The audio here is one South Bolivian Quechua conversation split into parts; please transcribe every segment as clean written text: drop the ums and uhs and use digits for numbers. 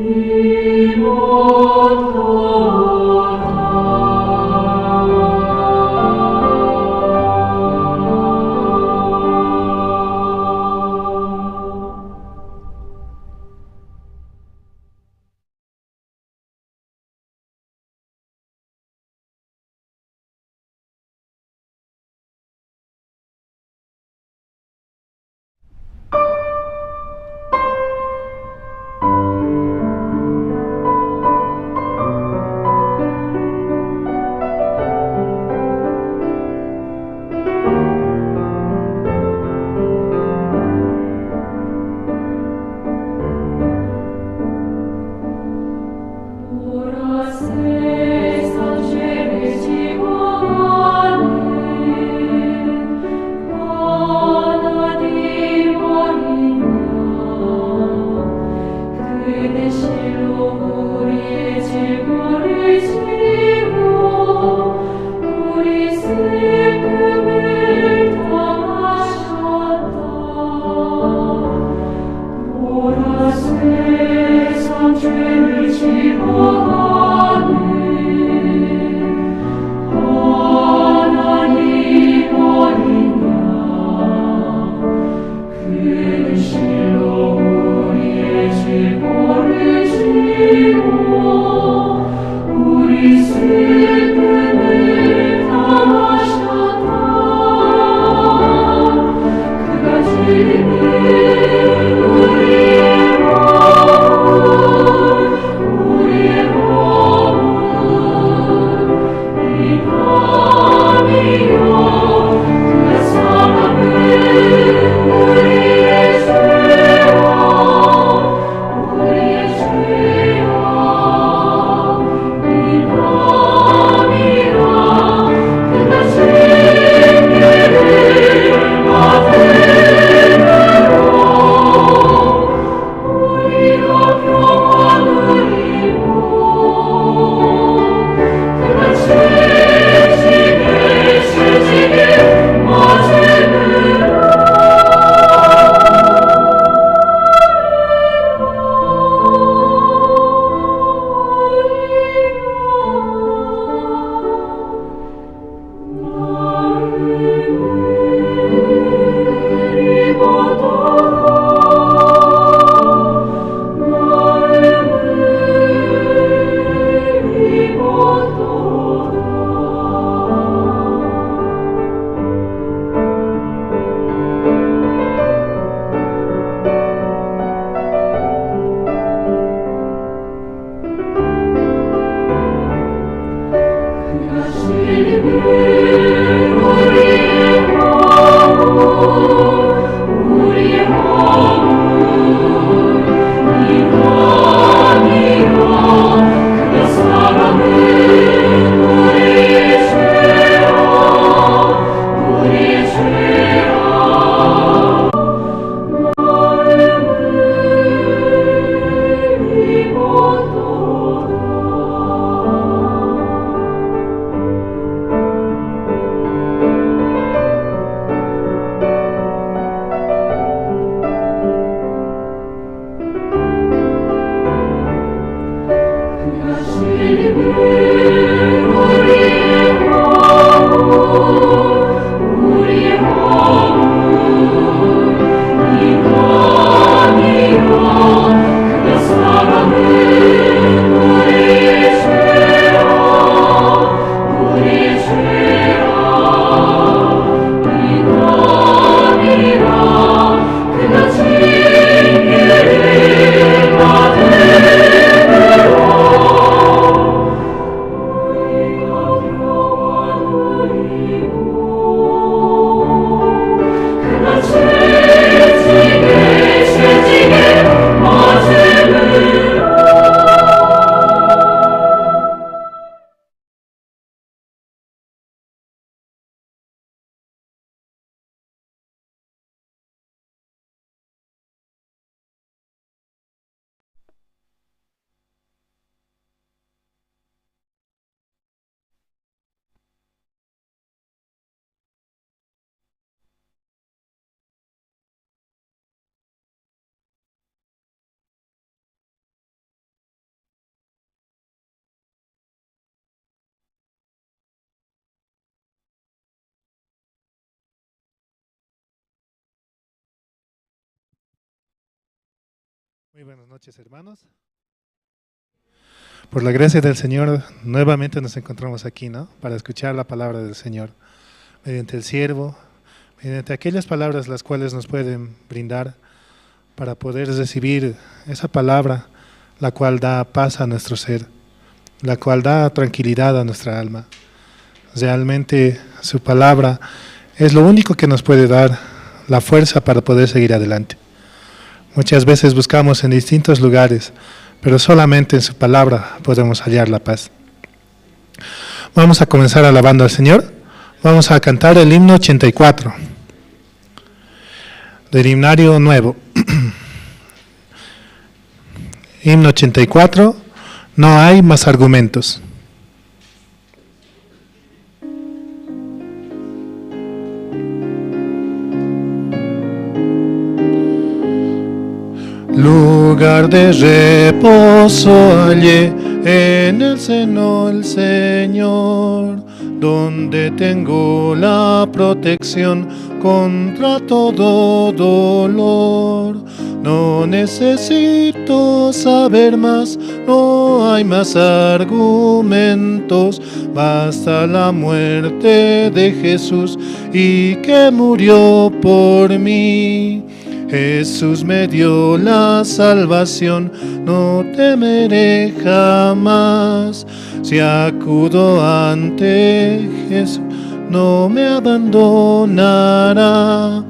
그가 Muy buenas noches, hermanos. Por la gracia del Señor, nuevamente nos encontramos aquí, ¿no? Para escuchar la palabra del Señor, mediante el siervo, mediante aquellas palabras las cuales nos pueden brindar para poder recibir esa palabra, la cual da paz a nuestro ser, la cual da tranquilidad a nuestra alma. Realmente su palabra es lo único que nos puede dar la fuerza para poder seguir adelante. Muchas veces buscamos en distintos lugares, pero solamente en su palabra podemos hallar la paz. Vamos a comenzar alabando al Señor. Vamos a cantar el himno 84 del himnario nuevo. Himno 84, no hay más argumentos. Lugar de reposo hallé en el seno del Señor, donde tengo la protección contra todo dolor. No necesito saber más, no hay más argumentos, basta la muerte de Jesús y que murió por mí. Jesús me dio la salvación, no temeré jamás. Si acudo ante Jesús, no me abandonará.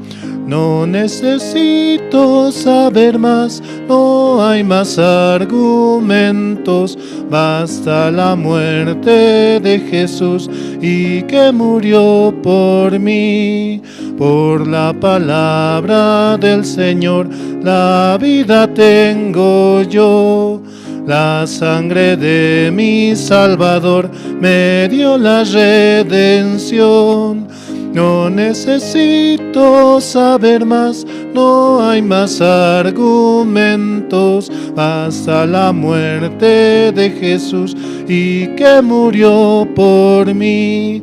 No necesito saber más, no hay más argumentos, basta la muerte de Jesús y que murió por mí. Por la palabra del Señor, la vida tengo yo. La sangre de mi Salvador me dio la redención. No necesito saber más, no hay más argumentos, basta la muerte de Jesús y que murió por mí.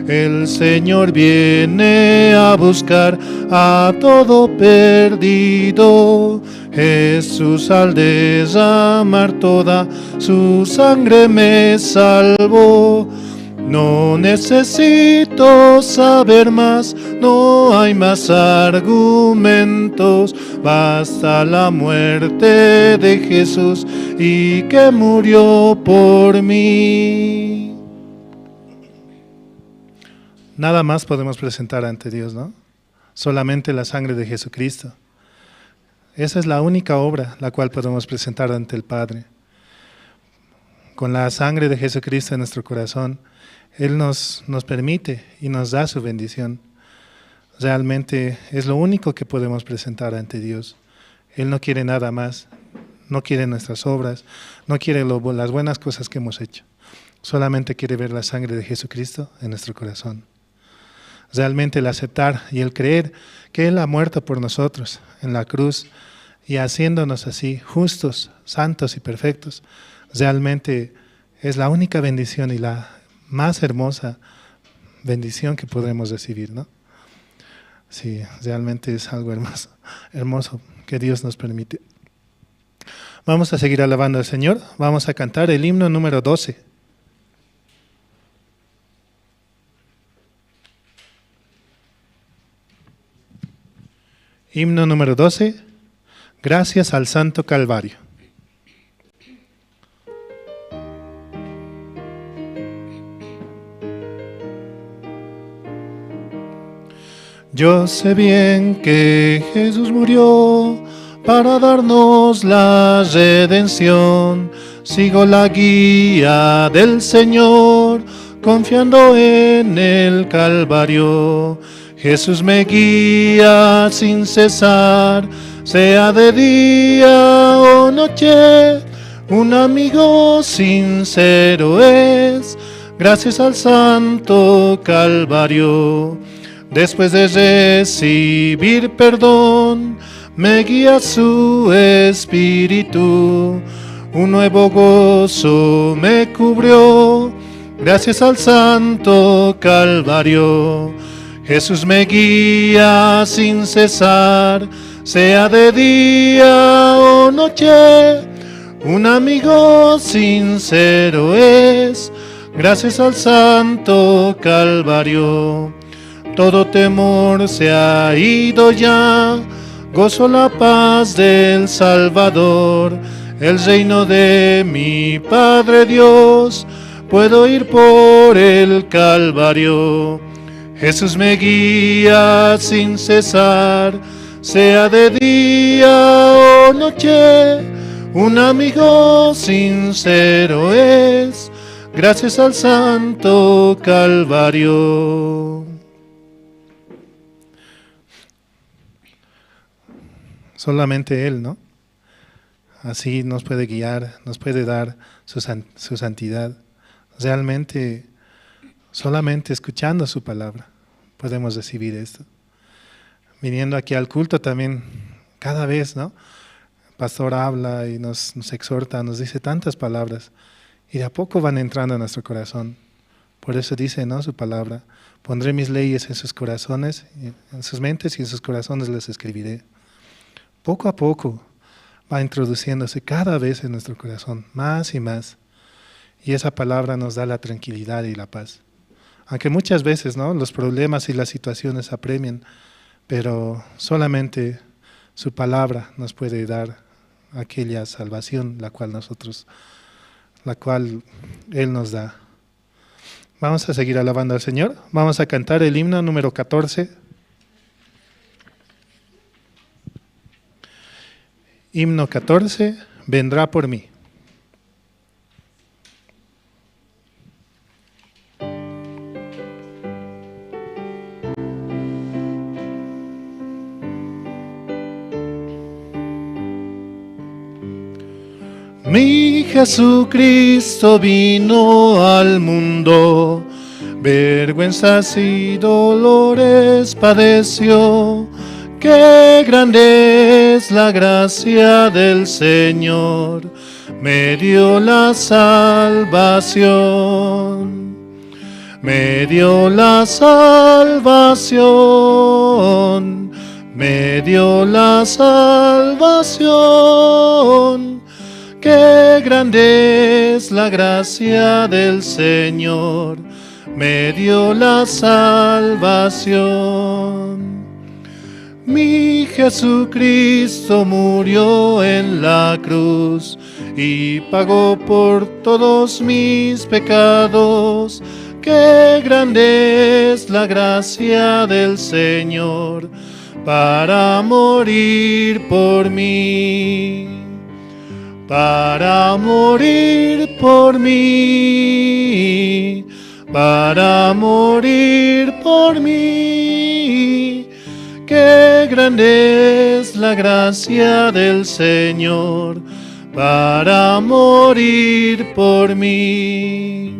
El Señor viene a buscar a todo perdido. Jesús al derramar toda su sangre me salvó. No necesito saber más, no hay más argumentos, basta la muerte de Jesús y que murió por mí. Nada más podemos presentar ante Dios, ¿no? Solamente la sangre de Jesucristo. Esa es la única obra la cual podemos presentar ante el Padre. Con la sangre de Jesucristo en nuestro corazón, Él nos permite y nos da su bendición. Realmente es lo único que podemos presentar ante Dios. Él no quiere nada más, no quiere nuestras obras, no quiere las buenas cosas que hemos hecho. Solamente quiere ver la sangre de Jesucristo en nuestro corazón. Realmente el aceptar y el creer que Él ha muerto por nosotros en la cruz y haciéndonos así justos, santos y perfectos, realmente es la única bendición y la más hermosa bendición que podremos recibir, ¿no? Sí, realmente es algo hermoso, hermoso que Dios nos permite. Vamos a seguir alabando al Señor, vamos a cantar el himno número 12. Himno número 12, gracias al Santo Calvario. Yo sé bien que Jesús murió para darnos la redención. Sigo la guía del Señor, confiando en el Calvario. Jesús me guía sin cesar, sea de día o noche, un amigo sincero es, gracias al Santo Calvario. Después de recibir perdón, me guía su Espíritu, un nuevo gozo me cubrió, gracias al Santo Calvario. Jesús me guía sin cesar, sea de día o noche, un amigo sincero es, gracias al Santo Calvario. Todo temor se ha ido ya, gozo la paz del Salvador, el reino de mi Padre Dios, puedo ir por el Calvario. Jesús me guía sin cesar, sea de día o noche, un amigo sincero es, gracias al Santo Calvario. Solamente Él, ¿no? Así nos puede guiar, nos puede dar su santidad. Realmente, solamente escuchando su palabra podemos recibir esto. Viniendo aquí al culto también, cada vez, ¿no? El pastor habla y nos exhorta, nos dice tantas palabras y de a poco van entrando a nuestro corazón. Por eso dice, ¿no?, su palabra: pondré mis leyes en sus corazones, en sus mentes y en sus corazones las escribiré. Poco a poco va introduciéndose cada vez en nuestro corazón, más y más. Y esa palabra nos da la tranquilidad y la paz. Aunque muchas veces, ¿no?, los problemas y las situaciones apremian, pero solamente su palabra nos puede dar aquella salvación la cual Él nos da. Vamos a seguir alabando al Señor. Vamos a cantar el himno número 14. Himno 14, vendrá por mí. Mi Jesucristo vino al mundo, vergüenzas y dolores padeció. Qué grande es la gracia del Señor, me dio la salvación. Me dio la salvación, me dio la salvación. Qué grande es la gracia del Señor, me dio la salvación. Mi Jesucristo murió en la cruz y pagó por todos mis pecados. Qué grande es la gracia del Señor para morir por mí. Para morir por mí, para morir por mí. Qué grande es la gracia del Señor para morir por mí.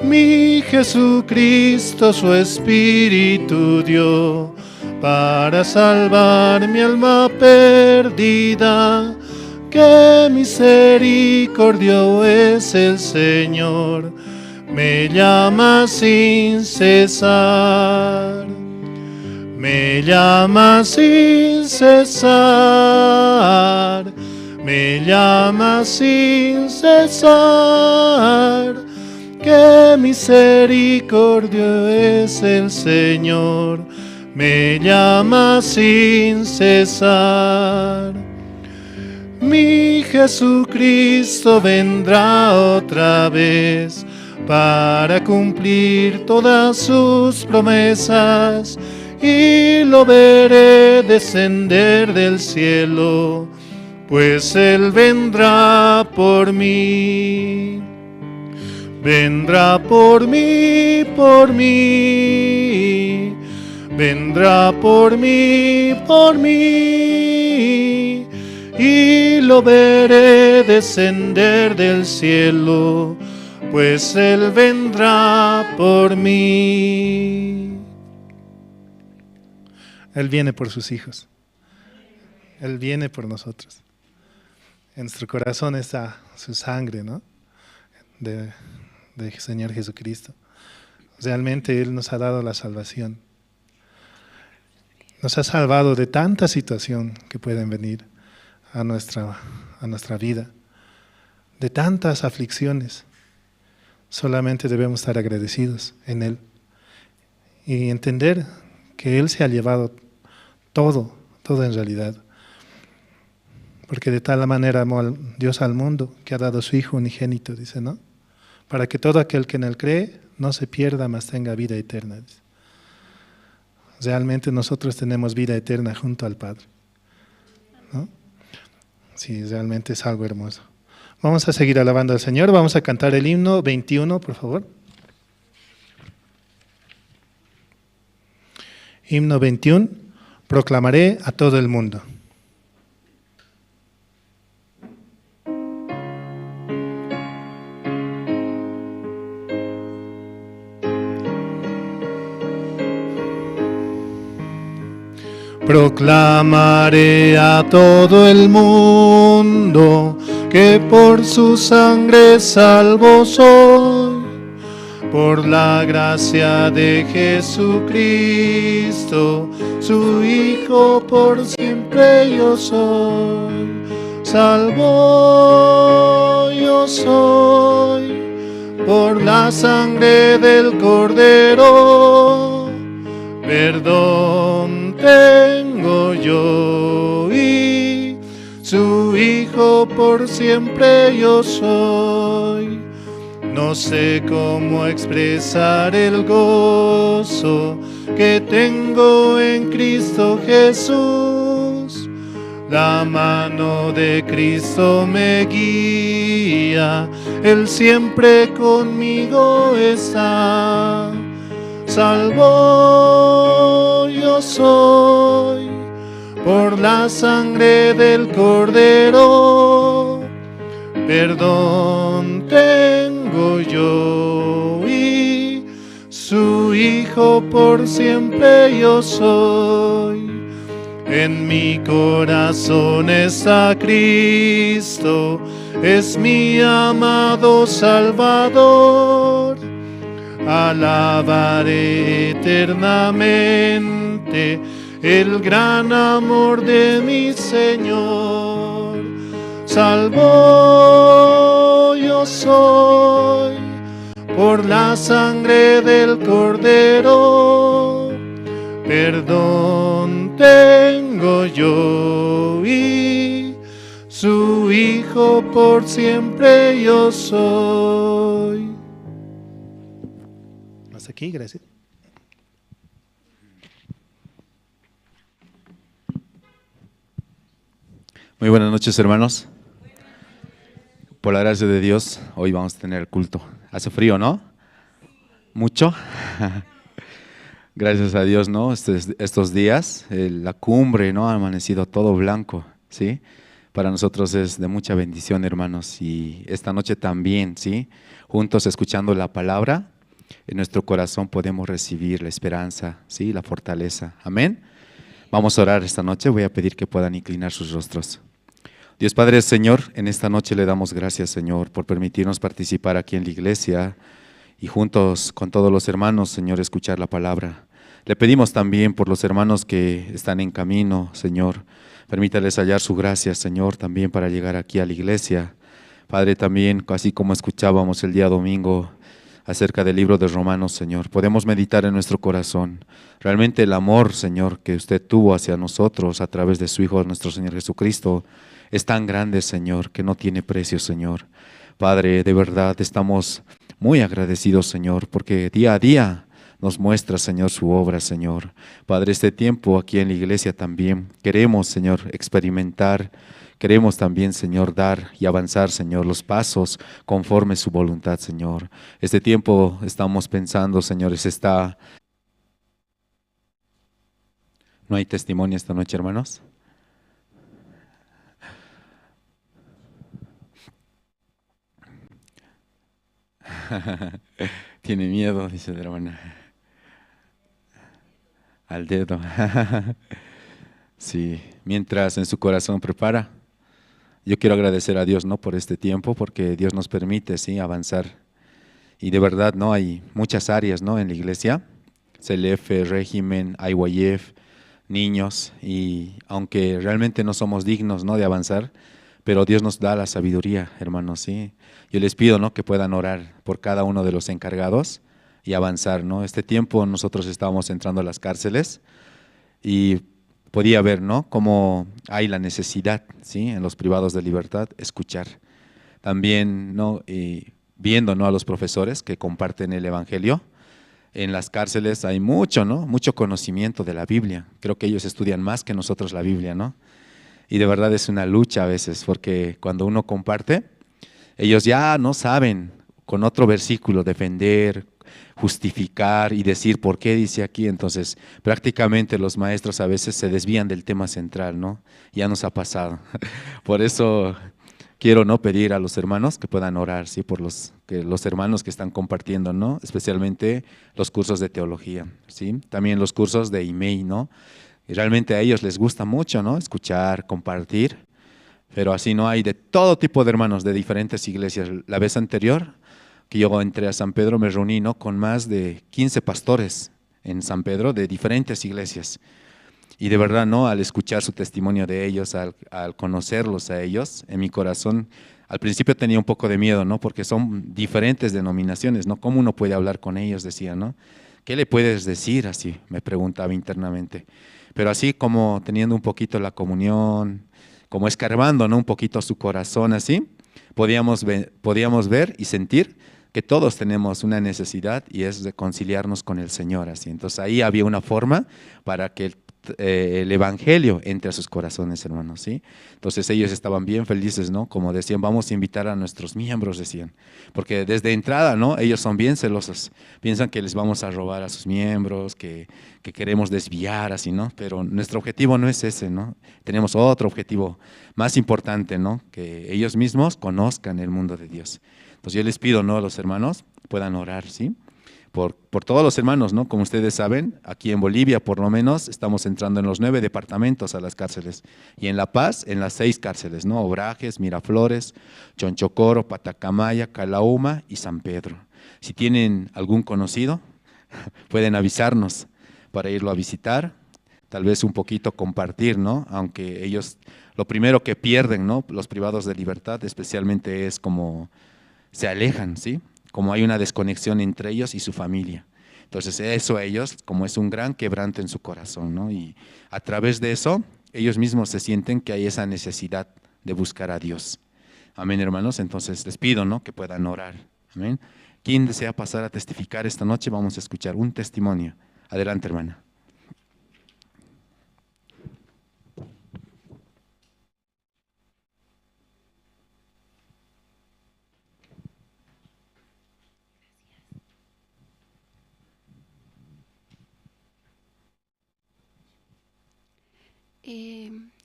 Mi Jesucristo su Espíritu dio para salvar mi alma perdida. Qué misericordio es el Señor, me llama sin cesar. Me llama sin cesar, me llama sin cesar. Qué misericordio es el Señor, me llama sin cesar. Mi Jesucristo vendrá otra vez para cumplir todas sus promesas, y lo veré descender del cielo, pues Él vendrá por mí. Vendrá por mí, por mí. Vendrá por mí, por mí. Y lo veré descender del cielo, pues Él vendrá por mí. Él viene por sus hijos. Él viene por nosotros. En nuestro corazón está su sangre, ¿no? De Señor Jesucristo. Realmente Él nos ha dado la salvación. Nos ha salvado de tanta situación que pueden venir a nuestra vida, de tantas aflicciones. Solamente debemos estar agradecidos en Él y entender que Él se ha llevado todo, todo en realidad. Porque de tal manera amó Dios al mundo que ha dado su Hijo unigénito, dice, ¿no? Para que todo aquel que en Él cree no se pierda, mas tenga vida eterna, dice. Realmente nosotros tenemos vida eterna junto al Padre, ¿no? Sí, realmente es algo hermoso. Vamos a seguir alabando al Señor. Vamos a cantar el himno 21, por favor. Himno 21, proclamaré a todo el mundo. Proclamaré a todo el mundo que por su sangre salvo soy, por la gracia de Jesucristo, su Hijo por siempre yo soy. Salvo yo soy, por la sangre del Cordero, perdón tengo yo y su Hijo por siempre yo soy. No sé cómo expresar el gozo que tengo en Cristo Jesús. La mano de Cristo me guía, Él siempre conmigo está. Salvo yo soy, por la sangre del Cordero, perdón tengo yo y su Hijo por siempre yo soy. En mi corazón está Cristo, es mi amado Salvador. Alabaré eternamente el gran amor de mi Señor. Salvo yo soy, por la sangre del Cordero, perdón tengo yo y su Hijo por siempre yo soy. Hasta aquí, gracias. Muy buenas noches, hermanos. Por la gracia de Dios, hoy vamos a tener el culto. Hace frío, ¿no? ¿Mucho? Gracias a Dios, ¿no? Estos días, la cumbre, ¿no? Ha amanecido todo blanco, ¿sí? Para nosotros es de mucha bendición, hermanos. Y esta noche también, ¿sí? Juntos escuchando la palabra, en nuestro corazón podemos recibir la esperanza, ¿sí? La fortaleza. Amén. Vamos a orar esta noche. Voy a pedir que puedan inclinar sus rostros. Dios Padre, Señor, en esta noche le damos gracias, Señor, por permitirnos participar aquí en la iglesia y juntos con todos los hermanos, Señor, escuchar la palabra. Le pedimos también por los hermanos que están en camino, Señor. Permítales hallar su gracia, Señor, también para llegar aquí a la iglesia. Padre, también, así como escuchábamos el día domingo acerca del libro de Romanos, Señor, podemos meditar en nuestro corazón realmente el amor, Señor, que usted tuvo hacia nosotros a través de su Hijo, nuestro Señor Jesucristo, es tan grande, Señor, que no tiene precio, Señor. Padre, de verdad estamos muy agradecidos, Señor, porque día a día nos muestra, Señor, su obra, Señor. Padre, este tiempo aquí en la iglesia también queremos, Señor, experimentar. Queremos también, Señor, dar y avanzar, Señor, los pasos conforme su voluntad, Señor. Este tiempo estamos pensando, Señor, ¿No hay testimonio esta noche, hermanos? Tiene miedo, dice la hermana. Al dedo. Sí, mientras en su corazón prepara. Yo quiero agradecer a Dios, ¿no?, por este tiempo, porque Dios nos permite, sí, avanzar. Y de verdad, ¿no?, hay muchas áreas, ¿no?, en la iglesia. CLF, régimen, IYF, niños, y aunque realmente no somos dignos, ¿no?, de avanzar, pero Dios nos da la sabiduría, hermanos, ¿sí? Yo les pido, ¿no?, que puedan orar por cada uno de los encargados y avanzar, ¿no? Este tiempo nosotros estábamos entrando a las cárceles y podía ver, ¿no?, cómo hay la necesidad, ¿sí?, en los privados de libertad, escuchar. También, ¿no?, y viendo, ¿no?, a los profesores que comparten el Evangelio. En las cárceles hay mucho, ¿no?, mucho conocimiento de la Biblia. Creo que ellos estudian más que nosotros la Biblia, ¿no? Y de verdad es una lucha a veces, porque cuando uno comparte, ellos ya no saben con otro versículo defender, justificar y decir por qué dice aquí. Entonces, prácticamente los maestros a veces se desvían del tema central, ¿no? Ya nos ha pasado. Por eso quiero, ¿no?, pedir a los hermanos que puedan orar, ¿sí?, por los hermanos que están compartiendo, ¿no?, especialmente los cursos de teología, ¿sí?, también los cursos de IMEI, ¿no? Y realmente a ellos les gusta mucho, ¿no?, escuchar, compartir, pero así no hay de todo tipo de hermanos de diferentes iglesias. La vez anterior que yo entré a San Pedro me reuní, ¿no?, con más de 15 pastores en San Pedro de diferentes iglesias. Y de verdad, ¿no?, al escuchar su testimonio de ellos, al conocerlos a ellos, en mi corazón, al principio tenía un poco de miedo, ¿no?, porque son diferentes denominaciones, ¿no? ¿Cómo uno puede hablar con ellos?, decía, ¿no? ¿Qué le puedes decir? Así me preguntaba internamente. Pero así como teniendo un poquito la comunión, como escarbando, ¿no?, un poquito su corazón así, podíamos ver y sentir que todos tenemos una necesidad y es de conciliarnos con el Señor. Así. Entonces ahí había una forma para que el Evangelio entre a sus corazones, hermanos, ¿sí? Entonces ellos estaban bien felices, ¿no? Como decían, vamos a invitar a nuestros miembros, decían, porque desde entrada, ¿no?, ellos son bien celosos, piensan que les vamos a robar a sus miembros, que queremos desviar, así, ¿no? Pero nuestro objetivo no es ese, ¿no? Tenemos otro objetivo más importante, ¿no?, que ellos mismos conozcan el mundo de Dios. Entonces yo les pido, ¿no?, a los hermanos puedan orar, ¿sí?, Por todos los hermanos, ¿no? Como ustedes saben, aquí en Bolivia por lo menos estamos entrando en los 9 departamentos a las cárceles y en La Paz en las 6 cárceles, ¿no? Obrajes, Miraflores, Chonchocoro, Patacamaya, Calauma y San Pedro. Si tienen algún conocido, pueden avisarnos para irlo a visitar, tal vez un poquito compartir, ¿no? Aunque ellos, lo primero que pierden, ¿no?, los privados de libertad especialmente es como se alejan, ¿sí?, como hay una desconexión entre ellos y su familia. Entonces eso a ellos como es un gran quebranto en su corazón, ¿no? Y a través de eso, ellos mismos se sienten que hay esa necesidad de buscar a Dios. Amén, hermanos. Entonces les pido, ¿no?, que puedan orar. Amén. ¿Quién desea pasar a testificar esta noche? Vamos a escuchar un testimonio. Adelante, hermana.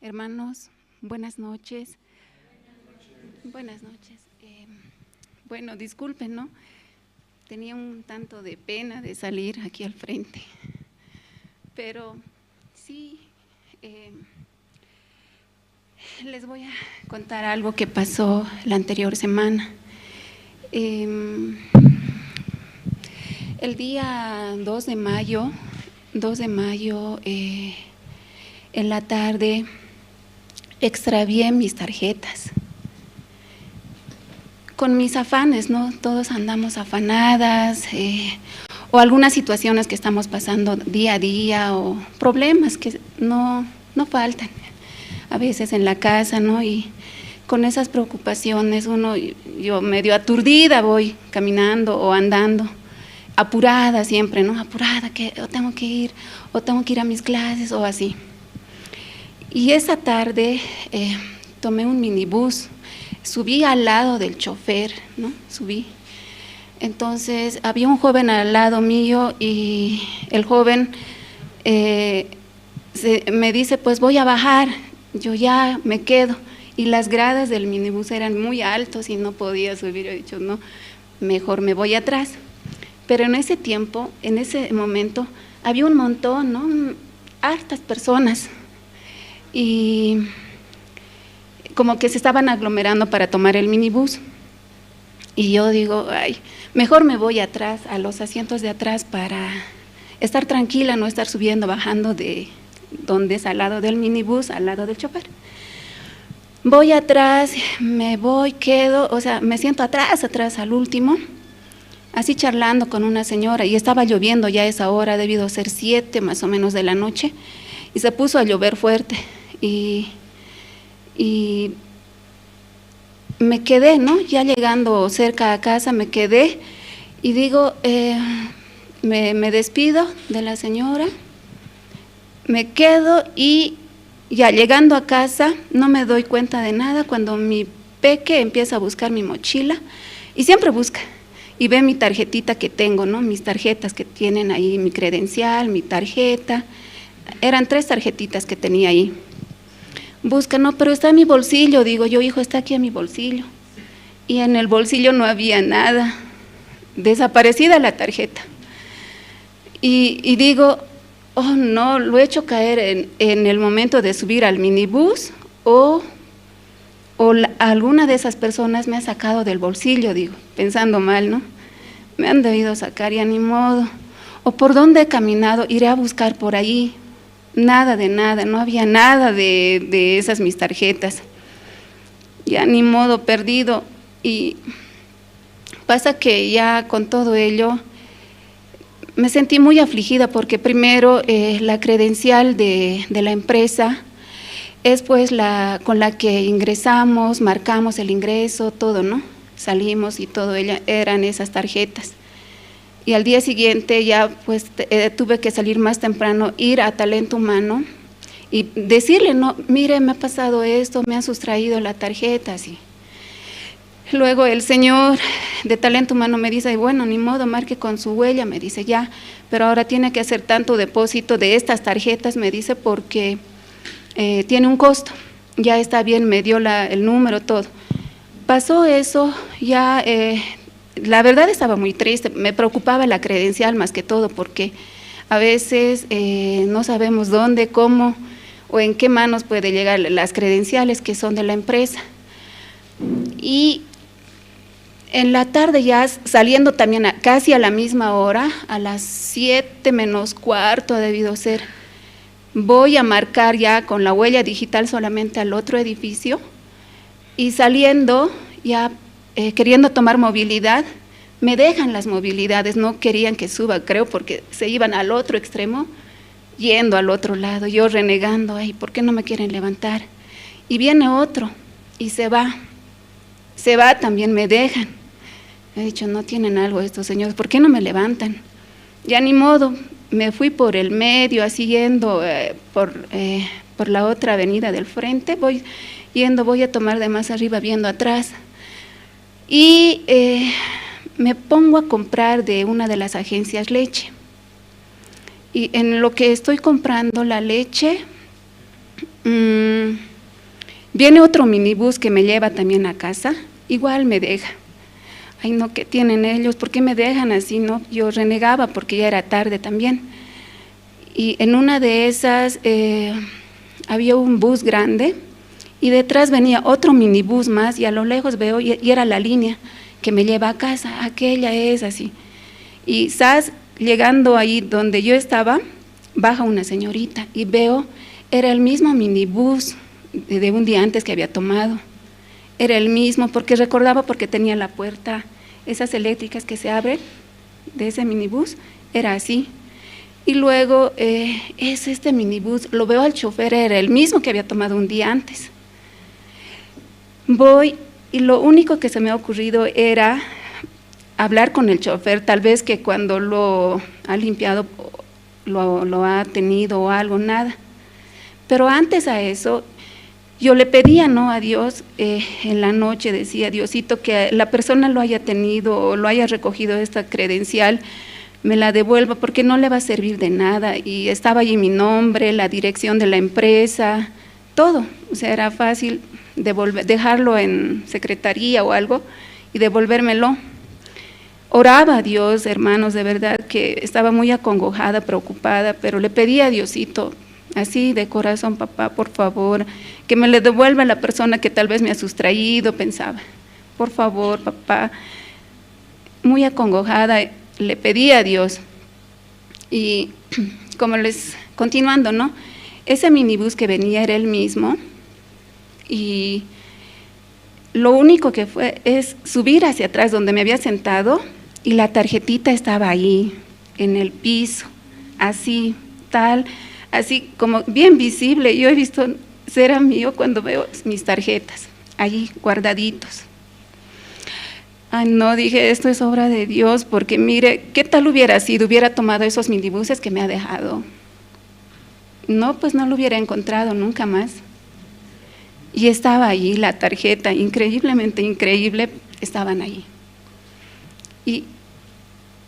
Hermanos, buenas noches. Buenas noches. Bueno, disculpen, ¿no? Tenía un tanto de pena de salir aquí al frente, pero sí, les voy a contar algo que pasó la anterior semana. El día 2 de mayo, en la tarde extravié mis tarjetas. Con mis afanes, ¿no? Todos andamos afanadas, o algunas situaciones que estamos pasando día a día, o problemas que no faltan a veces en la casa, ¿no? Y con esas preocupaciones, yo medio aturdida voy caminando o andando, apurada siempre, ¿no? Apurada, que o tengo que ir, o tengo que ir a mis clases, o así. Y esa tarde tomé un minibús, subí al lado del chofer, ¿no? Subí. Entonces había un joven al lado mío y el joven me dice, pues voy a bajar, yo ya me quedo. Y las gradas del minibús eran muy altos y no podía subir. Yo he dicho, no, mejor me voy atrás. Pero en ese tiempo, en ese momento, había un montón, ¿no? Hartas personas. Y como que se estaban aglomerando para tomar el minibús. Y yo digo, ay, mejor me voy atrás, a los asientos de atrás para estar tranquila, no estar subiendo, bajando de Donde es al lado del minibús, al lado del chofer. Voy atrás, me voy, quedo, o sea, me siento atrás, atrás al último, así charlando con una señora, y estaba lloviendo ya a esa hora, ha debido ser 7 más o menos de la noche, y se puso a llover fuerte, y me quedé, ¿no? Ya llegando cerca a casa me quedé, y digo, me despido de la señora, me quedo y ya llegando a casa no me doy cuenta de nada cuando mi peque empieza a buscar mi mochila, y siempre busca, y ve mi tarjetita que tengo, ¿no? Mis tarjetas que tienen ahí, mi credencial, mi tarjeta, eran 3 tarjetitas que tenía ahí. Busca, no, pero está en mi bolsillo, digo yo, hijo, está aquí en mi bolsillo. Y en el bolsillo no había nada, desaparecida la tarjeta. Y digo, oh no, lo he hecho caer en el momento de subir al minibús o alguna de esas personas me ha sacado del bolsillo, digo, pensando mal, ¿no? Me han debido sacar, ya ni modo. O por dónde he caminado, iré a buscar por ahí. Nada de nada, no había nada de esas mis tarjetas. Ya ni modo, perdido. Y pasa que ya con todo ello me sentí muy afligida porque primero la credencial de la empresa es pues la con la que ingresamos, marcamos el ingreso, todo, ¿no? Salimos y todo, ella, eran esas tarjetas. Y al día siguiente ya pues tuve que salir más temprano, ir a Talento Humano y decirle, no, mire, me ha pasado esto, me han sustraído la tarjeta, así. Luego el señor de Talento Humano me dice, bueno, ni modo, marque con su huella, me dice, ya, pero ahora tiene que hacer tanto depósito de estas tarjetas, me dice, porque tiene un costo, ya está bien, me dio el número, todo. Pasó eso, ya, la verdad estaba muy triste, me preocupaba la credencial más que todo, porque a veces no sabemos dónde, cómo o en qué manos puede llegar las credenciales que son de la empresa. Y en la tarde ya saliendo también casi a la misma hora, a las 6:45 ha debido ser, voy a marcar ya con la huella digital solamente al otro edificio y saliendo ya queriendo tomar movilidad, me dejan las movilidades, no querían que suba, creo, porque se iban al otro extremo, yendo al otro lado, yo renegando, ay, ¿por qué no me quieren levantar? Y viene otro y se va también, me dejan. He dicho, no tienen algo estos señores, ¿por qué no me levantan? Ya ni modo, me fui por el medio, así yendo por la otra avenida del frente, voy yendo, voy a tomar de más arriba, viendo atrás. Y me pongo a comprar de una de las agencias leche. Y en lo que estoy comprando la leche, viene otro minibús que me lleva también a casa, igual me deja. Ay, no, ¿qué tienen ellos? ¿Por qué me dejan así? No, yo renegaba porque ya era tarde también. Y en una de esas había un bus grande y detrás venía otro minibús más y a lo lejos veo, y era la línea que me lleva a casa, aquella es así. Y sas, llegando ahí donde yo estaba, baja una señorita y veo, era el mismo minibús de un día antes que había tomado, era el mismo, porque recordaba porque tenía la puerta, esas eléctricas que se abren de ese minibús, era así. Y luego es este minibús, lo veo al chofer, era el mismo que había tomado un día antes. Voy y lo único que se me ha ocurrido era hablar con el chofer, tal vez que cuando lo ha limpiado, lo ha tenido o algo, nada. Pero antes a eso, yo le pedía, ¿no?, a Dios, en la noche decía, Diosito, que la persona lo haya tenido o lo haya recogido esta credencial, me la devuelva porque no le va a servir de nada. Y estaba allí mi nombre, la dirección de la empresa, todo. O sea, era fácil devolver, dejarlo en secretaría o algo y devolvérmelo. Oraba a Dios, hermanos, de verdad que estaba muy acongojada, preocupada, pero le pedía a Diosito, así de corazón, papá, por favor, que me le devuelva a la persona que tal vez me ha sustraído, pensaba, por favor, papá. Muy acongojada, le pedí a Dios. Y como les, continuando, ¿no? Ese minibús que venía era el mismo y lo único que fue es subir hacia atrás donde me había sentado y la tarjetita estaba ahí, en el piso, así, tal, así como bien visible. Yo he visto ser mío cuando veo mis tarjetas allí guardaditos. Ay, no, dije, esto es obra de Dios, porque mire, ¿qué tal hubiera sido? Hubiera tomado esos minibuses que me ha dejado. No, pues no lo hubiera encontrado nunca más. Y estaba allí la tarjeta, increíblemente increíble, estaban allí. Y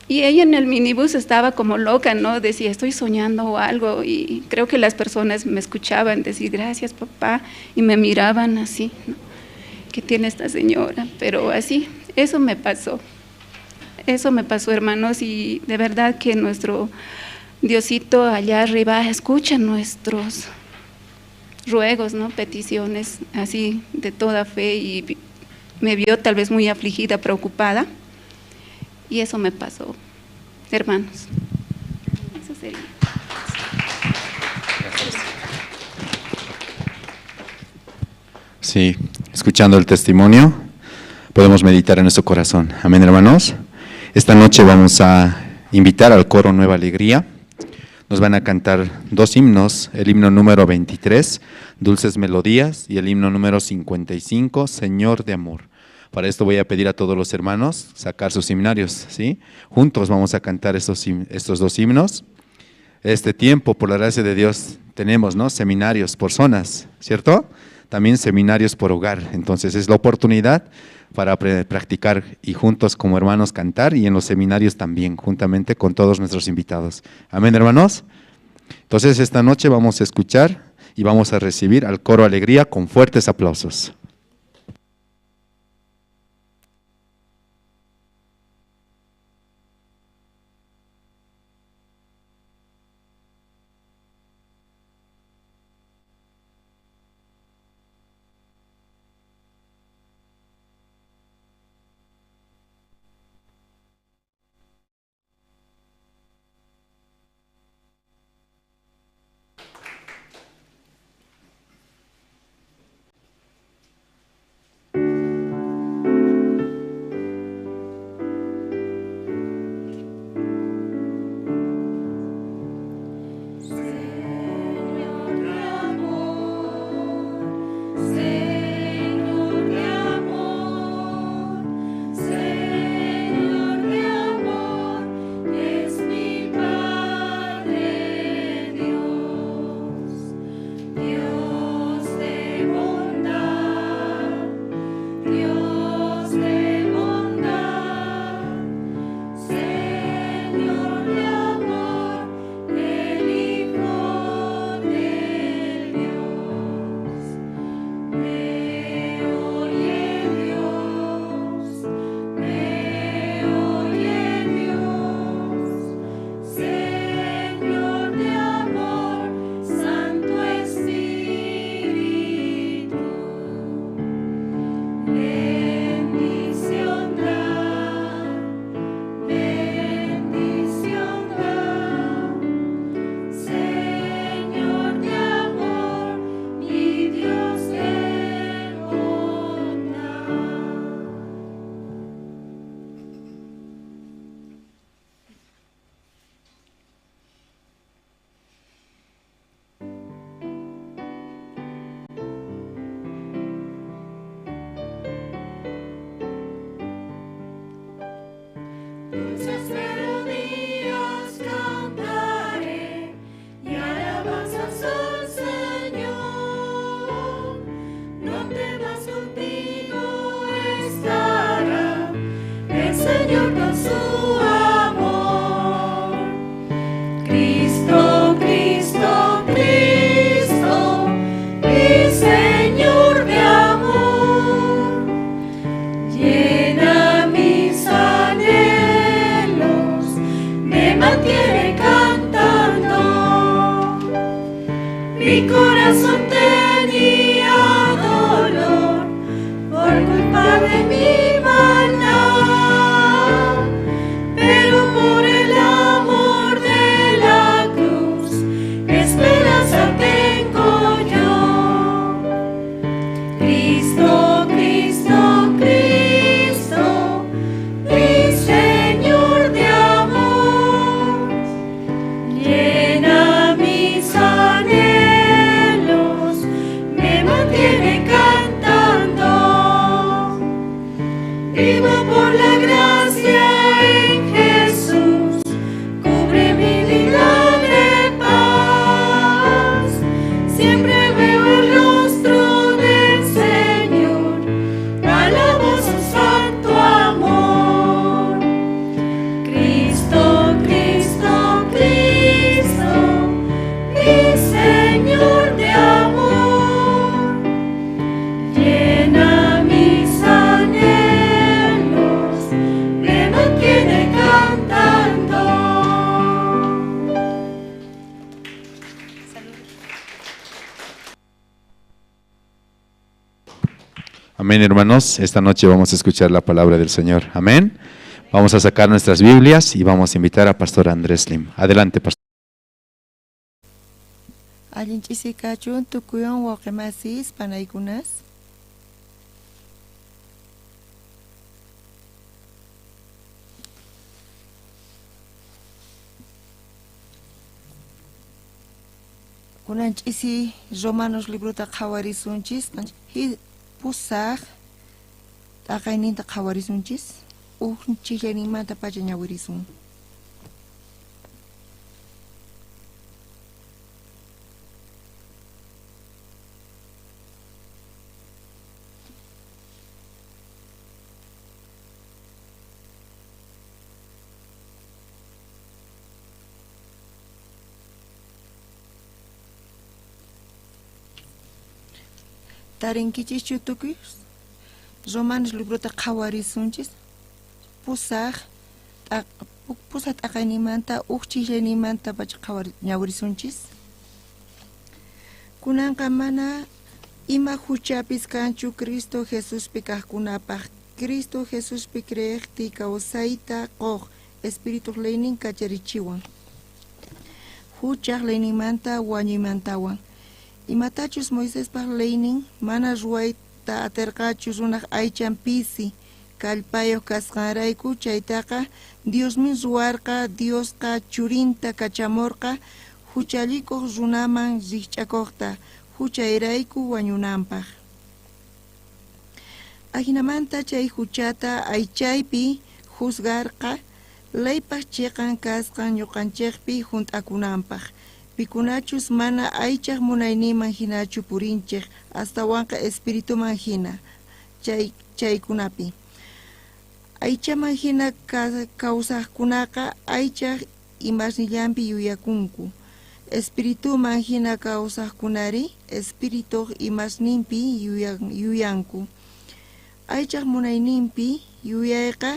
ella en el minibús estaba como loca, ¿no? Decía, estoy soñando o algo, y creo que las personas me escuchaban decir, gracias papá, y me miraban así, ¿no? ¿Qué tiene esta señora? Pero así, eso me pasó. Eso me pasó, hermanos, y de verdad que nuestro Diosito allá arriba escucha nuestros ruegos, ¿no? Peticiones así de toda fe, y me vio tal vez muy afligida, preocupada, y eso me pasó, hermanos. Eso sería. Sí, escuchando el testimonio, podemos meditar en nuestro corazón. Amén, hermanos. Esta noche vamos a invitar al coro Nueva Alegría. Nos van a cantar dos himnos, el himno número 23, Dulces Melodías, y el himno número 55, Señor de Amor. Para esto voy a pedir a todos los hermanos sacar sus himnarios, ¿sí? Juntos vamos a cantar estos dos himnos. Este tiempo, por la gracia de Dios, tenemos, ¿no?, seminarios por zonas, ¿cierto? También seminarios por hogar. Entonces es la oportunidad para practicar y juntos como hermanos cantar, y en los seminarios también, juntamente con todos nuestros invitados. Amén, hermanos. Entonces esta noche vamos a escuchar y vamos a recibir al coro Alegría con fuertes aplausos. Llena mis anhelos. Por la gracia en Jesús, cubre mi vida de paz. Siempre veo el rostro del Señor, alabo su santo amor. Cristo, Cristo, Cristo, mi Señor de amor, llena mis anhelos, me mantiene cantando. Amén, hermanos. Esta noche vamos a escuchar la palabra del Señor. Amén. Vamos a sacar nuestras Biblias y vamos a invitar a Pastor Andrés Lim. Adelante, Pastor. Allin ch'isi kachun tukuywan wawqimasis panaykunas. Kunan ch'isi Romanos librota qhawarisunchis. Hi pusaj t'aqayninta qhawarisunchis. Uj ch'illayninmanta pacha ñawirisun. Tarinkichischu tukuy Romanos librota qhawarisunchis. Pusaj t'aqaynimanta uj ch'illayninmanta pacha ñawirisunchis. Kunanqa mana ima huchapis kanchu Cristo Jesuspi kajkunapaj. Cristo Jesuspi creejti kawsayta qoj Espíritu leynin kacharichiwan. Huchaj leyninmanta wañuymantawan. Imatachus Moisespaj leynin mana ruwayta aterqachu runaj aychan pisi kallpayuq kasqanrayku chaytaqa Diosmin ruwarqa. Diosqa churinta kachamurqa huchallikuq runaman rikch'akuqta huchayrayku wañunanpaj. Ajinamanta chay huchata aychaypi juzgarqa leypaj chiqan kasqan ñuqanchikpi hunt'akunanpaj. Pikunachus mana aychaj munayninman hinachu purinchik astawanqa espirituman hina chaykunapi. Aychaman hina kawsaqkunaqa aychaj imasnillanpi yuyakunku. Espirituman hina kawsaqkunari espirituj imasninpi yuyanku. Aychaj munayninpi yuyayqa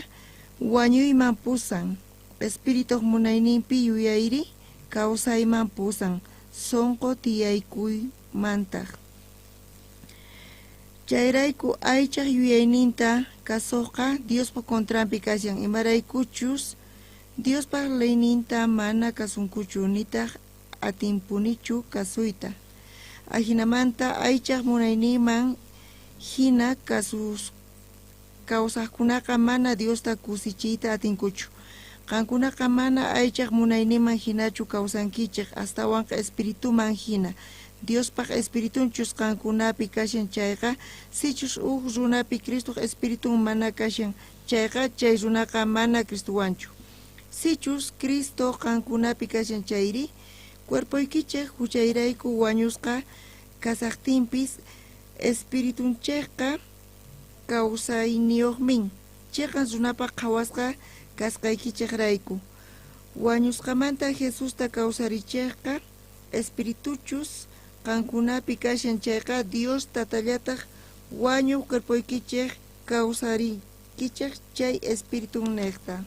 wañuyman pusan. Espirituj munayninpi yuyayri kawsayman pusan sonqo tiyaykuymantaq. Chayrayku aychaj yuyayninta kasuqqa Diospa contranpi kashan, imaraykuchus Diospaj leyninta mana kasunkuchu nitaq atinpunichu kasuyta. Ajinamanta aychaj munayninman hina kawsaqkunaqa mana Diosta kusichiyta atinkuchu. Qankunaqa mana aychaj munayninman hinachu kawsankichik, astawanqa espirituman hina. Diospaj espiritunchus qankunapi kashan chayqa, sichus uj runapi Cristuj espiritun mana kashan chayqa, chay runaqa mana Cristuwanchu. Sichus Cristo qankunapi kashan chayri, cuerpoykichej huchayrayku wañusqa kasaqtinpis espiritunchejqa kawsayniyuqmin. Chiqan runapaq qhawasqa kasqaykichejrayku. Wañusqamanta Jesusta kawsarichejqa espirituchus qankunapi kashan chayqa, Dios tatallataq wañuq cuerpoykichej kawsarikichej chay espiritunniqta.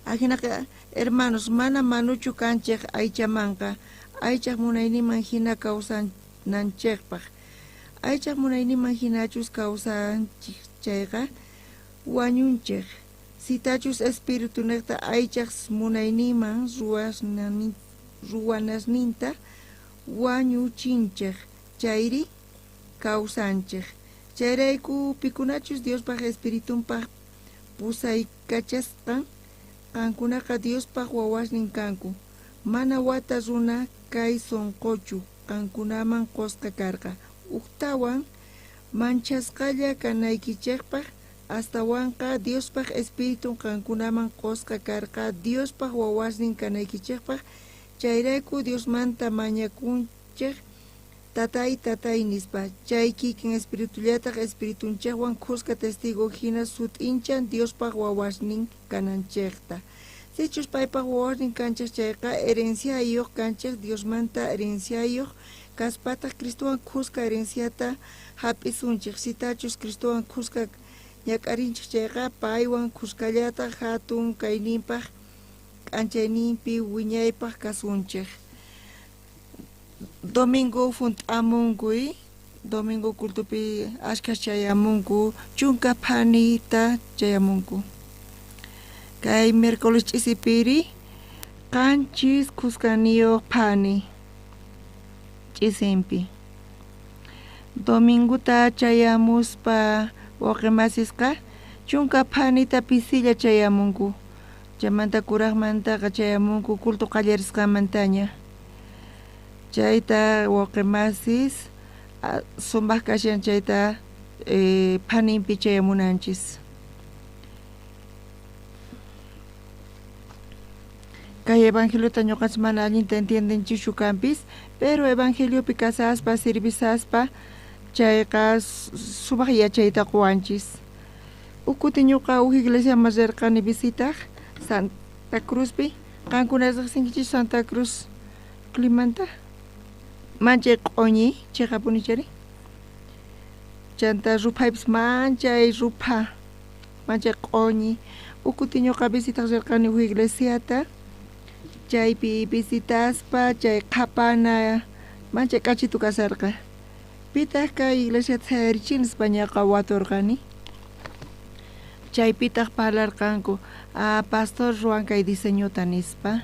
Ajinaqa hermanos, mana manuchu kanchej aychamanqa, aychaj munayninman hina kawsananchejpaj. Aychaj munayninman hinachus kawsanchik chayqa wañunchej. Sitachus espiritunniqta aychaj munayninman ruwanasninta wañuchinchej chayri kawsanchej. Chayrayku pikunachus Diospaj espiritunpaj pusaykachasqan qankunaqa Diospaj wawasnin kanku. Mana wata runa kay sonqochu qankunaman qosqa karqa. Ujtawan manchasqalla kanaykichejpaj Astawanqa Diospaj Espiritun qankunaman qosqa karqa Diospaj wawasnin kanaykichejpaj, chayrayku Diosmanta mañakunchej tatay tatay nispa. Chay kikin Espiritullataj Espiritunchejwan khuska testigo hina sut'inchan Diospaj wawasnin kananchejta. Sichus paypaj wawasnin kanchej chayqa herenciayuq kanchej Diosmanta herenciayuq kaspataq Cristowan khuska herenciata hap'isunchej. Sitachus Cristowan khuska ñak'arinchej chayqa paywan khuskallataj hatun kayninpaj k'anchayninpi wiñaypaj kasunchej. Domingo junt'amunkuy, domingo cultupi ashkhas chayamunku, chunka phanita chayamunku. Kay miércoles ch'isipiri qanchis khuskaniyuq phani ch'isinpi. Dominguta chayamuspa wawqimasisqa chunka phanita pisilla chayamunku. Chaymanta kurajmantaqa chayamunku culto qallarisqanmantaña. Chayta wawqimasis sumaq kashan chayta phaninpi chayamunanchis. Kay evangeliota ñuqanchis mana allinta entiendenchischu kanpis, pero evangeliopi kasaspa servisaspa chayqa sumaq yachayta quwanchis. Ukuti ñuqa uj iglesiaman rirqani visitaj Santa Cruzpi. Qankuna riqsinkichis Santa Cruz climanta? Manchay q'uñi chiqapuni chari. Chanta ruphaypis manchay rupha, manchay q'uñi. Ukuti ñuqa visitaj rirqani uj iglesiata. Chaypi visitaspa chay qhapana manchay k'achitu kasarqa. Pitaq kay iglesiata sayarichin nispa ñaqa waturqani. Chaypitaq parlarqanku pastor ruwan kay diseñuta nispa.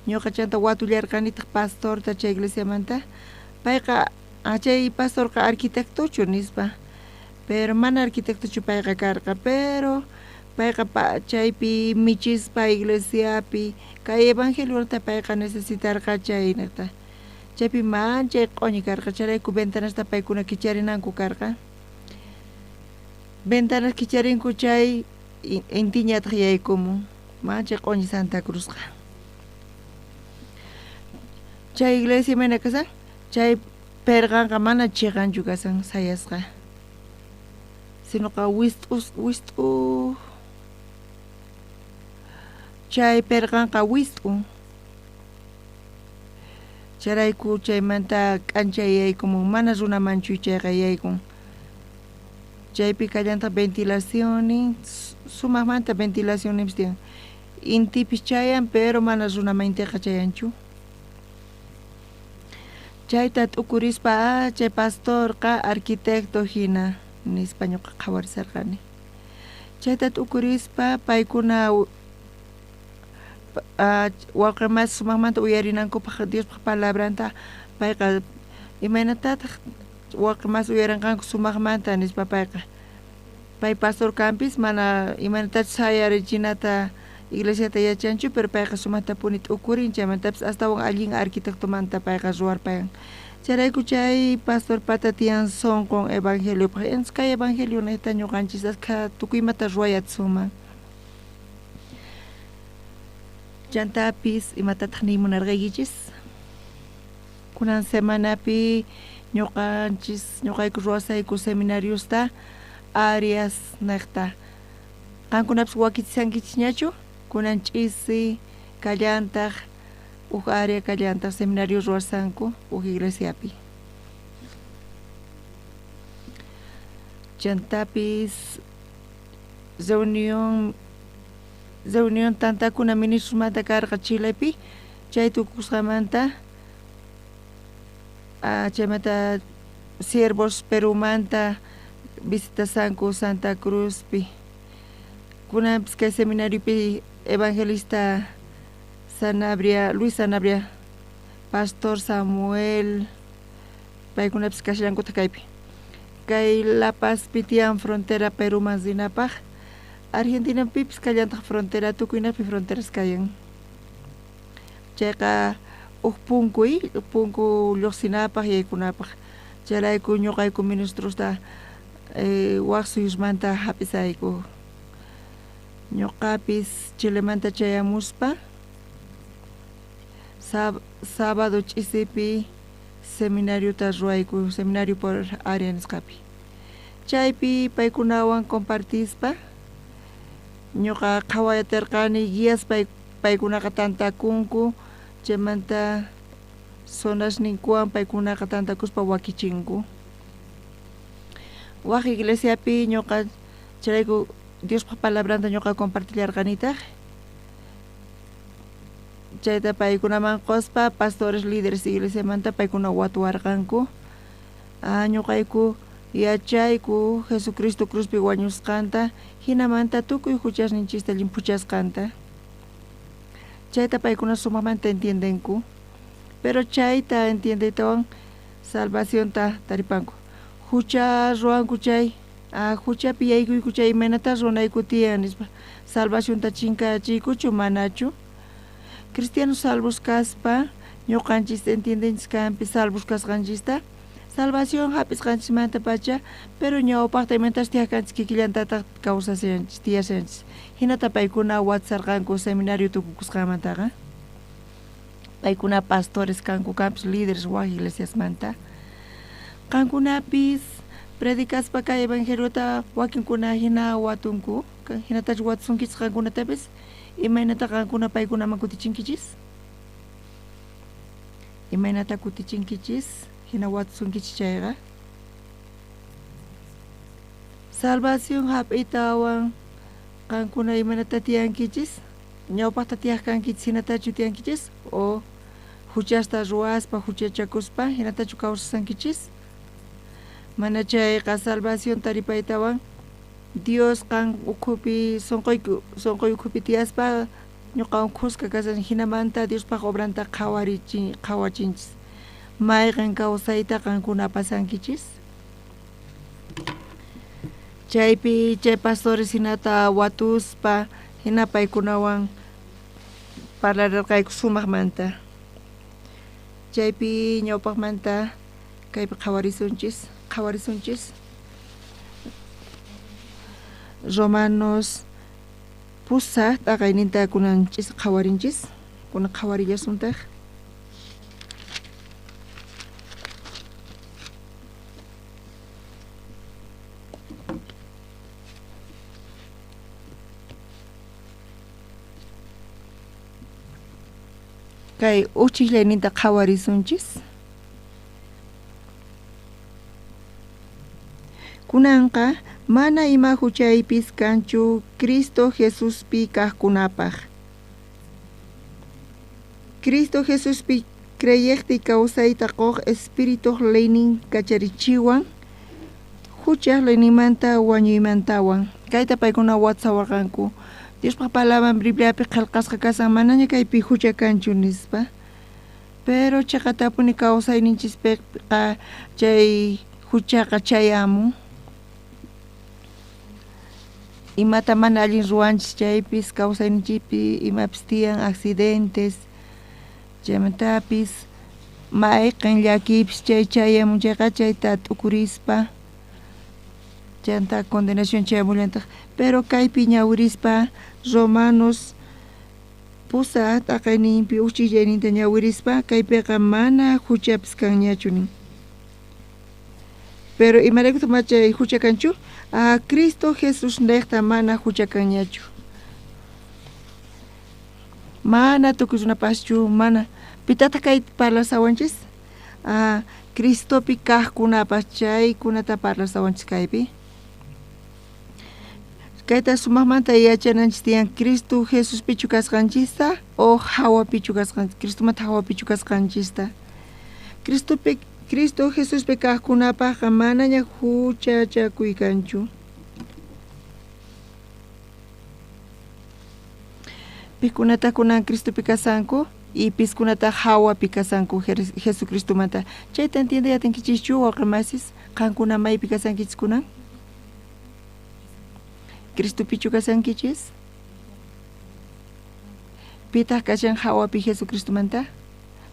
Ñuqa chanta watullarqanitaq pastorta chay iglesiamanta. Payqa chay pastorqa arquitectochu nispa. Pero mana arquitectochu payqa karqa, pero payqa chaypi michispa iglesiapi kay evangeliota payqa necesitarqa chaynata. Chaypi manchay q'uñi karqa, chayrayku ventanasta paykuna kicharinanku karqa. Ventanas kicharinku chay intiñataq yaykumun, manchay q'uñi Santa Cruzqa. Chay iglesia imayna kasan? Chay perqanqa mana chiqanchu kasan sayasqa. Sinoqa wist'u chay perqanqa wist'u. Chayrayku chaymanta k'anchay yaykumun, mana runamanchu chayqa yaykun. Chaypi kallantaq ventilacionnin, sumaqmanta ventilacionninpis tiyan. Intipis chayan, pero mana runaman intiqa chayanchu. Chayta t'ukurispa chay pastorqa arquitecto hina nispa ñuqa qhawarisarqani. Chayta t'ukurispa paykuna wawqimas sumaqmanta uyarinankupaq Diospaq palabranta payqa imaynatataq wawqimas uyarinqanku sumaqmanta nispa payqa. Pay pastor kanpis mana imaynatachus sayarichinata iglesiata yachanchu, pero payqa sumaqtapuni t'ukurin, chaymantapis astawan allin arquitectomanta payqa ruwarpayan. Chayrayku chay pastor pata tiyan sunqun evangeliopaq. Entonces kay evangelio niyta ñuqanchis askha tukuy imata ruwayatsunman. Chantapis imatataq niy munarqaykichis? Kunan semanapi ñuqanchis ñuqayku ruwasayku seminariosta Arias niqta. Qankunapis wakichishankichisñachu? Kunan ch'isi kallantaq uj área kallantaq seminario ruwasanku uj iglesiapi. Chantapis reunión tantakuna ministrosmanta karqa Chilepi, chay tukusqamanta chaymanta siervos Perumanta visitasanku Santa Cruzpi. Kunanpis kay seminariopi evangelista Sanabria, Luis Sanabria, pastor Samuel, paykunapis kashallankutaq kaypi. Kay La Pazpi tiyan frontera Peruman rinapaq. Argentinapipis kallantaq frontera, tukuynaqpi fronteras kayan. Chayqa uj punkuy, punku lluqsinapaq yaykunapaq. Chayrayku ñuqayku ministrosta Waj suyusmanta hap'isayku. Ñuqapis Chilemanta chayamuspa sábado ch'isipi seminariota ruwayku, seminario por área nisqapi. Chaypi paykunawan compartispa ñuqa qhawayatirqani guías paykunaqa tantakunku, chaymanta zonasninkuwan paykunaqa tantakuspa wakichinku. Waj iglesiapi ñuqa chayrayku Diospaj palabranta ñuqa compartillarqanitaq. Chayta paykunaman quspa pastores líderes iglesiamanta paykuna watuwarqanku. Ñuqayku yachayku Jesucristo cruzpi wañusqanta, hinamanta tukuy huchasninchista llimphuchasqanta. Chayta paykuna sumaqmanta entiendenku. Pero chayta entiendeytawan salvacionta taripanku. Hucha ruwanku chay, huchapi yaykuyku chay imaynata runayku tiyan nispa. Salvacionta chinkachiykuchu manachu. Cristianos salvos kaspa ñuqanchis entiendenchis kanpi salvos kasqanchista. Salvación hap'isqanchismanta pacha, pero ñawpaqta imaynatachus tiyaqkanchis kikillantataq kawsashanchis, tiyashanchis. Hinata paykuna watsarqanku seminario tukukusqanmantaqa. Paykuna pastores kanku kanpis líderes waj iglesiasmanta. Qankunapis predicaspa kay evangeliota wakinkuna hina watunku, hinatachu watusunkichis qankunatapis, imaynata qankuna paykunaman kutichinkichis? Imaynata kutichinkichis? Hina watusunkichis chayqa. Salvación hap'itawan qankuna imaynata tiyankichis? Ñawpaqta tiyaq kankichis hinatachu tiyankichis? O huchasta ruwaspa, huchachakuspa hinatachu kawsasankichis? Mana chayqa salvación taripaytawan Dios qan ukhupi sunquy ukhupi tiyaspa ñuqawan khuska kashan hinamanta Diospaj obranta qhawachinchis. Mayqin kawsayta qankuna pasankichis? Chaypi chay pastores hinata watuspa hina paykunawan parlarirqayku sumaqmanta. Chaypi ñawpaqmanta kaypi qhawarisunchis. Romanos pusaq t'aqayninta kunanchis qhawarinchis, kuna qhawarillasuntaq. Kay uchillayninta qhawarisunchis. Kunanqa mana ima huchaypis kanchu Cristo Jesuspi kaqkunapaq. Cristo Jesuspi creyeqti kawsayta quq Espirituq leynin kacharichiwan huchaq leyninmanta wañuymantawan. Kayta paykuna watsawarqanku. Diospaj palabran Bibliapi qillqasqa kasan manaña kaypi hucha kanchu nispa. Pero chiqatapuni kawsayninchispiqa chay huchaqa chayamun. Imata mana allin ruwanchis chaypis kawsayninchikpi imapis tiyan accidentes, chaymantapis mayqin llakiypis chay chayamun chayqa chayta t'ukurispa chanta condenación chayamullantaq. Pero kaypi ñawirispa Romanos pusaq t'aqayninpi uchillayninta ñawirispa kaypiqa mana huchapis kanñachu nin. Pero imaraykutaq mana chay hucha kanchu? Cristo Jesús niqta mana hucha kanñachu. Mana tukuy runapaschu, mana. Pitataq kay parlasawanchis? Cristopi kaqkunapas chaykunata parlasawanchis kaypi. Kayta sumaqmanta yachananchis tiyan Cristo Jesuspichu kasqanchista o hawapichu kasqanchis, Cristomanta hawapichu kasqanchista. Cristo Jesuspi kaqkunapaqqa manaña huchachakuy kanchu. Pikunata kunan Cristopi kasanku y piskunata hawapi kasanku Jesucristomanta. Chayta entiende atinkichischu wawqimasis, qankuna maypi kasankichis kunan? Cristopichu kasankichis? Pitaq kashan hawapi Jesucristomanta?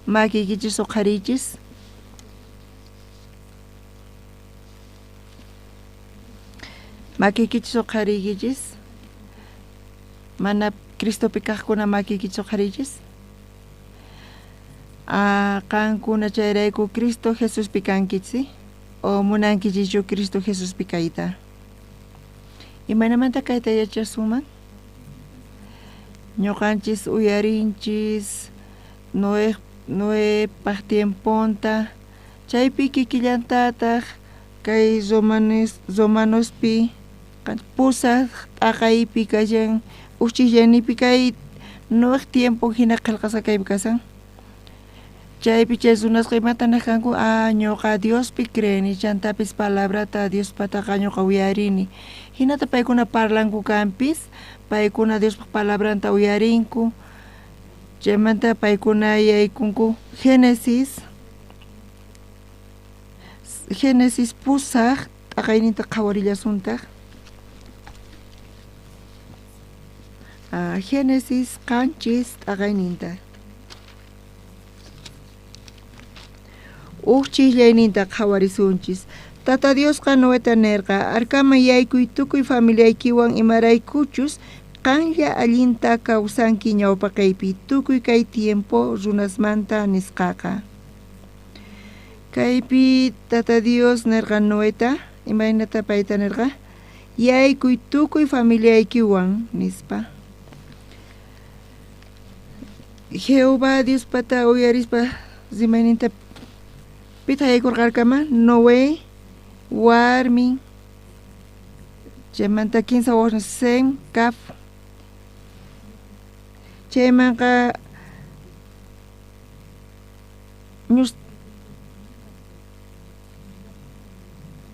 Makiykichis uqhariychis. Makiykichis uqhariykichis. Mana Cristopi kajkuna makiykichis uqhariychis. Qankuna chayrayku Cristo Jesuspi kankichis o munankichischu Cristo Jesuspi kayta. Imaynamanta kayta yachasunman? Ñuqanchis uyarinchis Noepaj tiemponta, chaypi kikillantataq kay Romanospi pusaj t'aqaypi kashan uchillanipi kay Noej tiempo hina qillqasqa kaypi kasan. Chaypi chay runasqa imata nej kanku, ñuqa Diospi creeni, chantapis palabrata Diospataqa ñuqa uyarini. Hinata paykuna parlanku kanpis, paykuna Diospaj palabranta uyarinku. Chaymanta paykuna yaykunku Génesis pusaj t'aqayninta qhawarillasuntaq. Génesis 7 t'aqayninta. Uj chijllayninta qhawarisunchis. Tata Diosqa Noeta nerqa, arkaman yaykuy tukuy familiaykiwan imaraykuchus qanlla allinta kawsanki ñawpaqaypi tukuy kay tiempo runasmanta nisqaqa. Kaypi Tata Dios nerqa Noeta, imaynata payta nerqa, yaykuy tukuy familiaykiwan nispa. Jehová Diospata uyarispa rimayninta pitaq yaykurqa arkaman, Noé, warmin, chaymanta 15 wawas Sem, Caf. Chaymanqa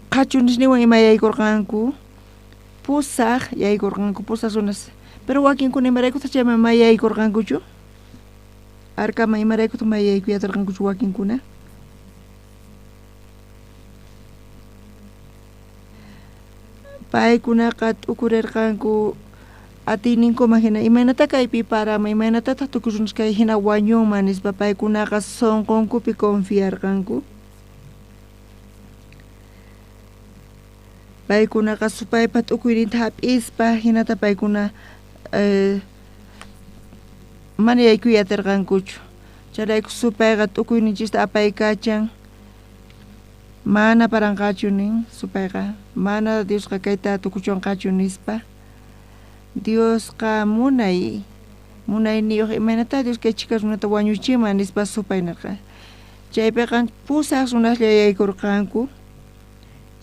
qhachunisniwan ima yaykurqanku, pusaj yaykurqanku, pusaj runas. Pero wakinkuna imaraykutaq chayman ma yaykurqankuchu? Arkaman imaraykutaq ma yaykuyatarqankuchu wakinkuna? Paykunaqa t'ukurirqanku atiyninkuman hina, imaynata kaypi parama, imaynatataq tukuy runas kay hina wañunman nispa paykunaqa sunqunkupi confiarqanku. Paykunaqa supaypa t'ukuyninta hap'ispa hinata paykuna mana yaykuy atirqankuchu. Chayrayku supayqa t'ukuyninchista apaykachan, mana paranqachu nin supayqa, mana Diosqa kayta tukuchunqachu nispa. Diosqa munayniyuq, imaynata Dios kay chhika runata wañuchiman nispa supay nirqa. Chaypiqa pusaj runaslla yaykurqanku.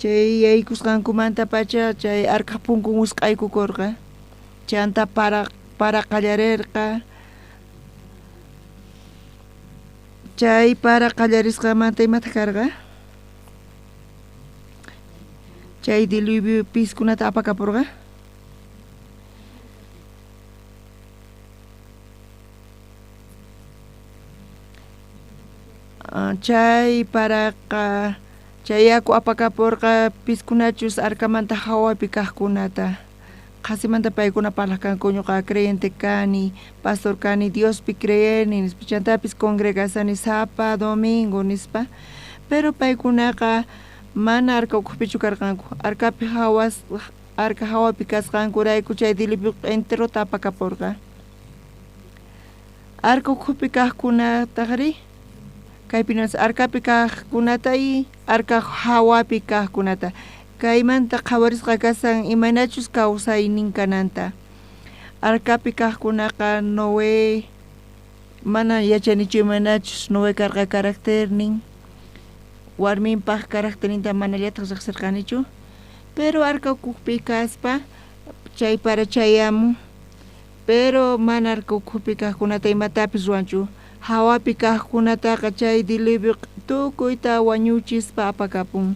Chay yaykusqankumantapacha chay arkaj punkun wisq'aykukurqa. Chanta para qallarirqa. Chay para qallarisqamanta imataq karqa? Chay diluvio piskunata apakapurqa. Chay paraqa chay yaku apakapurqa piskunachus arkamanta hawapi kajkunata. Qhasimanta paykuna parlaq kanku, ñuqa creyente kani, pastor kani, Diospi creeni nispa, chantapis congregasani sapa domingo nispa. Pero paykunaqa mana arka ukhupichu karqanku, arkapi hawas arka hawapi kasqankurayku chay diluvio enterota apakapurqa. Arka ukhupi kajkunatajri kaypinas arkapi kajkunata y arka hawapi kajkunata. Kaymanta qhawarisqa kasan imaynachus kawsaynin kananta. Arkapi kajkunaqa Noé, mana yachanichu imaynachus Noé karqa carácternin, warminpaj carácterninta manallataq riqsirqanichu, pero arka ukhupi kaspa chay para chayamun, pero mana arka ukhupi kajkunata imatapis ruwanchu. Hawapi kajkunataqa chay diluvio tukuyta wañuchispa apakapun.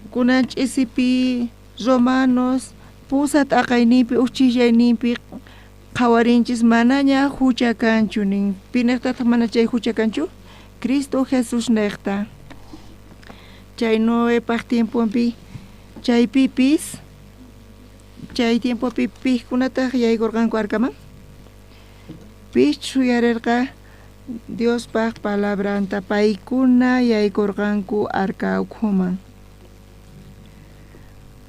Kunan ch'isipi Romanos pusaj t'aqayninpi uchillayninpi qhawarinchis manaña hucha kanchu nin. Pinejtataq mana chay hucha kanchu? Cristo Jesús nejta. Chay Noepaj tiemponpi chaypipis chay tiempopi pijkunataq yaykurqanku arkaman. Pich suyarerqa Diospaj palabranta paykuna yaykurqanku arka ukhuman.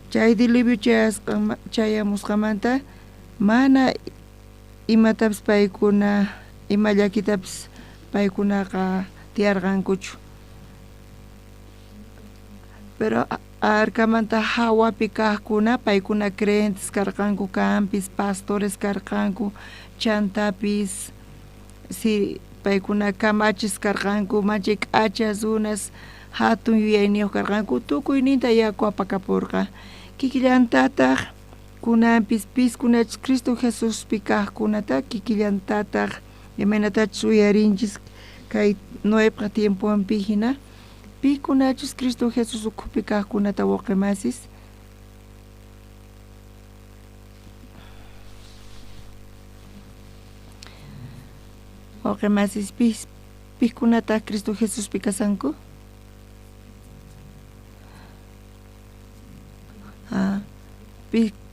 Chay diluvio chayamusqamanta mana imatapis paykuna ima llakitapis paykunaqa tiyarqankuchu. Pero arkamanta hawapi kaqkuna paykuna creyentes karqanku kanpis pastores karqanku chantapis si paykuna kamachis karqanku manchay k'acha runas hatun yuyayniyuq karqanku tukuyninta yaku apakapurqa. Kikillantataq kunanpis piskunachus Cristo Jesuspi kaqkunata kikillantataq imaynatachus uyarinchis kay Noepa tiemponpi hina pikunachus Cristo Jesus ukhupi kaqkunata wawqimasis. Wawqimasis pikunataq Cristo Jesuspi kasanku?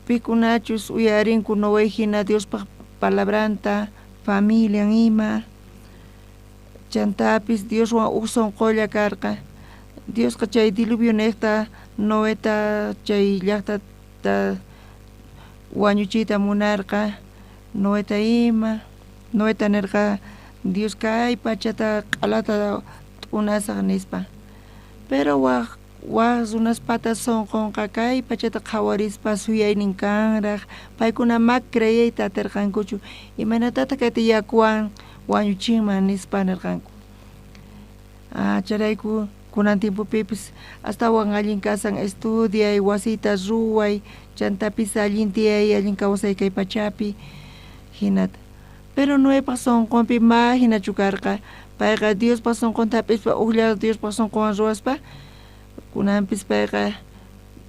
Pikunachus uyarinku Noé hina Diospaq palabranta familian ima chantapis Dioswan uj sunqulla karqa. Diosqa chay diluvio niqta Noeta chay llaqtata wañuchiyta munarqa Noeta ima Noeta nirqa Dios kay pachata q'alata t'unasaq nispa. Pero waj runaspata sunqunqa kay pachata qhawarispa suyaynin kanraq paykuna ma creeyta atirqankuchu imaynatataq kayta yakuwan wañuchinman nispa nirqanku. Chayrayku kunan tiempopipis astawan allin kasan estudiay wasita ruway chantapis allin tiyay allin kawsay kay pachapi hinata. Pero Noepaq sunqunpi ma hinachu karqa payqa Diospaq sunqunta hap'ispa ujlla Diospaq sunqunwan ruwaspa kunanpis payqa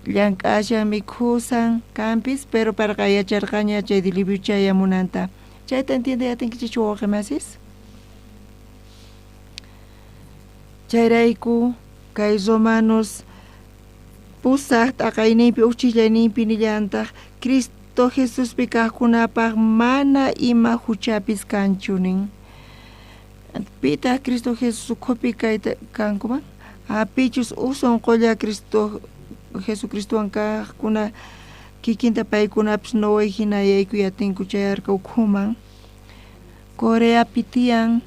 llank'ashan mikhusan kanpis pero payqa yacharqaña chay diluvio chayamunanta. Chayta entiende atinkichikchu wawqimasis? Chayrayku kay Romanos 8 t'aqayninpi uqchillayninpi nillantaq Cristo Jesuspi kaqkunapaq mana ima huchapis kanchu nin. Pitaq Cristo Jesus ukhupi kayta kankuman? Pichus uj sunqulla Cristo Jesucristowan kaqkuna kikinta paykunapis Noé hina yaykuy atinku chay arca ukhuman. Coreapi tiyan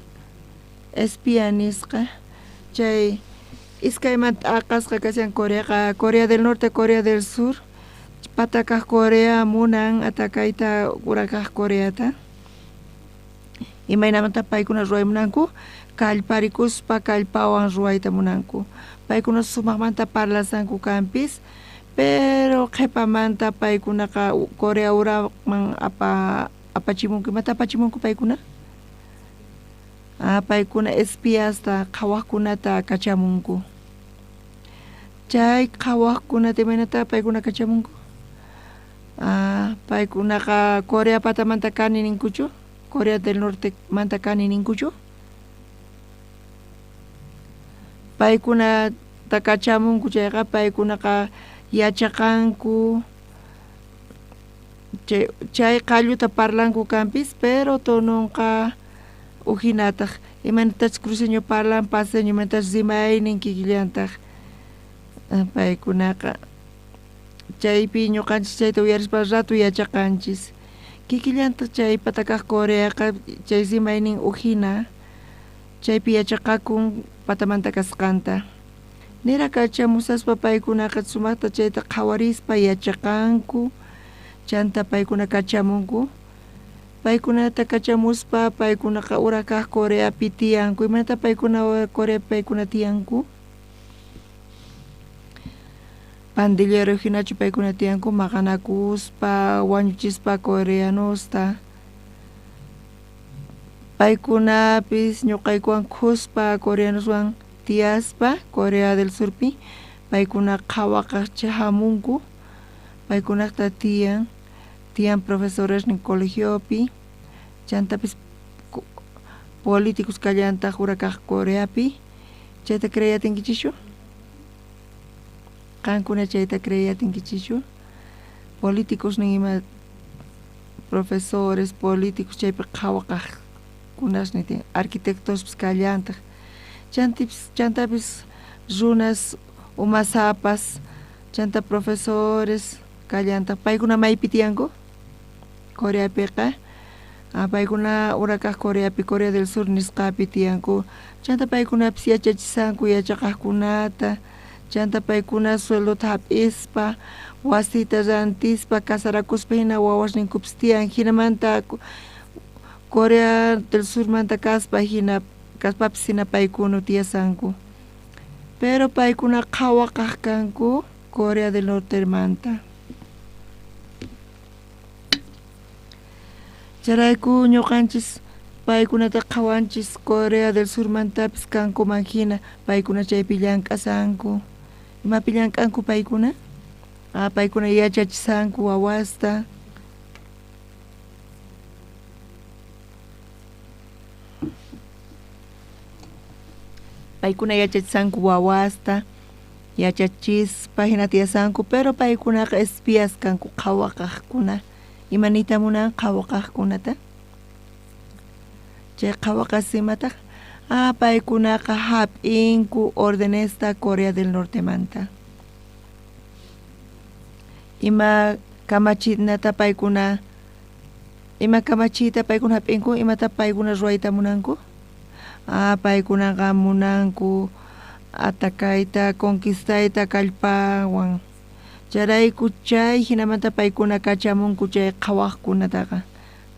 espía nisqa chay iskaymanta t'aqasqa kashan Coreaqa Corea del Norte, Corea del Sur. Patakaq Corea munan atakayta urakaq Coreata. Imaynamanta paykuna ruway munanku kallparikuspa kallpawan ruwayta munanku. Paykuna sumaqmanta parlasanku kanpis pero qhipamanta paykunaqa Corea uraman apachimunku. Imata apachimunku paykuna? Paykuna espiasta qhawaqkunata kachamunku. Chay qhawaqkunata imaynata paykuna kachamunku? Paykunaqa Corea patamanta kani ninkuchu? Corea del Norte manta kani ninkuchu? Paykunata kachamunku chayqa paykunaqa yachaqanku chay qalluta parlanku kanpis pero tonunqa ujinataq imaynatachus cruceño parlan paseño imaynatachus rimaynin kikillantaq paykunaqa chaypi ñuqanchis chayta uyarispa rato yachaqanchis. Kikillantaq chay patakaq Coreaqa chay rimaynin ujina chaypi yachaqakun patamanta kasqanta. Nira kachamusaspa paykunaqa sumaqta chayta qhawarispa yachaqanku chanta paykuna kachamunku. Paykunata kachamuspa paykunaqa urakaq Coreapi tiyanku. Imaynata paykuna Coreapi paykuna tiyanku? Pandillero hinachu paykuna tiyanku maqanakuspa wañuchispa coreanosta. Paykunapis ñuqaykuwan khuspa coreanoswan tiyaspa Corea del Surpi paykuna qhawaqaq hamunku paykunaqta tiyan profesores nin colegiopi chantapis políticos kallantaq urakaq Coreapi. Chayta creeyatinkichikchu? Qankuna chayta creeyatinkichikchu? Políticos nin ima profesores políticos chaypi qhawaqaqkunas nin tiyan arquitectospis kallantaq chantapis runas umasapas Chanta profesores kallantaq paykuna maypi tiyanku? Coreapiqa paykuna urakaq Coreapi, Corea del Sur nisqapi tiyanku. Chanta paykunapis yachachisanku yachaqaqkunata, chanta paykuna sueldota hap'ispa, wasita rantispa, casarakuspa hina wawasninkupis tiyan. Hinamanta Corea del Surmanta kaspa hina kaspapis hina paykuna tiyasanku. Pero paykuna qhawaqaq kanku Corea del Nortemanta. Chayrayku ñuqanchis paykunata qhawanchis Corea del Surmantapis kankuman hina paykuna chaypi llank'asanku. Imapi llank'anku paykuna? Paykuna yachachisanku wawasta. Paykuna yachachisanku wawasta, yachachispa hina tiyasanku, pero paykunaqa espías kanku qhawaqaqkuna. Ima niyta munan qhawaqaqkunata? Chay qhawaqas imataq? Paykunaqa hap'inku ordenesta Corea del Nortemanta. Ima kamachinata paykuna, ima kamachiyta paykuna hap'inku, imata paykuna ruwayta munanku? Paykunaqa munanku atakayta, conquistayta kallpawan. Chayrayku chay hinamanta paykuna kachamunku chay qhawaqkunataqa.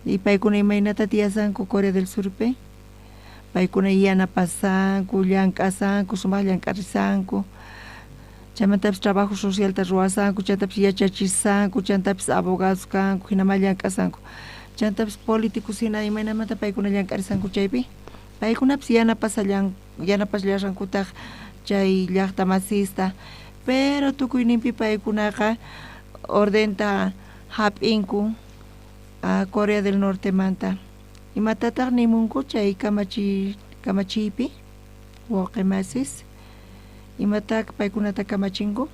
Y paykuna imaynata tiyasanku Corea del Surpi? Paykuna yanapasanku, llank'asanku, sumaq llank'arisanku. Chaymantapis trabajo socialta ruwasanku, chantapis yachachisanku, chantapis abogados kanku, hinama llank'asanku. Chantapis políticos hina imaynamanta paykuna llank'arisanku chaypi? Paykunapis yanapasllankutaq chay llaqta masista, pero tukuyninpi paykunaqa ordenta hap'inku Corea del Nortemanta. Imatataq nimunku chay kamachiypi wawqi masis? Imataq paykunata kamachinku?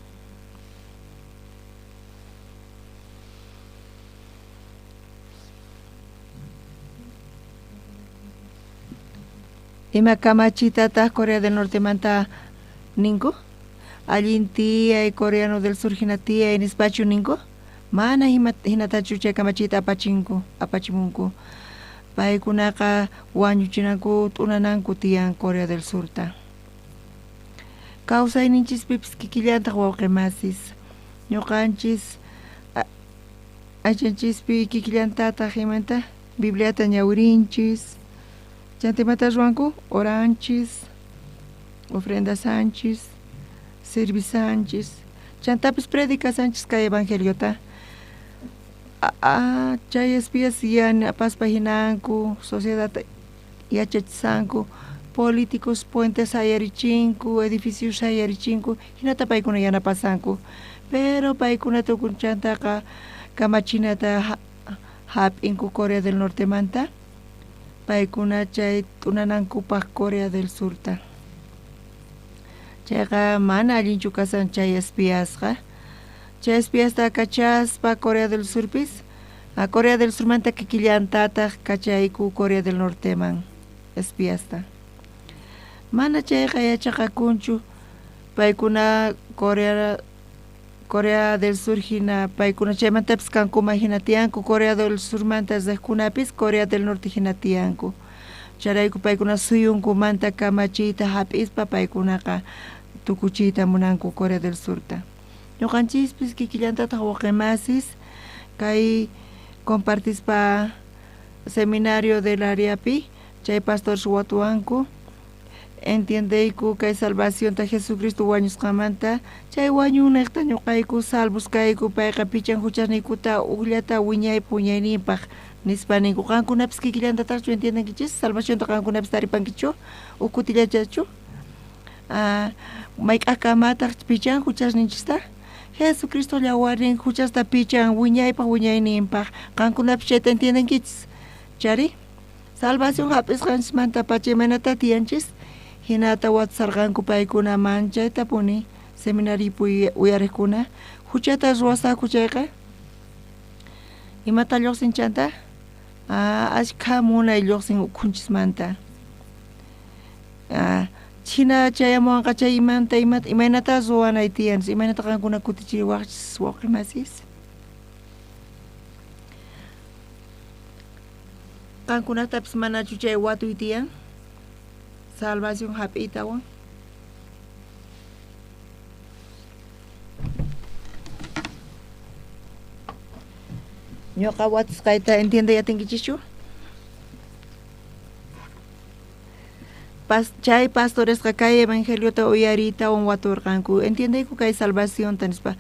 Ima kamachitataq Corea del Nortemanta ninku? Allin tiyay, Coreano del Sur hina tiyay nispachu ninku? Mana hinatachu chay kamachiyta apachinku, apachimunku. Paykunaqa wañuchinanku, t'unananku tiyan Corea del Surta. Kawsayninchispipis kikillantaq wawqi masis. Ñuqanchis aychanchispi kikillantataq imanta Bibliata ñawirinchis. Chanta imata ruwanku? Oranchis, ofrendasanchis, servisanchis, chantapis predicasanchis kay evangeliota. Chay espías yanapaspa hinanku, sociedad yachachisanku, políticos puentes sayarichinku, edificios sayarichinku, hinata paykuna yanapasanku. Pero paykuna tukunchantaqa kamachinata hap'inku Corea del Nortemanta, paykuna chay t'unanankupaq Corea del Surta. Chayqa mana allinchu kasan chay espiasqa. Chay espiasta kachaspa Corea del Surpis, a Corea del Surmanta kikillantataq kachayku Corea del Norteman espiasta. Mana chayqa yachaqakunchu paykuna Corea del Sur hina paykuna chaymantapis kankuma hina tiyanku, Corea del Surmanta riqkunapis Corea del Norte hina tiyanku. Chayrayku paykuna suyunkumanta kamachiyta hap'ispa paykunaqa tukuchiyta munanku Corea del Surta. Ñuqanchispis kikillantataq wawqi masis kay compartispa seminario del areapi chay pastores watuwanku entiendeyku kay salvacionta Jesucristo wañusqamanta chay wañunniqta ñuqayku salvos kayku payqa pichan huchasniykuta ujllata wiñaypaq wiñayninpaq nispa ninku. Qankunapis kikillantataqchu entiendenkichis? Salvacionta qankunapis taripankichu? Uj kutillachachu? Mayk'aqkamataq pichan huchasninchista? Jesucristo llawarin huchasta pichan wiñaypaq wiñayninpaq. Qankunapis chayta entiendenkichis? Chari? Salvación hap'isqanchismanta pacha imaynata tiyanchis? Hinata watasarqanku paykuna manchaytapuni seminariopi uyariqkuna huchata ruwasaqku chayqa imata lluqsin chanta? Ashkha munay lluqsin ukhunchismanta. Jina chayamuwanqa chay imanta imata imaynata ruwanay tiyan, imaynata qankuna kutichiwaqchis wawqi masis? Qankunatapis manachu chay watuy tiyan? Salvación hap'iytawan. Ñuqa watusqayta entiende atinkichikchu? Chay pastoresqa kay evangeliota uyariytawan waturqanku. Entiendeyku kay salvacionta nispa.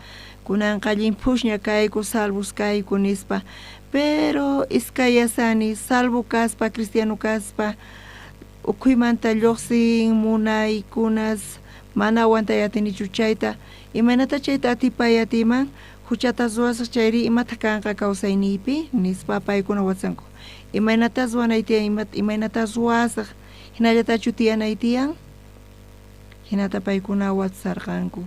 Kunanqa llimphusña kayku, salvos kayku nispa. Pero iskayasani, salvo kaspa, cristiano kaspa, ukhuymanta lluqsin munaykunas, mana aguantay atinichu chayta. Imaynata chayta atipay atiyman? Huchata ruwasaq chayri imata kanqa kawsayniypi nispa paykuna watsanku. Imaynata ruwanay tiyan, imaynata ruwasaq, hinallatachu tiyanay tiyan? Hinata paykuna watsarqanku.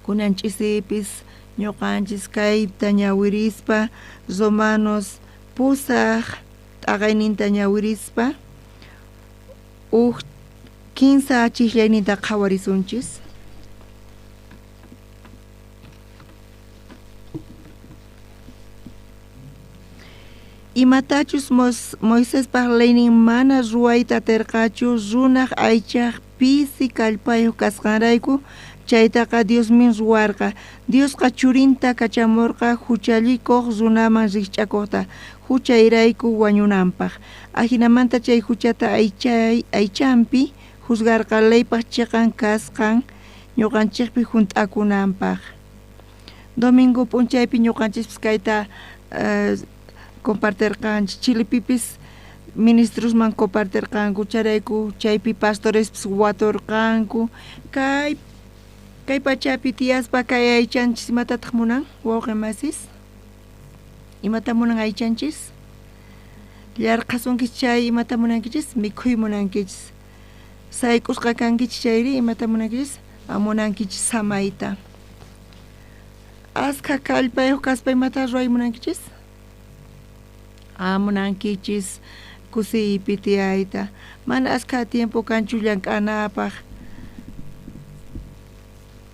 Kunan ch'isipis ñuqanchis kayta ñawirispa, Romanos 8 t'aqayninta ñawirispa, uj 15 chislayninta qhawarisunchis. Imatachus Moisespaj leynin mana ruwayta aterqachu runaj aychaj pisi kallpayuq kasqanrayku, chaytaqa Diosmin ruwarqa. Diosqa churinta kachamurqa huchallikuq runaman rikch'akuqta huchayrayku wañunanpaq. Ajinamanta chay huchata aychanpi juzgarqa leypaq chiqan kasqan ñuqanchikpi hunt'akunanpaq. Domingo p'unchaypi ñuqanchispis kayta compartirqanchik, Chilipipis ministrosman compartirqanku, chayrayku chaypi pastorespis waturqanku. Kay pachapi tiyaspa kay aychanchis imatataq munan wawqi masis? Imata munan aychanchis? Llarqasunkichis chay imata munankichis? Mikhuy munankichis. Sayk'usqa kankichis chayri imata munankichis? Munankichis samayta. Askha kallpayuq kaspa imata ruway munankichis? Munankichis kusiypi tiyayta. Mana askha tiempo kanchu llank'anapaq.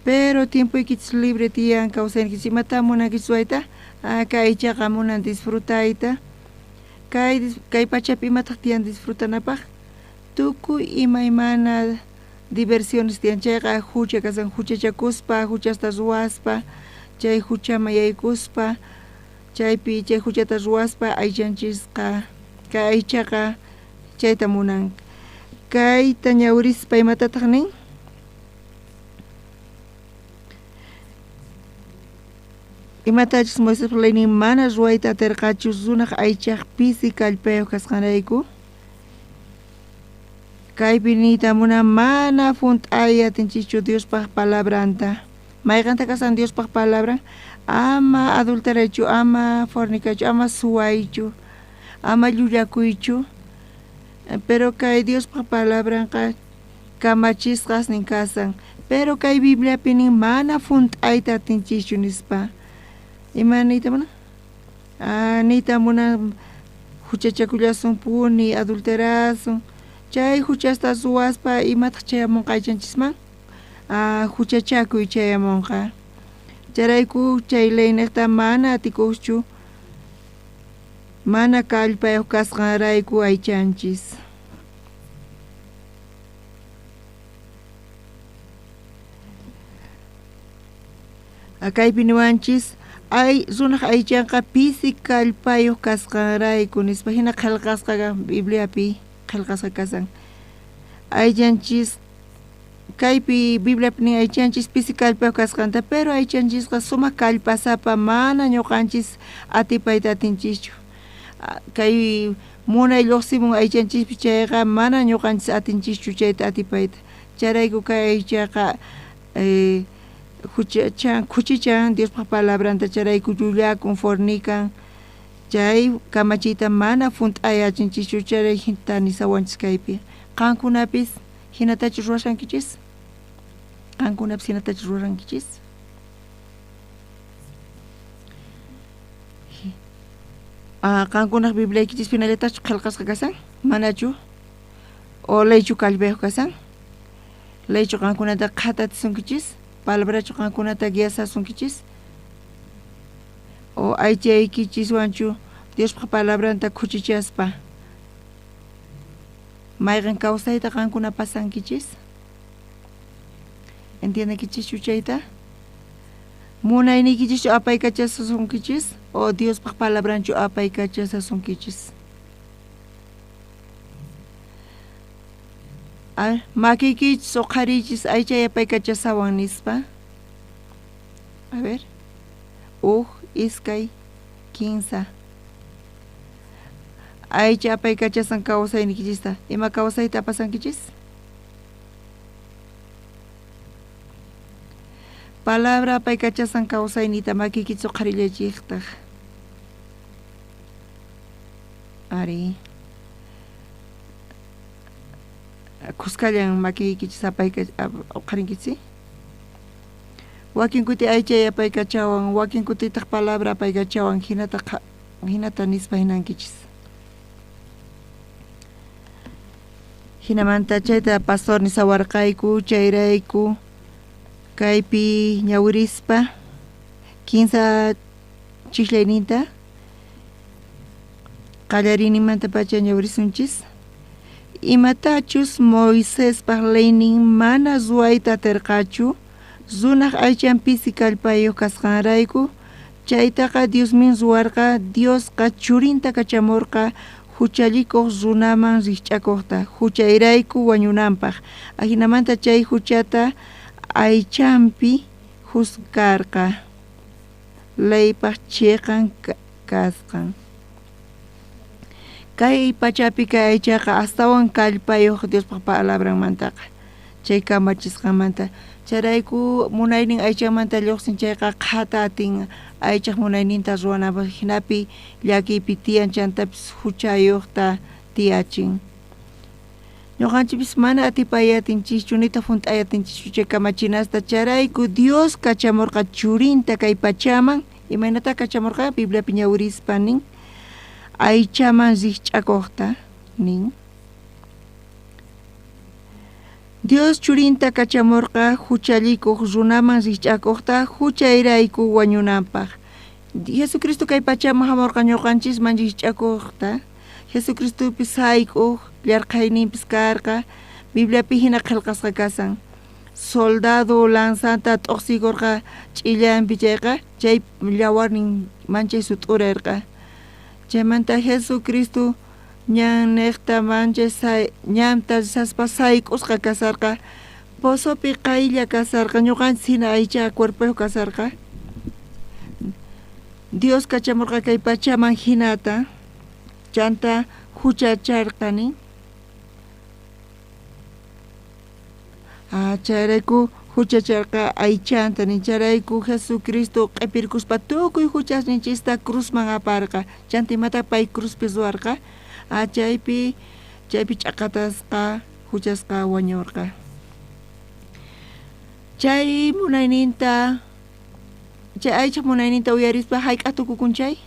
Pero tiempoykichis libre tiyan kawsaykichis. Imata munankichis ruwayta? Kay aychaqa munan disfrutayta. Kay pachapi imataq tiyan disfrutanapaq? Tukuy imaymana diversiones tiyan. Chayqa hucha kasan, huchachakuspa, huchasta ruwaspa, chay huchaman yaykuspa, chaypi chay huchata ruwaspa aychanchisqa kay aychaqa chayta munan. Kayta ñawirispa imatataq nin? Imatachus Moiséspa leynin mana ruwayta aterqachu runaj aychaj pisi kallpayuq kasqanrayku. Kaypi niyta munan mana hunt'ay atinchischu Diospaq palabranta. Mayqanta kasan Diospaq palabran? Ama adulteraychu, ama fornicaychu, ama suwaychu, ama llullakuychu. Pero kay Diospaq palabranqa kamachisqasnin kasan. Pero kay Bibliapi nin mana hunt'ayta atinchischu nispa. Ima niyta munan? Niyta munan huchachakullasunpuni, adulterasun. Chay huchasta ruwaspa imataq chayamunqa aychanchisman? Huchachakuy chayamunqa. Chayrayku chay leyniqta mana atikuqchu, mana kallpayuq kasqanrayku aychanchis. Kaypi niwanchis ay runaj aychanqa pisi kallpayuq kasqanrayku nispa. Hina qillqasqa Bibliapi qillqasqa kasan. Aychanchis kaypi Bibliapi nin aychanchis pisi kallpayuq kasqanta, pero aychanchisqa sumaq kallpasapa mana ñuqanchis atipayta atinchischu. Kay munay lluqsimun aychanchispi chayqa mana ñuqanchis atinchischu chayta atipayta. Chayrayku kay aychaqa khuchichan Diospaq palabranta, chayrayku llullakun, fornican. Chay kamachiyta mana hunt'ayachinchischu, chayrayta nisawanchis kaypi. Qankunapis hinatachu ruwashankichis? Qankunapis hinatachu rurankichis? Qankunaq Bibliaykichis hinallatachu qillqasqa kasan? Manachu? O leychu kallpayuq kasan? Leychu qankunata qhatatisunkichis? Palabrachu qankunata guiasasunkichis? O aychaykichiswanchu Diospaq palabranta khuchichaspa mayqin kawsayta qankuna pasankichis? Entiendenkichischu chayta? Munayniykichischu apaykachasasunkichis o Diospaq palabranchu apaykachasasunkichis? Makiykichis uqhariychis aychay apaykachasawan nispa. A ver. Uj, iskay, kinsa. Aycha apaykachasan kawsaynikichista. Ima kawsayta apasankichis? Palabra apaykachasan kawsaynita makiykichis uqharillaychiqtaq. Ari. Kuskallan makiykichis uqharinkichis. Wakin kuti aychay apaykachawan, wakin kutitaq palabra apaykachawan, hinata nispa hinankichis. Hinamanta chayta pastor nisawarqayku, chayrayku kaypi ñawirispa kinsa chiklayninta qallariyninmantapacha ñawirisunchis. Imatachus Moisespaq leynin mana ruwayta atirqachu, runaq aychan pisi kallpayuq kasqanrayku, chaytaqa Diosmin ruwarqa, Diosqa churinta kachamurqa huchallikuq runaman rikch'akuqta, huchayrayku wañunanpaq. Ajinamanta chay huchata aychanpi juzgarqa, leypaq chiqan kasqan. Kay pachapi kay aychaqa astawan kallpayuq Diospaq palabranmantaqa, chay kamachisqanmanta. Chayrayku munaynin aychamanta lluqsin chayqa qhata atin aychaq munayninta ruwanapaq, hinapi llakiypi tiyan chantapis huchayuqta tiyachin. Ñuqanchikpis mana atipay atinchischu nitaq hunt'ay atinchischu chay kamachinasta. Chayrayku Dios kachamurqa churinta kay pachaman. Imaynata kachamurqa? Bibliapi ñawirispa nin, aychaman rikch'akuqta nin. Dios churinta kachamurqa huchallikuq runaman rikch'akuqta huchayrayku wañunanpaq. Jesucristo kay pachaman hamurqa ñuqanchisman rikch'akuqta. Jesucristopis sayk'uq llarqhayninpis karqa. Bibliapi hina qillqasqa kasan. Soldado lanzanta t'uqsikurqa ch'illanpi chayqa, chay llawarnin manchay sut'urarqa. Chaymanta Jesucristo ñanniqta manchay ñanta risaspa sayk'usqa kasarqa, pozopi qaylla kasarqa, ñuqanchis hina aycha cuerpoyuq kasarqa. Dios kachamurqa kay pachaman hinata, chanta huchacharqa nin. Chayrayku huchacharqa aychanta nin. Chayrayku Jesucristo q'ipirkuspa tukuy huchasninchista cruzman aparqa. Chanta imata pay cruzpi ruwarqa? Chaypi ch'aqatasqa huchasqa wañurqa. Chay munayninta, chay aycha munayninta uyarispa hayk'a tukukun chay?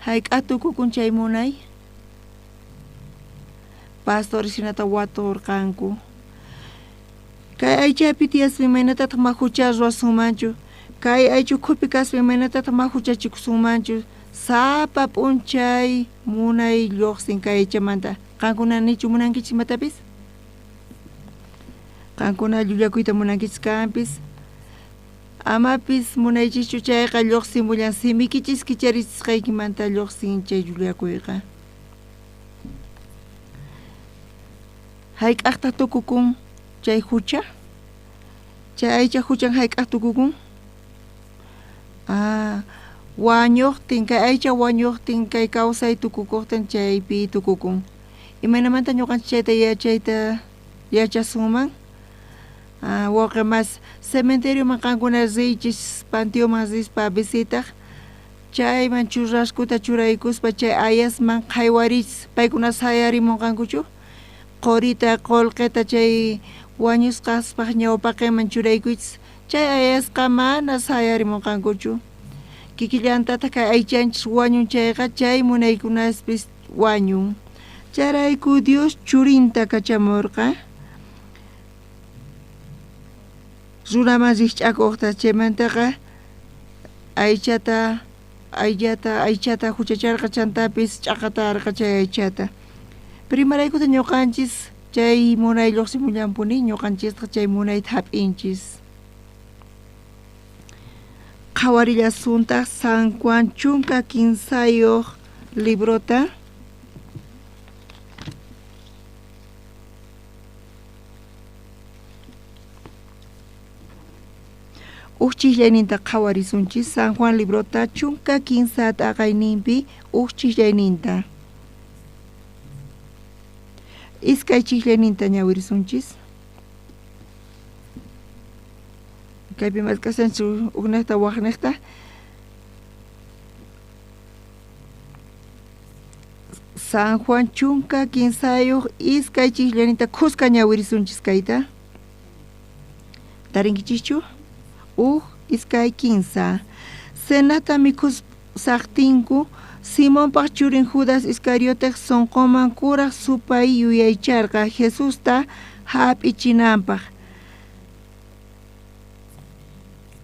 Hayk'a tukukun chay munay? Pastores hinata waturqanku. Kay aychapi tiyaspa imaynatataq ma hucha ruwasunmanchu? Kay aycha ukhupi kaspa imaynatataq ma huchachikusunmanchu? Sapa p'unchay munay lluqsin kay aychamanta. Qankuna nichu munankichis imatapis? Qankuna llullakuyta munankichis kanpis? Amapis munaychischu chayqa lluqsimullan simikichis kicharichisqaykimanta lluqsin chay llullakuyqa. Hayk'aqtaq tukukun chay hucha? Chay aycha huchan hayk'aq tukukun? Wañuqtin, kay aycha wañuqtin, kay kawsay tukukuqtin chaypi tukukun. Imaynamanta ñuqanchis chayta yachayta yachasunman? Wawqi mas cementerioman qankuna riychis, panteoman rispa visitaq, chayman churraskuta churaykuspa chay ayasman qhaywarichis, paykuna sayarimunqankuchu? Qurita, qullqita chay wañusqaspaq ñawpaqinman churaykuychis, chay ayasqa mana sayarimunqankuchu. Kikillantataq kay aychanchis wañun chayqa, chay munaykunaspis wañun. Chayrayku Dios churinta kachamorqa runaman rijch'akojta, chaymantaqa aychata huchacharqa, chantapis ch'aqatarqa chay aychata. Pero imaraykuta ñuqanchis chay munay lluqsimullanpuni, ñuqanchisqa chay munayta hap'inchis. Qhawarillasuntaq San Juan 13 librota. Uj chislayninta qhawarisunchis San Juan librota 13 t'aqayninpi uj chislayninta. Iskay chislayninta ñawirisunchis. Kaypi mask'asanchis ujnejta wajnejta. San Juan 13 iskay chislayninta khuska ñawirisunchis kayta. Tarinkichischu? Uj iskay 15. Cenata mikhusaqtinku Simonpaj churin Judas Iscariotej sonqoman kuraj supay yuyaycharqa Jesusta hap'ichinanpaj.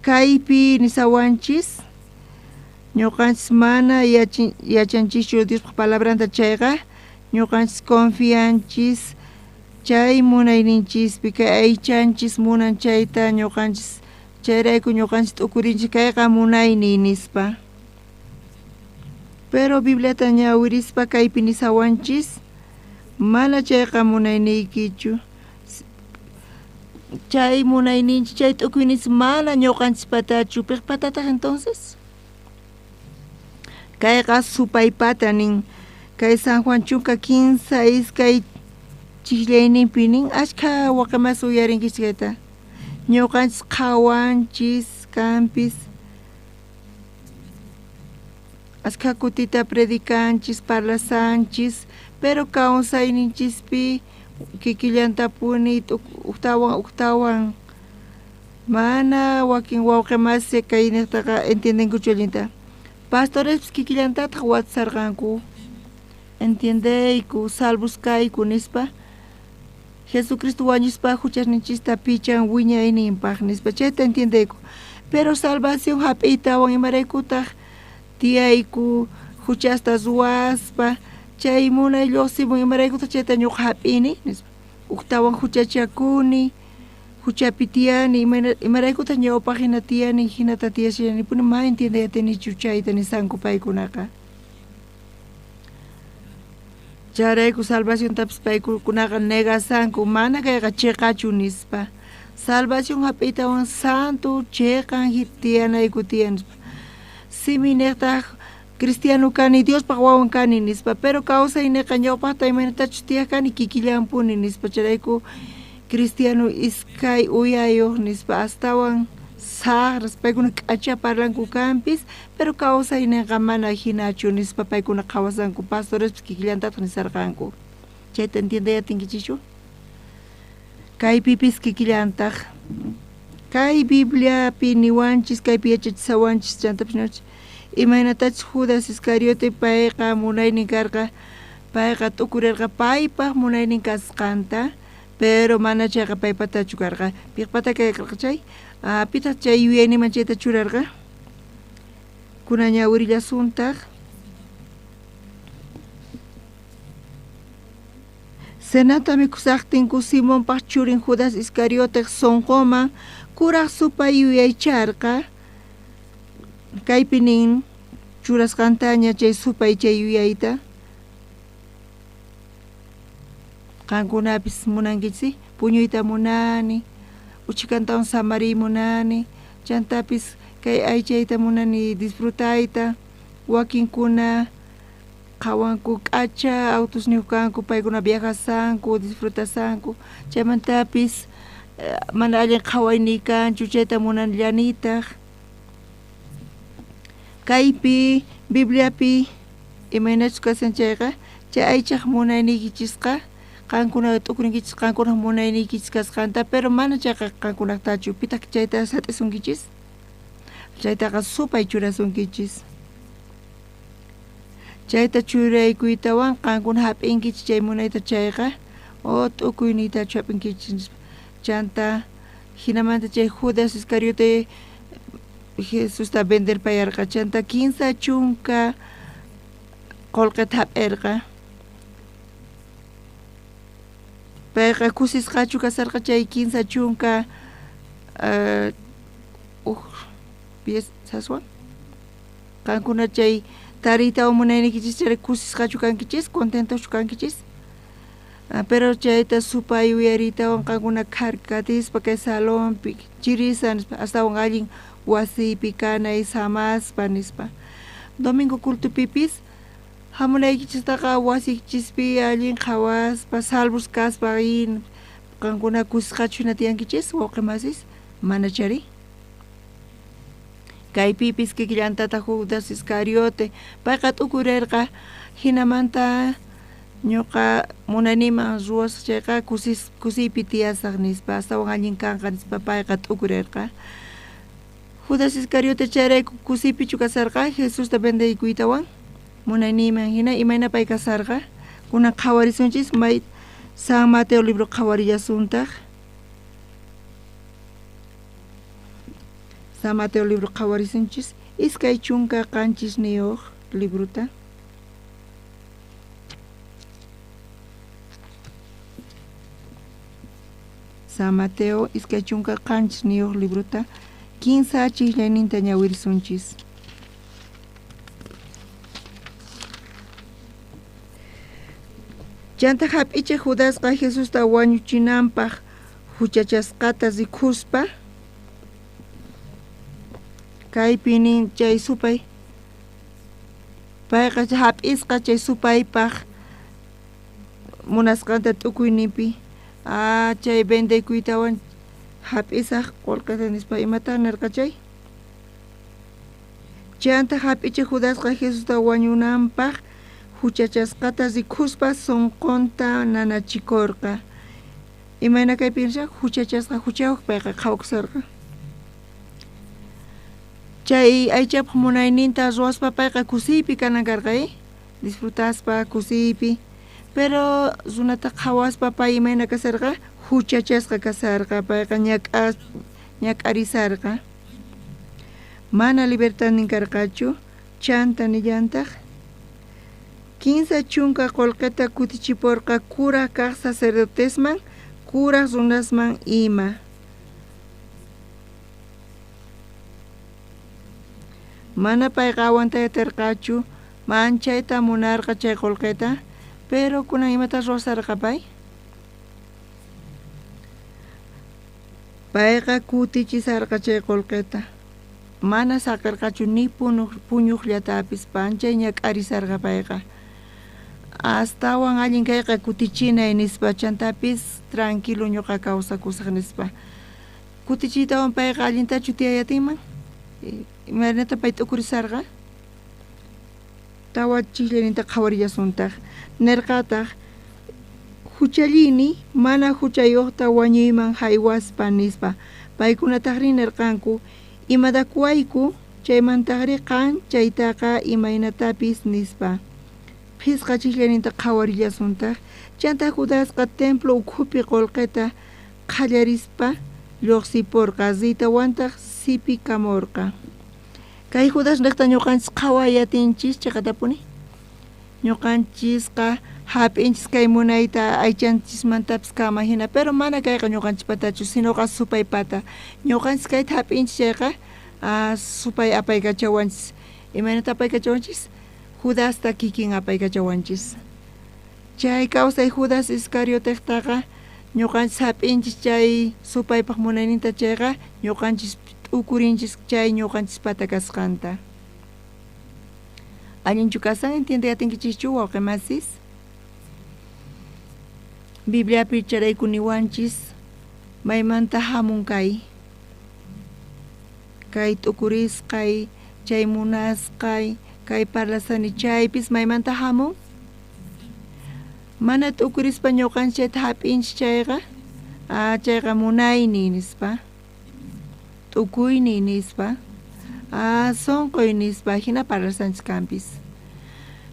Kaypi nisawanchis ñuqanchis mana yachanchischu Diospaj palabranta chayqa, ñuqanchis confianchis chay munayninchispi, kay aychanchis munan chayta ñuqanchis, chayrayku ñuqanchis t'ukurinchis kayqa munayniy nispa. Pero Bibliata ñawirispa kaypi nisawanchis mana chayqa munayniykichu. Chay munayninchis, chay t'ukuyninchis mana ñuqanchispatachu. Piqpatataq entonces? Kayqa supaypata nin. Kay San Juan 15 iskay chislayninpi nin ashkha waqamas uyarinkichis kayta. Ñuqanchis qhawanchis kanpis ashkha kutita predicanchis, parlasanchis, pero kawsayninchispi kikillantapuni uktawan mana wakin wawqi kayniqtaqa entiendenkuchu allinta. Pastorespis kikillantataq watasarqanku, entiendeyku, salvos kayku nispa. Jesucristo wañuspa huchasninchista pichan wiñayninpaq nispa, chayta entiendeyku. Pero salvación hap'iytawan imaraykutaq tiyayku huchasta ruwaspa, chay munay lluqsimun imaraykutaq chayta ñuqa hap'ini nispa. Uktawan huchachakuni, huchapi tiyani, imaraykutaq ñawpaq hina tiyani, hinata tiyashanipuni, ma entiendey atinichu chayta nisanku paykunaqa. Chayrayku salvaciontapis paykunaqa negasanku, mana kayqa chiqachu nispa. Salvación hap'iytawan santo chiqan tiyanayku tiyan nispa. Simi niqtaq cristiano kani, Diospaj wawan kani nispa, pero kawsayniqa ñawpaqta imaynatachus tiyaq kani kikillanpuni nispa. Chayrayku cristiano iskay uyayuq nispa, astawan saqras paykuna k'acha parlanku kanpis, pero kawsayninqa mana hinachu nispa paykuna qhawasanku. Pastorespis kikillantataq nisarqanku. Chayta entiendey atinkichischu? Kaypipis kikillantaq. Kay Bibliapi niwanchis, kaypi yachachisawanchis, chantapis niwanchis imaynatachus Judas Iscariote payqa munaynin karqa, payqa t'ukurirqa paypaj munaynin kasqanta, pero mana chayqa paypatachu karqa. Piqpata kaykarqa chay? Pitaq chay yuyayninman chayta churarqa? Kunan ñawirillasuntaq. Cenata mikhusaqtinku Simonpaj churin Judas Iscariotej sonqoman kuraj supay yuyaycharqa. Kaypi nin churasqantaña chay supay chay yuyayta. Qankunapis munankichis, puñuyta munani, uchikantawan samariy munani, chantapis kay aychayta munani disfrutayta. Wakinkuna qhawanku k'acha autosniyuq kanku, paykuna viajasanku, disfrutasanku, chaymantapis mana allin qhawayniy kanchu, chayta munanllanitaq. Kaypi Bibliapi imaynachus kasan chayqa, chay aychaq munayniykichisqa qankuna t'ukurinkichis qankunaq munayniykichis kasqanta, pero mana chayqa qankunaqtachu. Pitaq chayta sat'isunkichis? Chaytaqa supay churasunkichis. Chayta churaykuytawan qankuna hap'inkichis chay munayta chayqa o t'ukuyniytachu hap'inkichis nispa. Chanta hinamanta chay Judas Iscariote Jesusta venderpayarqa chanta 30 qolqeta hap'irqa. Payqa kusisqachu kasarqa chay 30 uj piezaswan. Qankuna chay tariytawan munaynikichis chay kusisqachu kankichis, contentochu kankichis. Pero chayta supay uyariytawan qankuna kharkatispa kay salonpi chirisa nispa, astawan allin wasiypi kanay samaspa nispa. Domingo cultupipis hamunaykichistaqa wasiykichispi allin qhawaspa salvos kaspa in qankuna kusisqachu hina tiyankichis wawqi masis, mana chari. Kaypipis kikillantata Judas Iscariote payqa t'ukurerqa hinamanta ñuqa munaniman ruwasaq chayqa kusiypi tiyasaq nispa, astawan allin kanqa nispa payqa t'ukurerqa. Judas Iscariote chayrayku kusiypichu kasarqa Jesusta vendeykuytawan munayniyman hina imayna pay kasarqa. Kunan qhawarisunchis may San Mateo libro qhawarillasuntaq. San Mateo libro qhawarisunchis 27 librota. San Mateo 27 librota 15 chijllayninta ñawirisunchis. Chanta hap'ichej Judasqa Jesusta wañuchinanpaj huchachasqata rikuspa kaypi nin chay supay payqa hap'isqa chay supaypaj munasqanta t'ukuyninpi chay vendeykuytawan hap'isaq qolqeta nispa imata nirqa chay. Chanta hap'ichej Judasqa Jesusta wañunanpaj huchachasqata rikuspa sunqunta nanachikurqa. Imayna kaypi nisha huchachasqa huchayuq payqa qhawkusarqa. Chay aychapaq munayninta ruwaspa payqa kusiypi kanan karqa, disfrutaspa kusiypi. Pero runata qhawaspa pay imayna kasarqa huchachasqa kasarqa, payqa ñak'arisarqa. Mana libertadnin karqachu. Chanta nillantaq 30 qolqeta kutichipurqa kuraj kaq sacerdotesman, kuraj runasman ima. Mana payqa aguantaytarqachu, manchayta munarqa chay qolqeta, pero kunan imata ruwasarqa pay? Payqa kutichisarqa chay qolqeta. Mana saqirqachu ni puñuqllatapis, panchay ñak'arisarqa payqa. Astawan allin kayqa kutichinay nispa, chantapis tranquilo ñuqa kawsakusaq nispa. Kutichiytawan payqa allintachu tiyayatinman? Imaynata pay t'ukurisarqa? Tawa chijllayninta qhawarillasuntaq. Nirqataq huchallini mana huchayuqta wañuyman haywaspa nispa. Paykunataqri nirqanku imadakuwayku chaymantaqri qan chaytaqa imaynatapis nispa. Phisqa chijllayninta qhawarillasuntaq. Chanta Judasqa templo ukhupi qolqeta qhallarispa lluqsipurqa, riytawantaq sipikamurqa. Kay Judas niqta ñuqanchis qhawayatinchis chiqatapuni. Ñuqanchisqa hap'inchis kay munayta aychanchismantapis kama hina, pero mana kayqa ñuqanchispatachu, sinoqa supaypata. Ñuqanchis kayta hap'inchis chayqa supay apaykachawanchis. Imaynata apaykachawanchis? Judasta kikin apaykachawanchis. Chay kawsay Judas Iscarioteqtaqa ñuqanchis hap'inchis chay supaypaq munayninta chayqa ñuqanchis t'ukurinchis chay ñuqanchispata kasqanta. Allinchu kasan entiendeyatinkichikchu wawqi masis? Bibliapi charayku niwanchis maymanta hamun kay. Kay t'ukurisqay, chay munasqay, kay parlasani chaypis maymanta hamun? Mana t'ukurispa ñuqanchayta hap'inchis chayqa, chayqa munayni nispa, t'ukuyni nispa, sunquy nispa, hina parlasanchis kanpis.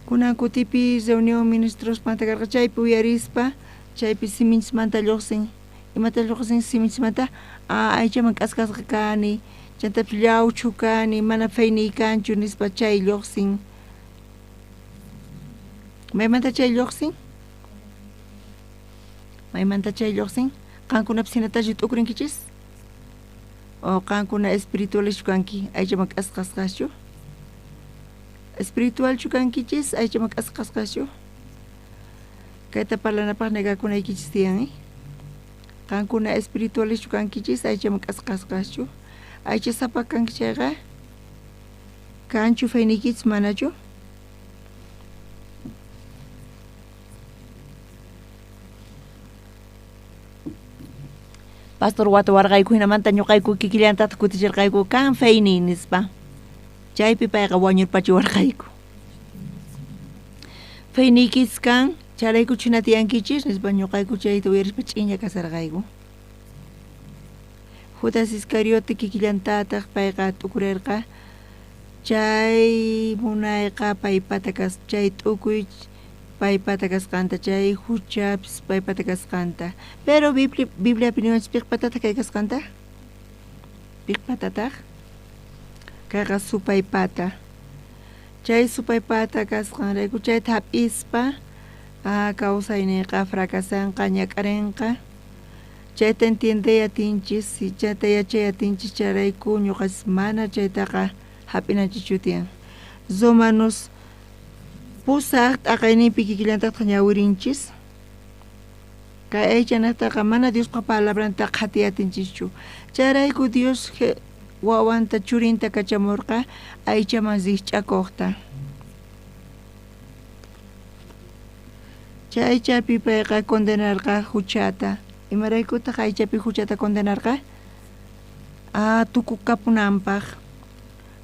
Kunan kutipi reunión ministrosmanta karqa chaypi uyarispa, chaypi siminchismanta lluqsin. Imata lluqsin siminchismanta? Aychaman k'askasqa kani, chantapis llawchu kani, mana feyniy kanchu nispa chay lluqsin. Maymanta chay lluqsin? Maymanta chay lluqsin? Qankunapis hinatachu t'ukurinkichis? O qankuna espiritualeschu kanki, aychaman k'askasqaschu? Espiritualchu kankichis, aychaman k'askasqaschu? Kayta parlanapaq negakunaykichis tiyan, Qankuna espiritualeschu kankichis, aychaman k'askasqaschu? Aycha sapa kanki chayqa, kanchu feyniykichis manachu? Pastor watawarqayku hinamanta ñuqayku kikillantataq kutichirqayku kan feyniy nispa. Chaypi payqa wañurpachiwarqayku. Feyniykichis kan, chayraykuchu hina tiyankichis nispa ñuqayku chayta uyarispa ch'inya kasarqayku. Judas Iscariote kikillantataq payqa t'ukurirqa chay munayqa paypata kas chay t'ukuy paypata kasqanta, chay huchapis paypata kasqanta. Pero Bibliapi niwanchis piqpatataq kay kasqanta? Piqpatataq? Kayqa supaypata. Chay supaypata kasqanrayku chayta hap'ispa kawsayniyqa fracasanqa, ñak'arinqa. Chayta entiendey atinchis, chayta yachay atinchis, chayrayku ñuqachis mana chaytaqa hap'inanchikchu tiyan. Romanos 8 t'aqayninpi kikillantataq ñawirinchis. Kay aychanaqtaqa mana Diospa palabranta qhatiy atinchischu. Chayrayku Dios wawanta churinta kachamurqa aychaman rikch'akuqta. Chay aychapi payqa condenarqa huchata. Imaraykutaq aychapi huchata condenarqa? Tukukapunanpaq.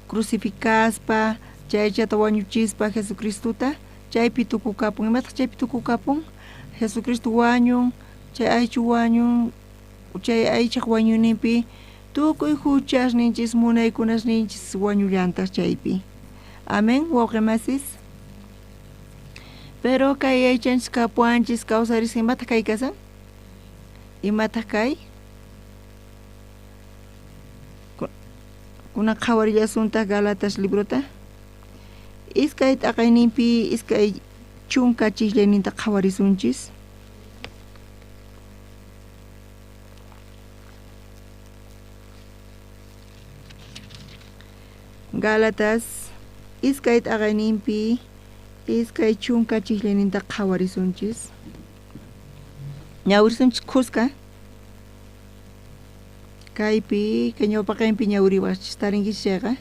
Crucificaspa, chay aychata wañuchispa Jesucristota, chaypi tukukapun. Imataq chaypi tukukapun? Jesucristo wañun, chay aychu wañun, chay aychaq wañuyninpi tukuy huchasninchis, munaykunasninchis wañullantaq chaypi. Amén, wawqimasis. Pero kay aychanchis kapuanchis kawsarisqa, imataq kay kasan? Imataq kay? Kunan qhawarillasuntaq Galatas librota. Iskay t'aqayninpi 20 chislayninta qhawarisunchis. Galatas iskay t'aqayninpi 20 chislayninta qhawarisunchis. Ñawirisunchis khuska. Kaypi, kay ñawpaqinpi ñawiriwaqchis tarinkichis chayqa.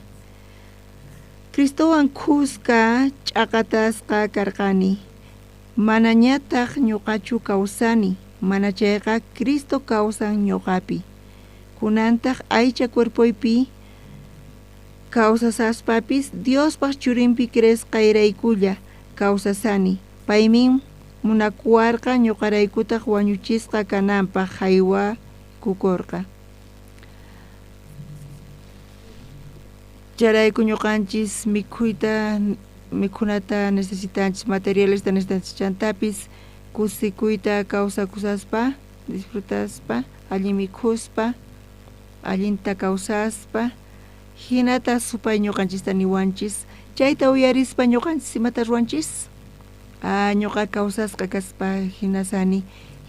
Cristowan khuska ch'aqatasqa karqani. Manañataq ñuqachu kawsani, mana chayqa Cristo kawsan ñuqapi. Kunantaq aycha cuerpoypi kawsasaspapis Diospaq churinpi creesqayraykulla kawsasani. Paymin munakuwarqa ñuqaraykutaq wañuchisqa kananpaq haywakukurqa. Chayrayku ñuqanchis mikhuyta, mikhunata necesitanchis, materialesta necesitanchis, chantapis kusikuyta kawsakusaspa, disfrutaspa, allin mikhuspa, allinta kawsaspa, hinata supay ñuqanchista niwanchis. Chayta uyarispa ñuqanchis imata ruwanchis? Ñuqa kawsasqa kaspa hinasani,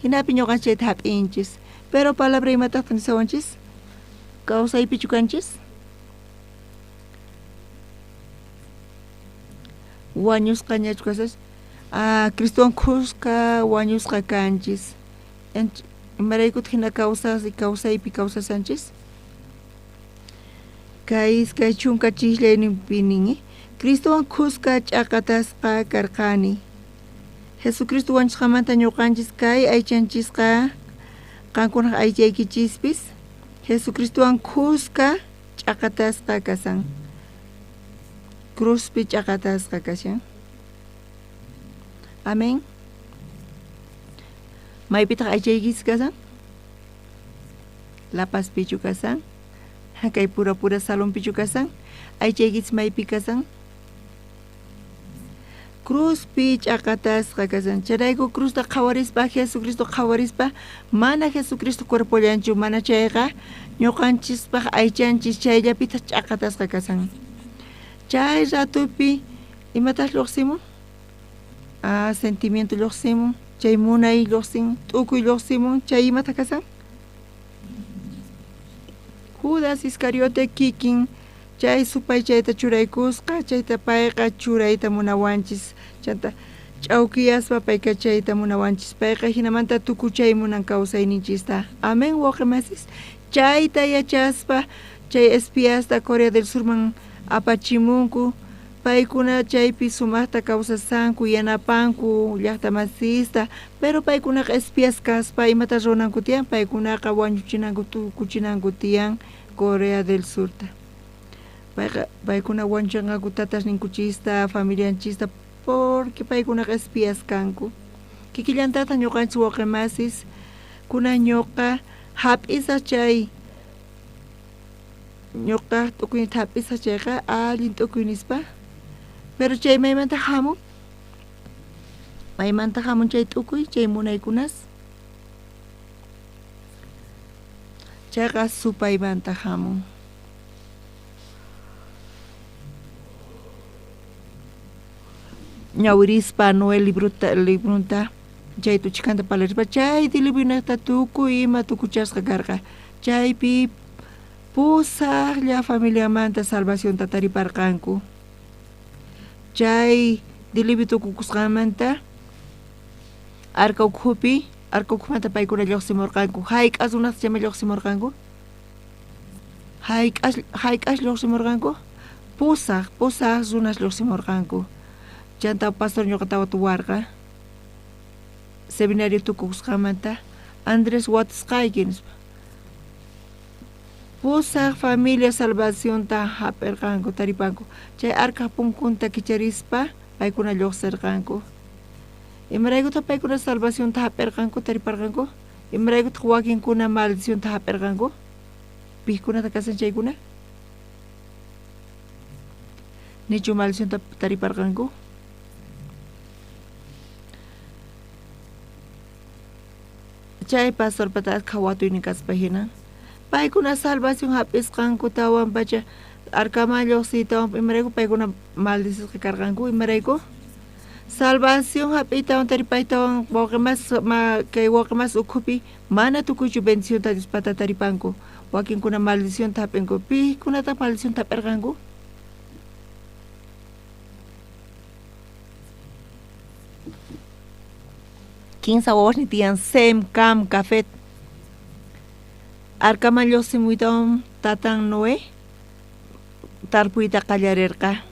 hinapi ñuqanchis chayta hap'inchis. Pero palabra imataqta nisawanchis? Kawsaypichu kanchis? Wañusqañachu kasas? Cristowan khuska wañusqa kanchis. Imaraykutaq hina kawsaypi kawsasanchis? Kay 20 chislayninpi nin, Cristowan khuska ch'aqatasqa karqani. Jesucristo wañusqamanta ñuqanchis kay aychanchisqa qankunaq aychaykichispis Jesucristowan khuska ch'aqatasqa kasan. Cruzpi ch'aqatasqa kashan. Amén. Maypitaq aychaykichis kasan? La Pazpichu kasan? Kay pura pura salonpichu kasan? Aychaykichis maypi kasan? Cruzpi ch'aqatasqa kashan. Chayrayku cruzta qhawarispa, Jesucristo qhawarispa, mana Jesucristo cuerpollanchu, mana chayqa ñuqanchispaq aychanchis chayllapitaq ch'aqatasqa kashan. Chay ratupi imataq lluqsimun? Ah, sentimiento lluqsimun, chay munay lluqsin, t'ukuy lluqsimun, chay imataq kashan? Judas Iscariote kikin chay supay chayta churaykusqa, chayta payqa churayta munawanchis, chanta ch'awkiyaspa payqa chayta munawanchis, payqa hinamanta tukuchay munan kawsayninchista. Amén, wawqimasis. Chayta yachaspa chay espiasta Corea del Surman apachimunku, paykuna chaypi sumaqta kawsasanku, yanapanku llaqtamasista, pero paykunaqa espías kaspa imata ruwananku tiyan, paykunaqa wañuchinanku tukuchinanku tiyan Corea del Surta. Payqa paykuna wañuchinqanku tatasninkuchista, familianchista, porque paykunaqa espías kanku. Kikillantataq ñuqanchis wawqimasis, kunan ñuqa hap'isaq chay ñuqa t'ukuynita hap'isaq chayqa allin t'ukuy nispa. Pero chay maymanta hamun? Maymanta hamun chay t'ukuy, chay munaykunas? Chayqa supaymanta hamun. Ñawirispa Noé librunta chay tuchikanta parlarispa chay diluvionaqta tukuy ima tukuchasqa karqa. Chaypi pusaqlla familiamanta salvacionta tariparqanku. Chay diluvio tukukusqanmanta arca ukhupi, arca ukhumanta paykuna lluqsimurqanku. Hayk'as runasqa chayman lluqsimurqanku? Hayk'as lluqsimurqanku? Pusaq runas lluqsimurqanku. Chanta pastor ñuqata watuwarqa seminario tukukusqanmanta Andrés watusqayki nispa. Pusaq familia salvacionta hap'irqanku, taripanku. Chay arca punkunta kicharispa paykuna lluqsirqanku. Imaraykutaq paykuna salvacionta hap'irqanku, tariparqanku? Imaraykutaq wakinkuna maldicionta hap'irqanku? Pijkunata kasan chaykuna? Nichu maldicionta tariparqanku? Chay pastorpata achkha watuynin kaspa hina. Paykuna salvación hap'isqankutawan pacha arcaman lluqsiytawan imarayku paykuna maldicisqa karqanku, imarayku? Salvación hap'iytawan taripaytawan wawqimas kay wawqimas ukhupi mana tukuychu bendicionta Diospata taripanku. Wakinkuna maldicionta hap'inku. Pikunataq maldicionta hap'irqanku? Kinsa wawasni tiyan Sem, Cam, Jafet. Arcaman lluqsimuytawan tatan Noé tarpuyta qallarirqa,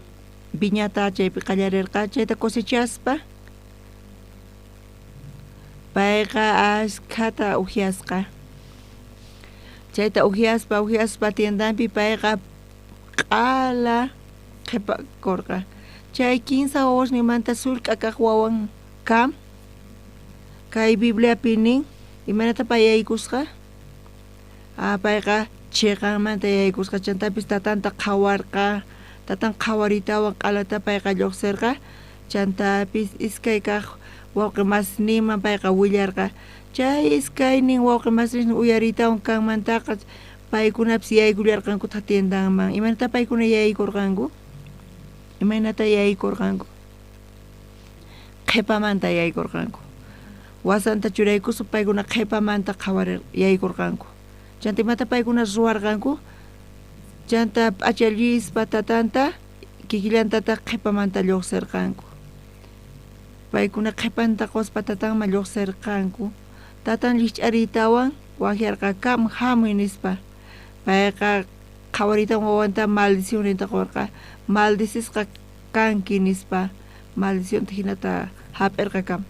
viñata chaypi qallarirqa, chayta cosechaspa payqa ashkhata uhyasqa. Chayta uhyaspa tiendanpi payqa q'ala qhipakurqa. Chay kinsa wawasninmanta sullk'a kaq wawan Cam kay Bibliapi nin imaynata pay yaykusqa? Payqa chiqanmanta yaykusqa, chantapis tatanta qhawarqa, tatan qhawaritawan q'alata payqa lluqsirqa, chantapis iskay kaq wawqimasninman payqa willarqa. Chay iskaynin wawqimasnin uyaritawan kanmantaqa paykunapis yaykullarqankutaq tiendanman. Imaynata paykuna yaykurqanku? Imaynata yaykurqanku? Qhipamanta yaykurqanku. Wasanta churaykuspa paykuna qhipamanta qhawarir yaykurqanku. Chanta imata paykuna ruwarqanku? Chanta p'achallispa tatanta kikillantataq qhipamanta lluqsirqanku. Paykuna qhipanta quspa tatanman lluqsirqanku. Tatan llikch'ariytawan waqyarqa Cam hamuy nispa. Payqa qhawaritawan wawanta maldicionninta qurqa. Maldicisqa kanki nispa. Maldicionta hinata hap'irqa Cam.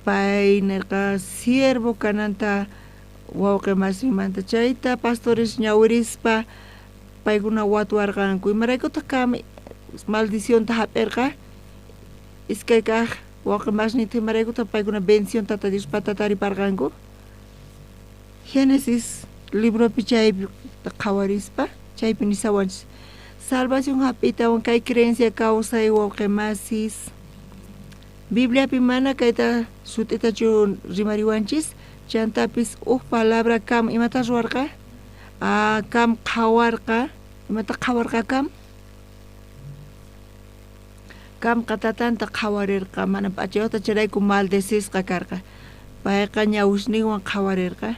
Pay nirqa siervo kananta wawqimasinmanta. Chayta pastores ñawirispa paykuna watuwarqanku. Imaraykutaq Cam maldicionta hap'irqa? Iskay kaq wawqimasninta imaraykutaq paykuna bendicionta Tata Diospata tariparqanku? Génesis libropi chaypi qhawarispa Chaypi nisawanchis salvación hap'itawan kay creencia kawsay wawqimasis. Bibliapi mana kayta sut'itachu rimariwanchis, chantapis uj palabra Cam imata ruwarqa? Cam qhawarqa, imata qhawarqa Cam? Camqa tatanta qhawarirqa, mana p'achayuqta chayrayku maldecisqa karqa. Payqa ñawisninwan qhawarirqa.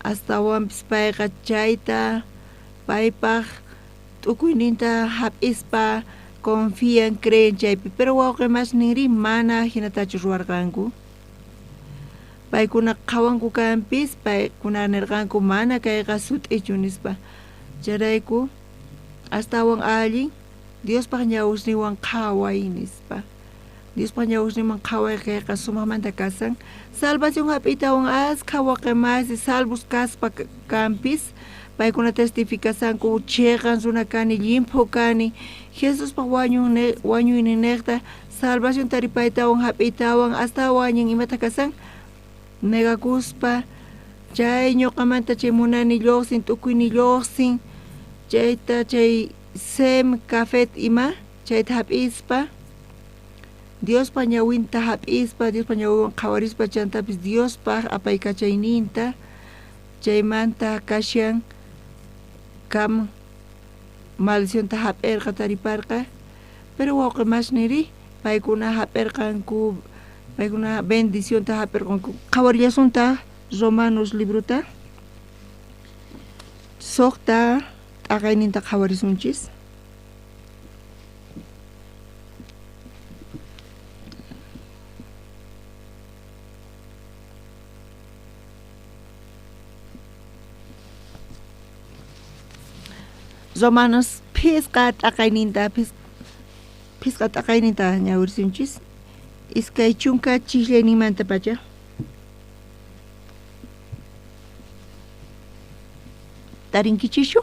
Astawanpis payqa chayta paypaq t'ukuyninta hap'ispa confian, creen chaypi, pero wawqimasninri mana hinatachu ruwarqanku. Paykuna qhawanku kanpis, paykuna nirqanku mana kayqa sut'ichu nispa. Chayrayku astawan allin Diospaq ñawisninwan qhaway nispa. Diospaq ñawisninwan qhaway kayqa sumaqmanta kasan. Salvación hap'itawan askha wawqimasi salvos kaspa kanpis, paykuna testificasanku chiqan runa kani, llimphu kani, Jesuspaq wañuyninniqta salvación taripaytawan hap'itawan astawan allin imata kasan negakuspa chay ñuqamanta chay munani lluqsin, t'ukuyni lluqsin, chayta chay Sem, Cafet ima chayta hap'ispa Diospaq ñawinta hap'ispa, Diospaq ñawinwan qhawarispa chantapis Diospaq apaykachayninta chaymanta kashan Cam maldicionta hap'irqa tariparqa, pero wawqimasniri paykuna hap'irqanku, paykuna bendicionta hap'irqanku. Qhawarillasunta Romanos librota suqta t'aqayninta qhawarisunchis. Romanos phisqa t'aqayninta phisqa t'aqayninta ñawirisunchis 20 chijllayninmantapacha. Tarinkichischu?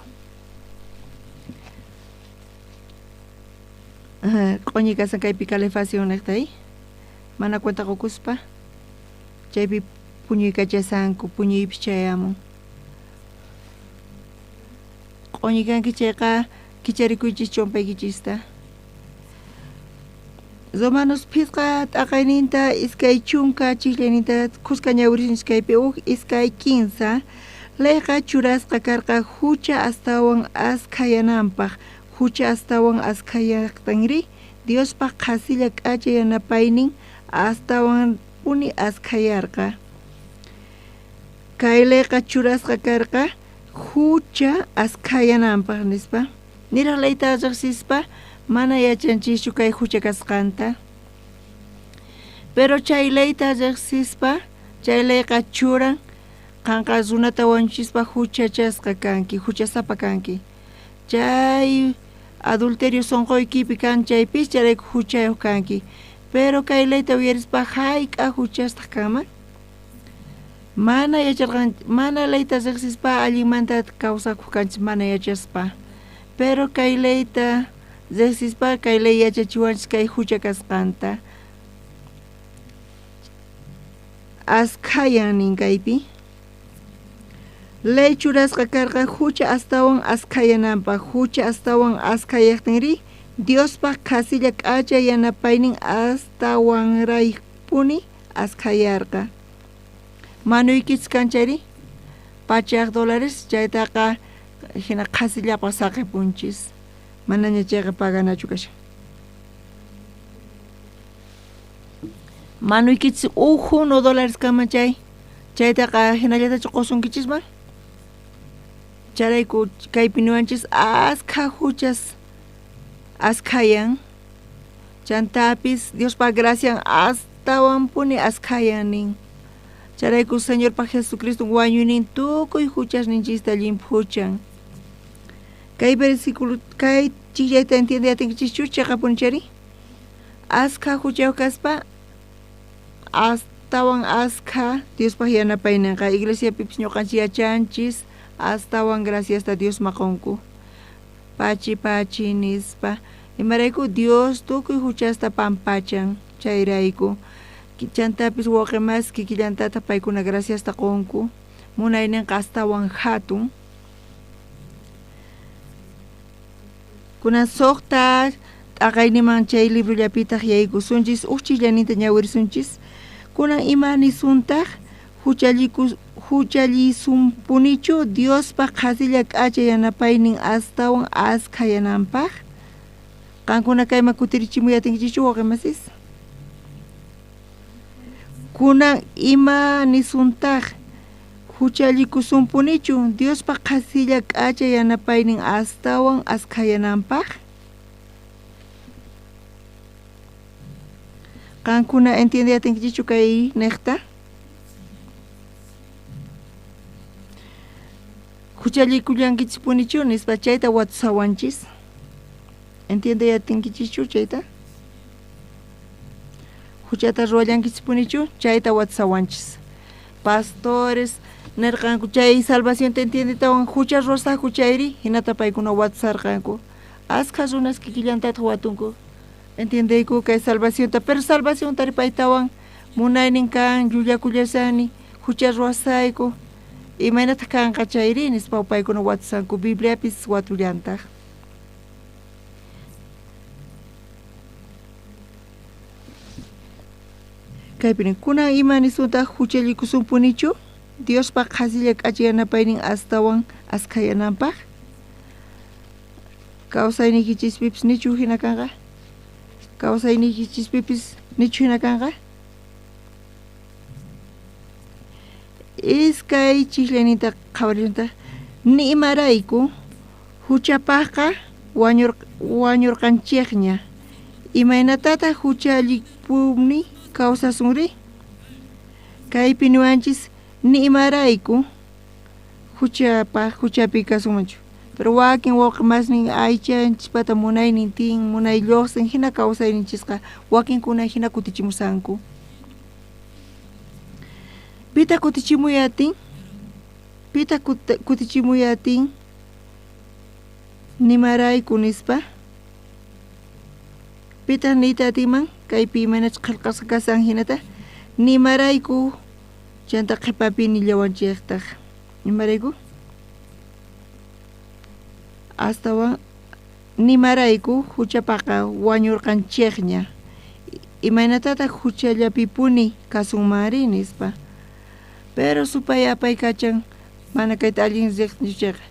Q'uñi kasan kaypi calefacción niqta, mana cuenta qukuspa chaypi puñuykachasanku, puñuypis chayamun. Q'uñi kanki chayqa kicharikuychis chompaykichista. Romanos phisqa t'aqayninta 20 chijllayninta khuska ñawirisunchis kaypi uj 2:15. Leyqa churasqa karqa hucha astawan askhayananpaq, hucha astawan askhayaqtinri Diospaq qhasilla k'acha yanapaynin astawan puni askhayarqa. Kay leyqa churasqa karqa hucha askhayananpaq nispa. Niraq leyta riqsispa mana yachanchischu kay hucha kasqanta. Pero chay leyta riqsispa chay leyqa churan qanqa runata wañuchispa huchachasqa kanki, huchasapa kanki. Chay adulterio sunquykipi kan chaypis chayrayku huchayuq kanki. Pero kay leyta uyarispa hayk'a huchastaq kanman? Mana yacharqan, mana leyta riqsispa allinmanta kawsakuq kanchis mana yachaspa. Pero kay leyta riqsispa kay ley yachachiwanchis kay hucha kasqanta. Askhayan nin kaypi. Ley churasqa karqa hucha astawan askhayananpaq, hucha astawan askhayaqtinri Diospaq qhasilla k'acha yanapaynin astawanraypuni askhayarqa. Manuykichis kanchayri $100 chaytaqa hina qhasillapaq saqipunchis, manaña chayqa paganachu kashan. Manuykichis uj $1 kaman chay, chaytaqa hinallatachu qusunkichisman? Chayrayku kaypi niwanchis askha huchas askhayan, chantapis Diospaq gracian astawanpuni askhayan nin. Chayrayku Señorpaq Jesucristo wañuynin tukuy huchasninchista llimphuchan. Kay versículo kay chillayta entiende atinkichischu chiqapuni chayri? Askha huchayuq kaspa astawan askha Diospaq yanapayninqa iglesiapipis ñuqanchis yachanchis astawan graciasta Dios maqunku. Pachi pachi nispa imarayku Dios tukuy huchasta pampachan chayrayku. Chantapis wawqimas kikillantata paykuna graciasta qunku munayninqa astawan hatun. Kunan suqta t'aqayniman chay librollapitaq yaykusunchis, uj chillaninta ñawirisunchis. Kunan ima nisuntaq huchallisumpunichu Diospaq qhasilla k'acha yanapaynin astawan askhayananpaq? Qankuna kayman kutirichimuyatinkichikchu wawqimasis? Kunan ima nisuntaq huchallikusunpunichu Diospaq qhasilla k'acha yanapaynin astawan askhayananpaq? Qankuna entiendeyatinkichikchu kay niqta? Huchallikullankichispunichu nispa chayta watusawanchis. Entiendeyatinkichikchu chayta? Huchata ruwallankichispunichu chayta watusawanchis. Pastores nirqanku chay salvacionta entiendetawan hucha ruwasaqku chayri hinata paykuna watusarqanku. Askha runas kikillantataq watunku. Entiendeyku kay salvacionta, pero salvación taripaytawan munaynin kan llullakullasani hucha ruwasayku. Imaynataq kanqa chayri nispa paykuna watusanku, Bibliapis watullantaq. Kaypi kunan ima nisuntaq huchallikusunpunichu Diospaq qhasilla k'acha yanapaynin astawan askhayananpaq? Kawsayniykichispipis nichu hina kanqa? Kawsayniykichispipis nichu hina kanqa? Iskay chiqllayninta qhawarinta ni imarayku huchapaqqa wañurqanchikña. Imaynatataq huchallikpuni kawsasunri? Kaypi niwanchis ni imarayku huchapaq huchapi kasunmanchu. Pero wakin wawqimasnin aychanchispata munaynin tin munay lluqsin hina kawsayninchisqa wakinkuna hina kutichimusanku. Pita kutichimuyatin? Pita kutichimuyatin? Nimarayku nispa. Pita niyta atiman kaypi imaynachus qillqasqa kasan hinata nimarayku chanta qhipapi nillawanchiktaq. Imarayku? Astawan nimarayku huchapaqa wañurqanchikña. Imaynatataq huchallapipuni kasunmanri nispa. Pero supay apaykachan mana kayta allin riqnichikqa.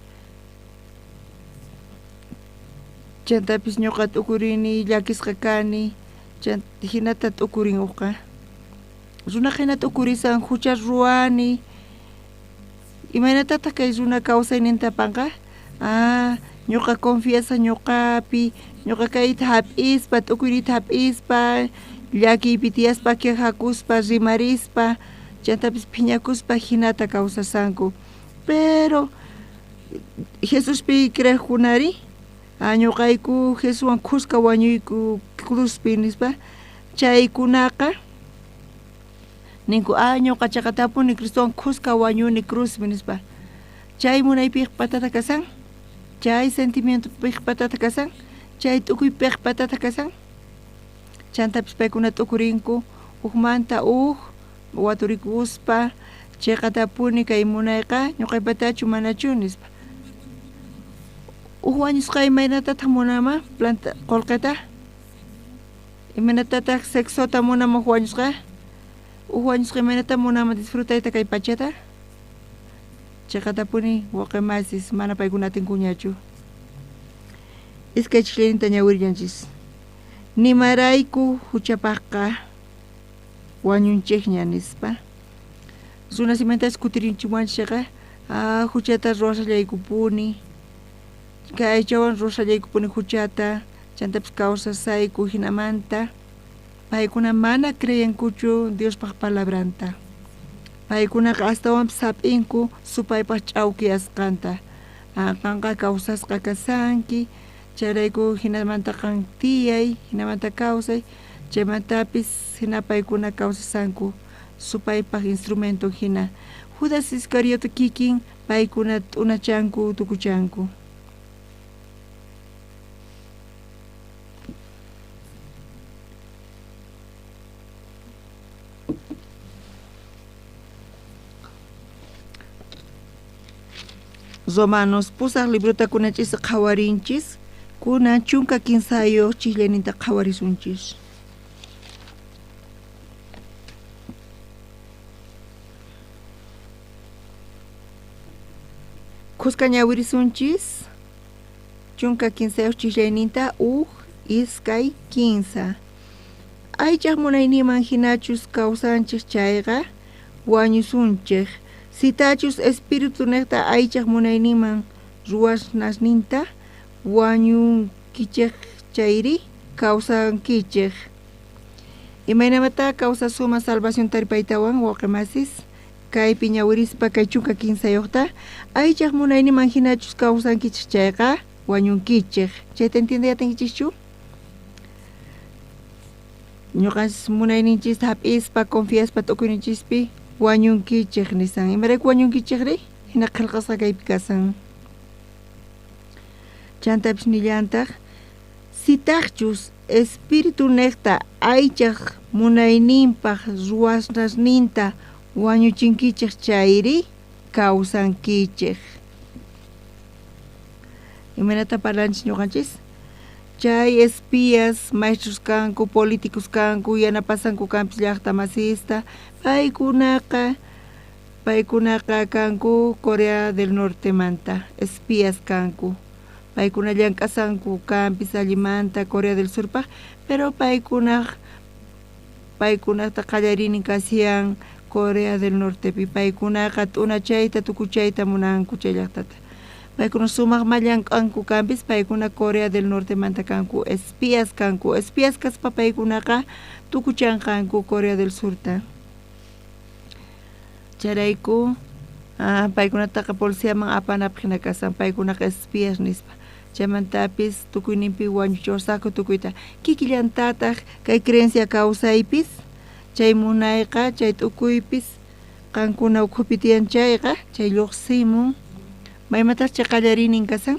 Chantapis ñuqa t'ukurini llakisqa kani, hinata t'ukurin uqqa. Runaqa hina t'ukurisan hucha ruwani. Imaynatataq kay runa kawsayninta apanqa? Ah, ñuqa confianza ñuqapi, ñuqa kayta hap'ispa, t'ukuyrita hap'ispa, llakiypi tiyaspa quejakuspa, rimarispa, chantapis phiñakuspa hinata kawsasanku. Pero Jesuspi creeqkunari ñuqayku Jesuswan khuska wañuyku cruzpi nispa chaykunaqa ninku ñuqa chaqatapuni Cristowan khuska wañuni cruzpi nispa. Chay munaypiq patata kasan, chay sentimientopiq patata kasan, chay t'ukuypiq patata kasan. Chantapis paykuna t'ukurinku hukmanta uj waturikuspa chiqatapuni kay munayqa ñuqaypatachu manachu nispa. Uj wañusqa imaynatataq munaman planta qullqita? Imaynatataq sexota munaman uj wañusqa? Uj wañusqa imaynata munaman disfrutayta kay pachata? Chiqatapuni wawqimasis mana paykuna atinkuñachu. Iskay chiqllayninta ñawirillanchis. Nimarayku huchapaqqa wañunchikña nispa. Runas imaynatas kutirinchiwanchikqa huchata ruwasallaykupuni, kay aychawan ruwasallaykupuni huchata, chantapis kawsasayku hinamanta. Paykuna mana creyenkuchu Diospaq palabranta. Paykunaqa astawanpis hap'inku supaypaq ch'awkiyasqanta. Qanqa kawsasqa kasanki, chayrayku hinamanta qan tiyay, hinamanta kawsay, chaymantapis hina paykuna kawsasanku supaypaq instrumento hina. Judas Iscariote kikin paykuna t'unachanku tukuchanku. Romanos pusaq librota kunachis qhawarinchis. Kunan 13 chijllayninta qhawarisunchis. Khuska ñawirisunchis 13 chijllayninta 1, 2, 15. Aychaj munayniman hinachus kawsanchis chayqa wañusunchej. Sitachus espíritu nejta aychaj munayniman ruwasnasninta wañunkichej chayri kawsankichej. Imaynamata kawsasuma salvación taripaytawan wawqimasis kaypi ñawirispa kay 13 aychaj munayniman hinachus kawsankichej chayqa wañunkichej. Chayta entiendeyatinkichikchu? Ñuqanchis munayninchista hap'ispa confiaspa t'ukuyninchispi wañunkichej nisan. Imarayku wañunkichejri? Hina qillqasqa kaypi kasan. Chantapis nillantaq sitaqchus espíritu nejta aychaj munayninpaj ruwasnasninta wañuchinkichej chayri kawsankichej. Imaynata parlanchis ñuqanchis? Chay espías, maestros kanku, políticos kanku, yanapasanku kanpis llaqta masista, paykunaqa kanku Corea del Norte manta, espías kanku. Paykuna llank'asanku kanpis allimanta Corea del Surpaj, pero paykunata qallarinin kashan Corea del Nortepi, paykunaqa t'unachayta tukuchayta munanku chay llaqtata. Paykuna sumaq mallank'anku kanpis, paykuna Corea del Norte manta kanku, espías kanku, espías kaspa paykunaqa tukuchanqanku Corea del Surta. Chayrayku paykunataqa policiaman apanapaq hina kasan, paykunaqa espías nispa. Chaymantapis tukuyninpi wañuchusaqku tukuyta. Kikillantataq kay creencia kawsaypis, chay munayqa, chay tukuypis qankuna ukhupi tiyan chayqa, chay lluqsimun. Maymataq chay qallarinin kasan?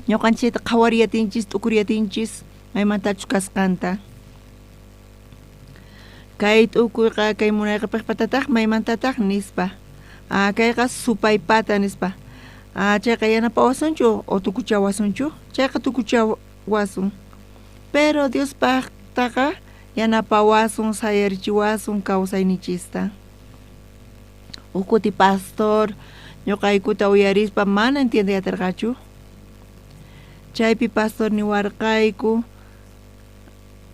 Ñuqanchikta qhawariyatinchis, t'ukuriyatinchis maymantachus kasqanta. Kay t'ukuyqa, kay munayqa piqpatataq, maymantataq nispa. Kayqa supaypata nispa. Chayqa yanapawasunchu o tukuchawasunchu? Chayqa tukuchawasun. Pero Diospaqtaqa yanapawasun, sayarichiwasun kawsayninchista. Huk kuti pastor ñuqaykuta uyarispa mana entiendeyatirqachu. Chaypi pastor niwarqayku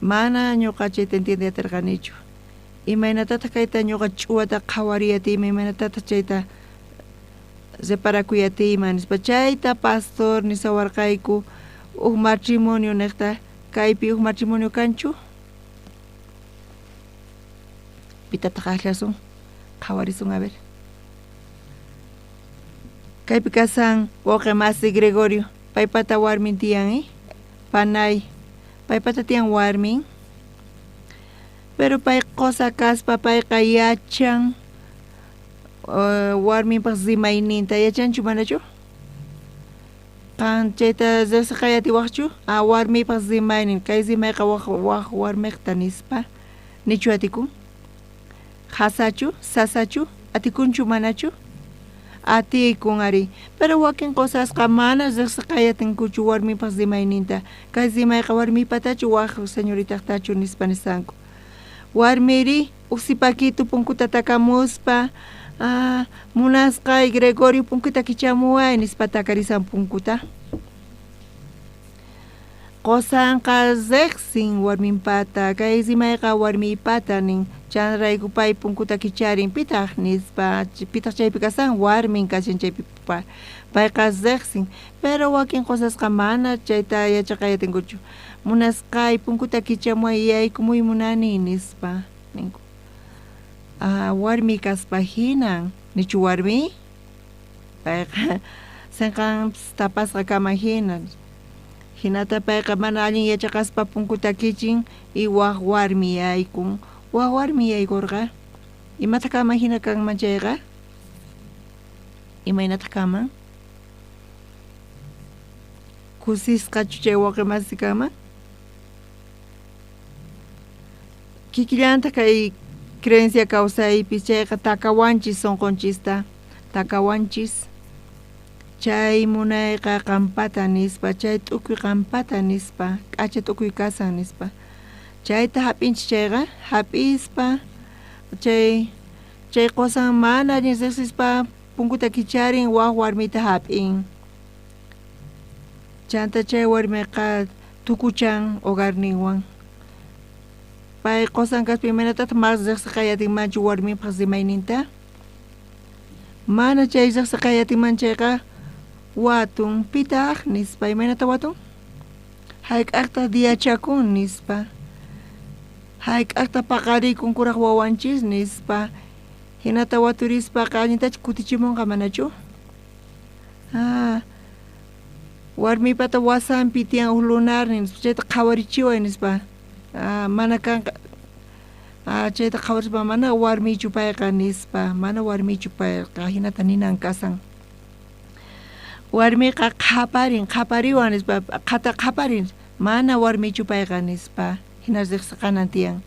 mana ñuqa chayta entiendeyatirqanichu. Imaynatataq kayta ñuqa ch'uwata qhawariyatiyman, imaynatataq chayta reparakuyatiyman nispa. Chayta pastor nisawarqayku huk matrimonio niqta, kaypi huk matrimonio kanchu? Pitataq aqllasun, qhawarisun a ver. Kaypi kasan wawqi masi Gregorio, paypata warmin tiyan, panay, paypata tiyan warmin. Pero pay qosa kaspa payqa yachan warminpaq rimayninta, yachanchu manachu? Qan chayta riqsiqayatiwaqchu? Warmipaq rimaynin, kay rimayqa waq warmiqta nispa. Nichu atikun? Hasachu, sasachu, atikunchu manachu? Atikun ari. Pero wakin qosasqa mana riqsiqayatinkuchu warmipaq rimayninta. Kay rimayqa warmipatachu waq señoritaqtachu nispa nisanku. Warmiri uqsipakitu punkuta takamuspa munasqay Gregorio punkuta kichamuway nispa takarisan punkuta. Qosanqa riqsin warminpata, kay rimayqa warmipata nin. Chayrayku pay punkuta kicharin pitaq nispa, pitaq chaypi kasan warmin kashan chaypi payqa riqsin. Pero wakin qosasqa mana chayta yachaqayatinkuchu. Munasqay punkuta kichamuway yaykumuy munani nispa ninku. Warmi kaspa hinan, nichu warmi? Payqa sinqanpis tapasqa kaman hinan. Hinata payqa mana allin yachaqaspa punkuta kichin y waq warmi yaykun. Waq warmi yaykurqa imataq kaman hina kanman chayqa? Imaynataq kaman? Kusisqachu chay wawqi masi kaman? Kikillantaq kay Creencia kawsaypi chayqa takawanchis sonqonchista, takawanchis. Chay munayqa qampata nispa, chay t'ukuy qampata nispa, k'acha t'ukuy kasan nispa. Chayta hap'inchis chayqa, hap'ispa chay qosan mana allin riqsispa punkuta kicharin waj warmita hap'in. Chanta chay warmiqa tukuchan hogarninwan. Pay qosan kaspa imaynatataq mas riqsiqayatinmanchu warminpaq rimayninta? Mana chay riqsiqayatinman chayqa watun pitaq nispa, imaynata watun? Hayk'aqtaq diyachakun nispa. Hayk'aqtaq paqarikun kuraq wawanchis nispa. Hinata waturispaqa allintachu kutichimunqa manachu? Warmipata wasanpi tiyan huk lunarnin nispa, chayta qhawarichiway nispa. Mana kanqa chayta qhawarispa mana warmichu payqa nispa, mana warmichu payqa, hinata ninan kasan. Warmiqa qhaparin, qhapariwan nispa, qhata qhaparin, mana warmichu payqa nispa, hina riqsiqanan tiyan.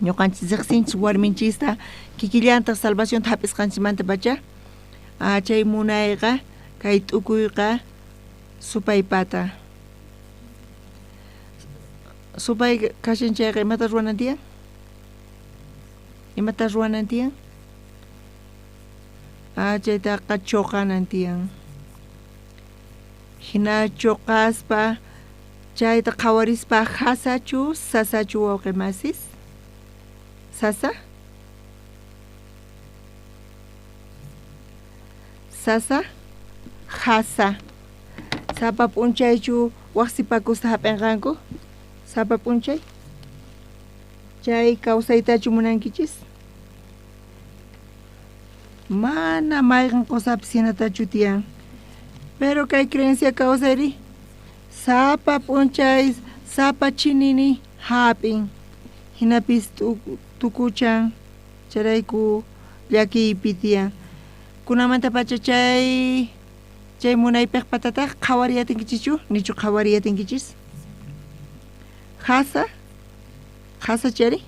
Ñuqanchis riqsinchis warminchista kikillantaq salvacionta hap'isqanchismanta pacha. Chay munayqa kay t'ukuyqa supaypata. Supay kashan chayqa imata ruwanan tiyan? Imata ruwanan tiyan? Chaytaqa chuqanan tiyan. Hina chuqaspa chayta qhawarispa hasachu sasachu wawqi masis? Sasa? Sasa? Hasa. Sapa p'unchaychu waqsipakusta hap'inqanku? Sapa p'unchay? Chay kawsaytachu munankichis? Mana mayqin qusapis hinatachu tiyan. Pero kay creencia kawsayri sapa p'unchay sapa chinini hap'in. Hinapis tukuchan chayrayku llakiypi tiyan. Kunamanta pacha chay munaypiq patataq qhawariyatinkichichu? Nichu qhawariyatinkichis? Hasa? Hasa chayri?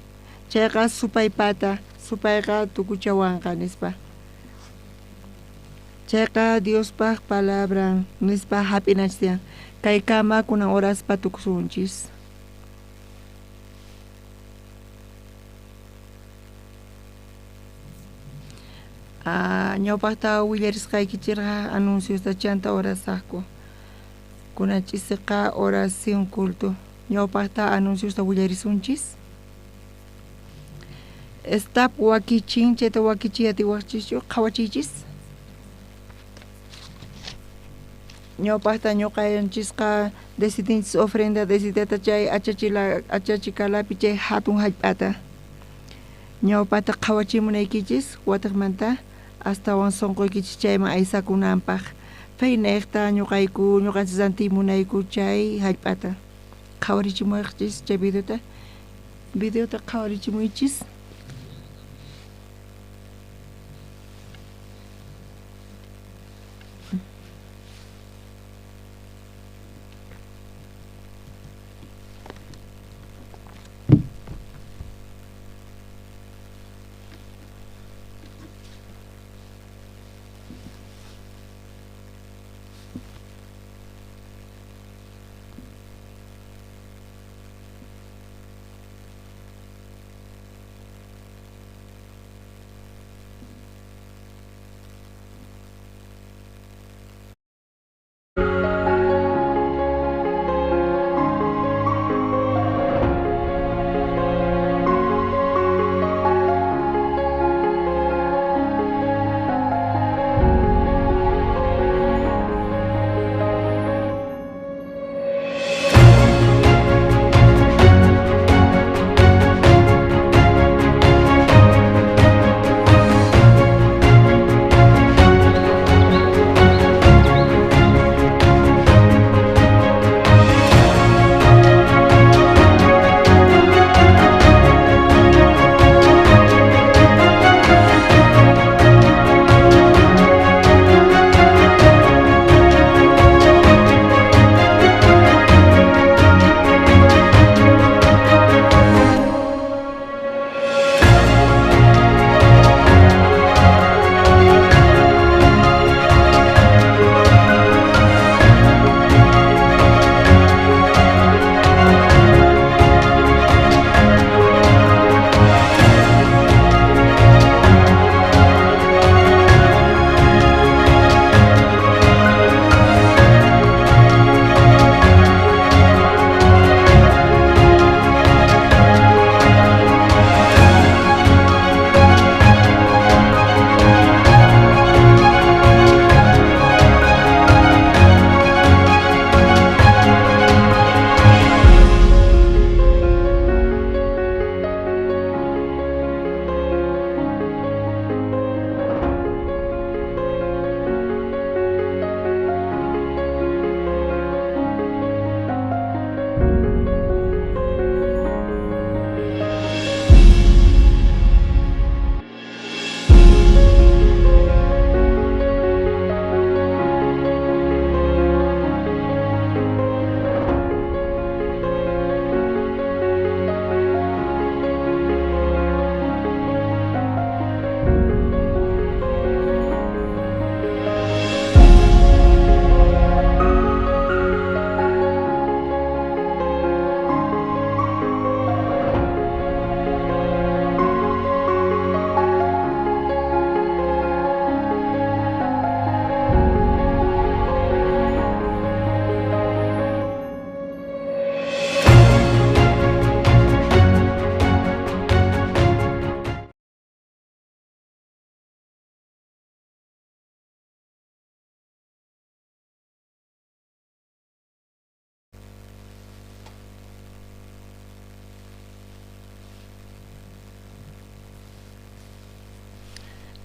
Chayqa supaypata, supayqa tukuchawanqa nispa. Chayqa Diospaq palabran nispa hap'inanchis tiyan. Kaykama kunan horaspa tukusunchis. Ñawpaqta willarisqaykichirqa anunciosta chanta horasaqku. Kunan ch'isiqa oración culto. Ñawpaqta anunciosta willarisunchis. Stop wakichin, chayta wakichiy atiwaqchischu, qhawachiychis. Ñawpaqta ñuqanchisqa decidinchis ofrenda decidata chay achachikalapi chay hatun hallp'ata. Ñawpaqta qhawachimunaykichis wataqmanta astawan sunquykichis chayman aysakunanpaq. Phaynayqta ñuqayku ñuqanchis rantimunayku chay hallp'ata. Qhawarichimuwaqchis chay videota. Videota qhawarichimuychis.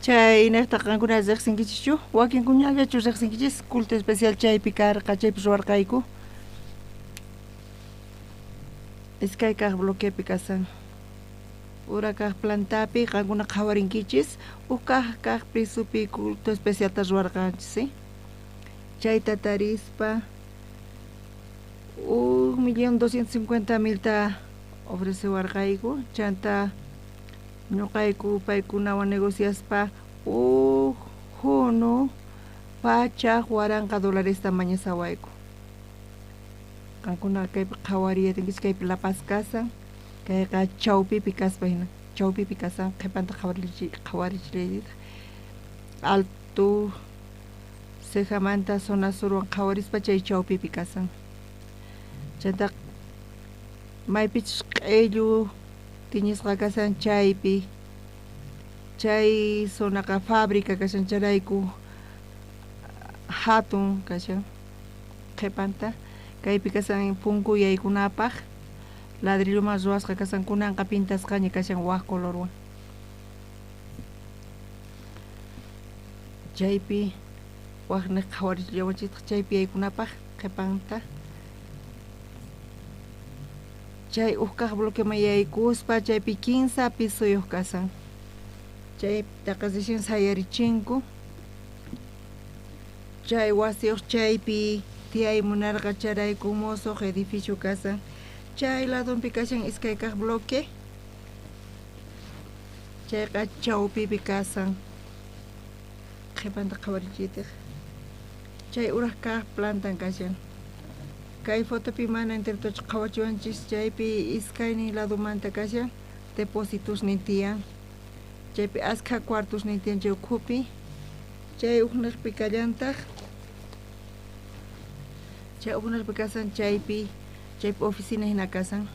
Chay nejta qankuna riqsinkichischu? Wakinkunallachu riqsinkichis? Culto especial chaypi karqa, chaypi ruwarqayku. Iskay kaq bloquepi kasan. Ura kaq plantapi qankuna qhawarinkichis, uj kaq pisopi culto especialta ruwarqanchis, ¿sí? Chayta tarispa 1.250.000 ofrecewarqayku, chanta ñuqayku paykunawan negociaspa uj junu $100,000 mañasawayku. Qankuna kaypi qhawariyatinkichis, kaypi La Paz kasan, kayqa chawpipi kaspa hina, chawpipi kasan, qhipanta qhawarichillaytitaq. Alto cejamanta zona surwan qhawarispa chay chawpipi kasan. Chanta maypichus q'illu tiñisqa kasan chaypi, chay zonaqa fábrica kashan chayrayku hatun kashan. Qhipanta kaypi kasan punku yaykunapaq ladrilloman ruwasqa kasan, kunanqa pintasqaña kashan waj colorwan. Chaypi waj niq qhawarichillawanchiktaj chaypi yaykunapaq qhipanta. Chay uj kaq bloqueman yaykuspa chaypi 15 pisoyuq kasan. Chaytaqa recién sayarichinku. Chay wasiyuq chaypi tiyay munarqa chayrayku musuq edificio kasan. Chay ladonpi kashan iskay kaq bloque. Chayqa chawpipi kasan. Qhipanta qhawarichiytaq. Chay uraq kaq plantan kashan. Kay fotopi mana enteritochu qhawachiwanchis, chaypi iskaynin ladomanta kashan depositosnin tiyan. Chaypi askha cuartosnin tiyan chay ukhupi. Chay ujniqpi kallantaq. Chay ujniqpi kasan chaypi, chaypi oficina hina kasan.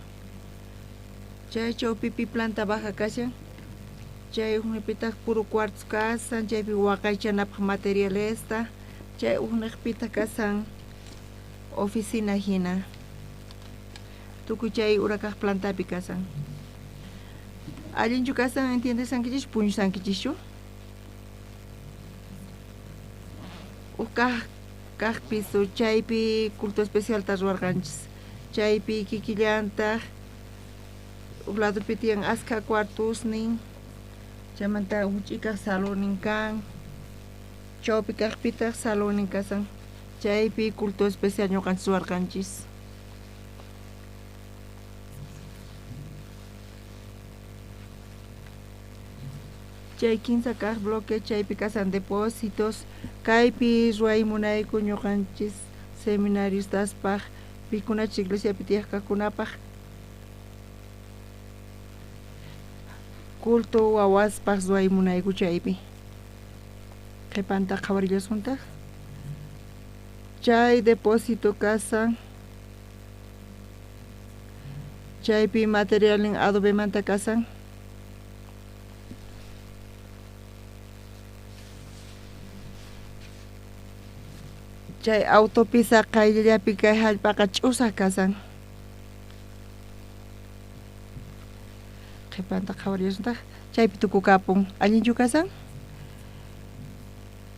Chay chawpipi planta baja kashan. Chay ujniqpitaq puro cuartos kasan, chaypi waqaychanapaq materialesta. Chay ujniqpitaq kasan oficina hina. Tukuy chay urakaq plantapi kasan. Allinchu kasan, entiendesankichis, puñusankichischu? Uj kaq piso chaypi culto especialta ruwarqanchis. Chaypi kikillantaq uj ladopi tiyan askha cuartosnin, chaymanta huch'ikaq salonin kan, chawpi kaqpitaq salonin kasan. Chaypi culto especial ñuqanchis ruwarqanchis. Chay 15 kaq bloque chaypi kasan depósitos, kaypi ruway munayku ñuqanchis seminaristaspaq, pikunachus iglesiapi tiyaq kaqkunapaq, culto wawaspaq ruway munayku chaypi. Qhipanta qhawarillasuntaq. Chay depósito kasan, chaypi materialnin adobemanta kasan. Chay autopista qayllapi kay hallp'aqa ch'usaq kasan. Qhipanta qhawarillasuntaq, chaypi tukukapun. Allinchu kasan?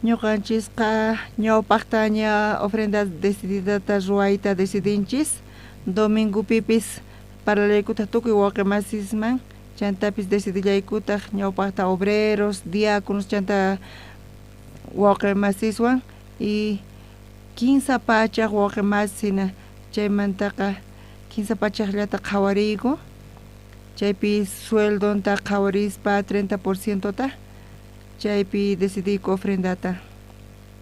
Ñuqanchisqa ñawpaqtaña ofrenda decididata ruwayta decidinchis, domingopipis parlallaykutaq tukuy wawqimasisman, chantapis decidillaykutaq ñawpaqta obreros, diáconos, chanta wawqimasiswan y 15 pachaq wawqimasina, chaymantaqa 15 pachaqllata qhawariyku, chaypi sueldonta qhawarispa 30% ta, chaypi decidiyku ofrendata,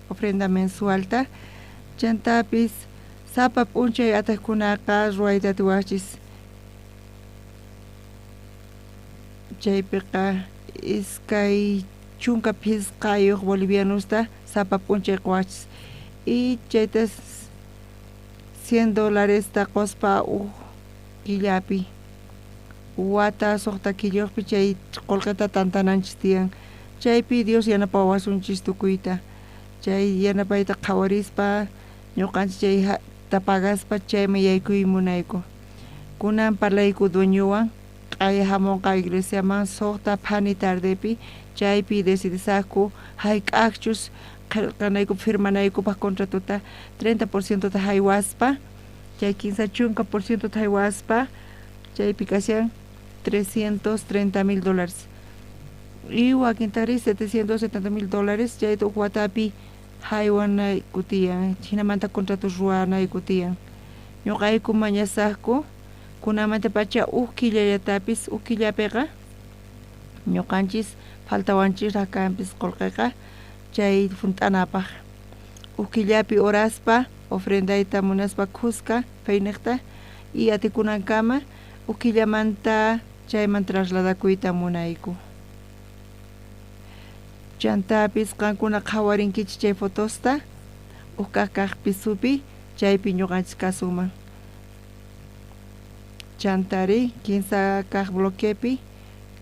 ofrenda mensualta, chantapis sapa p'unchay ataqkunaqa ruwayta atiwaqchis. Chaypiqa 25 bolivianosta sapa p'unchay quwaqchis. Y chayta $100 ta quspa uj killapi, wata suqta killuqpi chay qullqita tantananchis tiyan. Chaypi Dios yanapawasunchis tukuyta. Chay yanapayta qhawarispa ñuqanchis chay tapagaspa chayman yaykuy munayku. Kunan parlayku dueñowan q'aya hamunqa iglesiaman 6 phani tardepi chaypi decidisaqku hayk'aqchus qillqanayku firmanaykupaq contratota 30% ta haywaspa chay 30% ta haywaspa chaypi kashan $330,000 y wakintari $770,000 chayta uj watapi haywanayku tiyan hinamanta contrato ruwanayku tiyan ñuqayku mañasaqku kunamanta pacha uj killallatapis uj killapiqa ñuqanchis faltawanchisraq kanpis qullqiqa chay hunt'anapaq uj killapi oraspa ofrendayta munaspa khuska payniqta y atikunankama uj killamanta chayman trasladakuyta munayku. Chantapis qankuna qhawarinkichik chay fotosta uj kaq kaq pisupi chaypi ñuqanchis kasunman. Chantari 15 kaq bloquepi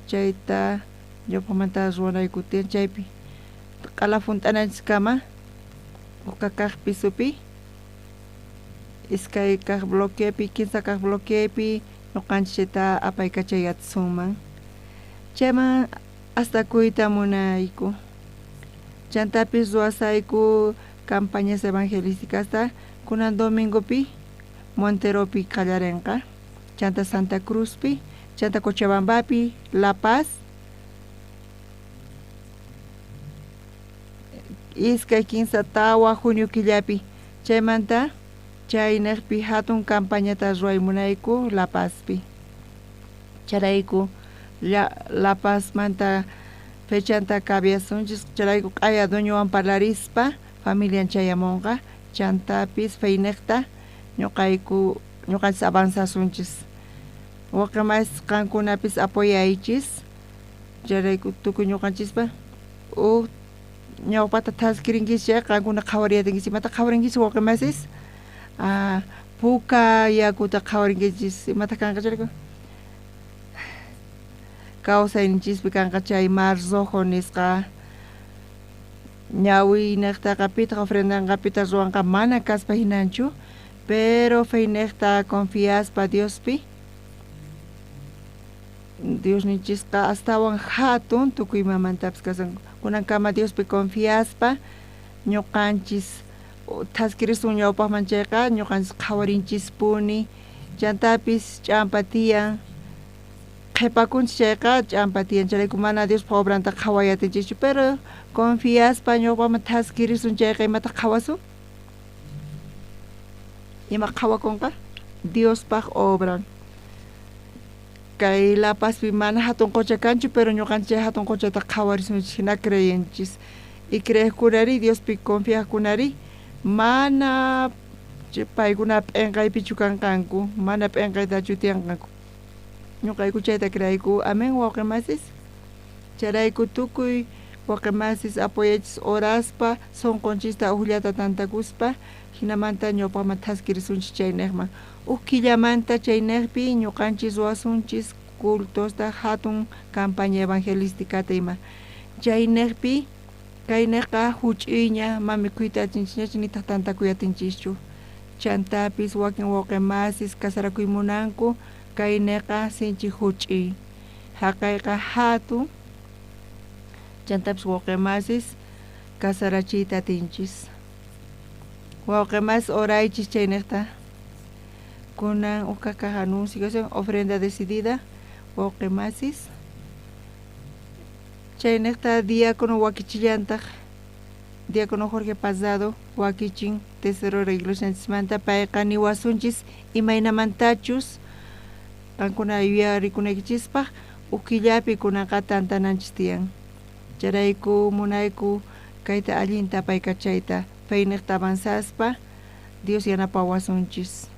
chayta ñawpaqmanta ruwanayku tiyan chaypi q'ala hunt'ananchiskama uj kaq kaq pisupi iskay kaq bloquepi 15 kaq bloquepi ñuqanchis chayta apaykachay atisunman. Chayman astakuyta munayku. Chantapis ruwasayku campañas evangelísticasta kunan domingopi Monteropi qallarinqa chanta Santa Cruzpi chanta Cochabambapi La Paz 2 15 4 junio killapi chaymanta chayniqpi hatun campañata ruway munayku La Pazpi charayku La Pazmanta fechanta kabiasunchis charayku q'aya dueñowan parlarispa familian chayamunqa chantapis fayniqta ñuqayku ñuqanchis avanzasunchis waqi qankunapis apoyaychis charayku tukuy ñuqanchispa uj ñawpata thaskirinkichis chayqa qankuna qhawariyatinkichis imata qhawarinkichis waqi masis puka yakuta qhawarinkichis imata kanqa chayrayku kawsayninchispi kanqa chay mar rojo nisqa ñawiyniqtaqa pitaq ofrendanqa pitaq ruwanqa mana kaspa hinanchu pero fayniqta confiaspa Diospi Diosninchisqa astawan hatun tukuy imamantapis kasan kunankama Diospi confiaspa ñuqanchis thaskirisun ñawpaqman chayqa ñuqanchis qhawarinchispuni chantapis ch'ampa tiyan qhipakunchis chayqa ch'ampa tiyan chayrayku mana Diospaq obranta qhawayatinchischu pero confiaspa ñawpaqman thaskirisun chayqa imataq qhawasun ima qhawakunqa Diospaq obran kay La Pazpi mana hatun qucha kanchu pero ñuqanchis chay hatun quchata qhawarisunchis hina creyenchis y creeqkunari Diospi confiaqkunari mana paykuna p'inqaypichu kanqanku mana p'inqaytachu tiyanqanku ñuqayku chayta creayku amén wawqi masis chayrayku tukuy wawqi masis apoyachis oraspa sunqunchista ujllata tantakuspa hinamanta ñawpaqman thaskirisunchis chayniqman uj killamanta chayniqpi ñuqanchis ruwasunchis cultosta hatun campaña evangelísticata ima chayniqpi kayniqqa huch'uyña ma mikhuyta atinchisñachu nitaq tantakuy atinchischu chantapis wakin wawqi masis kasarakuy munanku kayniqa sinchi huch'uy haqayqa hatun chantapis wawqi masis kasarachiyta atinchis wawqi masis oraychis chayniqta kunan uj kaq anuncio ofrenda decidida wawqi masis chayniqta diácono wakichillantaq diácono Jorge Pasado wakichin tesorero iglesianchismanta payqa niwasunchis imaynamantachus qankuna yuyarikunaykichispa uj killapi kunanqa tantananchis tiyan chayrayku munayku kayta allinta apaykachayta payniqta avanzaspa Dios yanapawasunchis.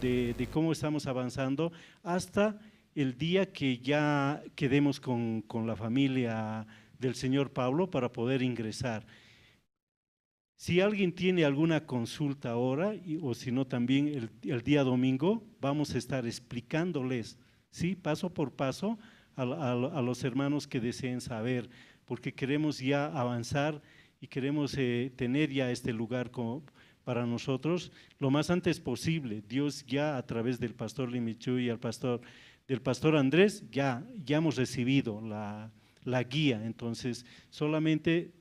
de cómo estamos avanzando hasta el día que ya quedemos con la familia del señor Pablo para poder ingresar. Si alguien tiene alguna consulta ahora, o si no también el día domingo, vamos a estar explicándoles, ¿sí? Paso por paso a los hermanos que deseen saber, porque queremos ya avanzar y queremos tener ya este lugar para nosotros lo más antes posible. Dios ya a través del pastor Limichu y del pastor Andrés, ya hemos recibido la guía, entonces solamente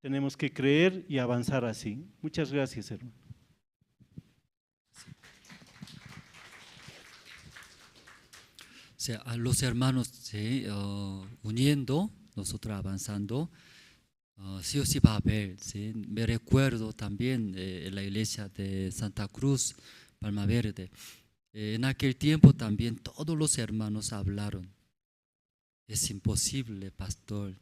tenemos que creer y avanzar así. Muchas gracias, hermano. O sea, a los hermanos, ¿sí? Uniendo, nosotros avanzando, sí o sí va a haber, ¿sí? Me recuerdo también en la iglesia de Santa Cruz, Palma Verde. En aquel tiempo también todos los hermanos hablaron. Es imposible, pastor.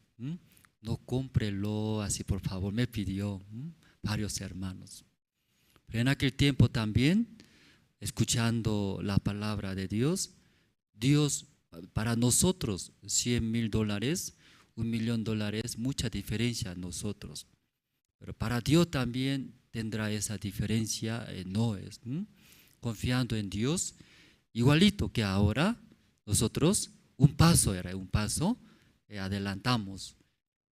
No cómprelo así, por favor, me pidió varios hermanos. Pero en aquel tiempo también, escuchando la palabra de Dios, Dios para nosotros, $100,000, $1,000,000, mucha diferencia a nosotros. Pero para Dios también tendrá esa diferencia, no es. Confiando en Dios, igualito que ahora, nosotros, un paso era un paso, adelantamos.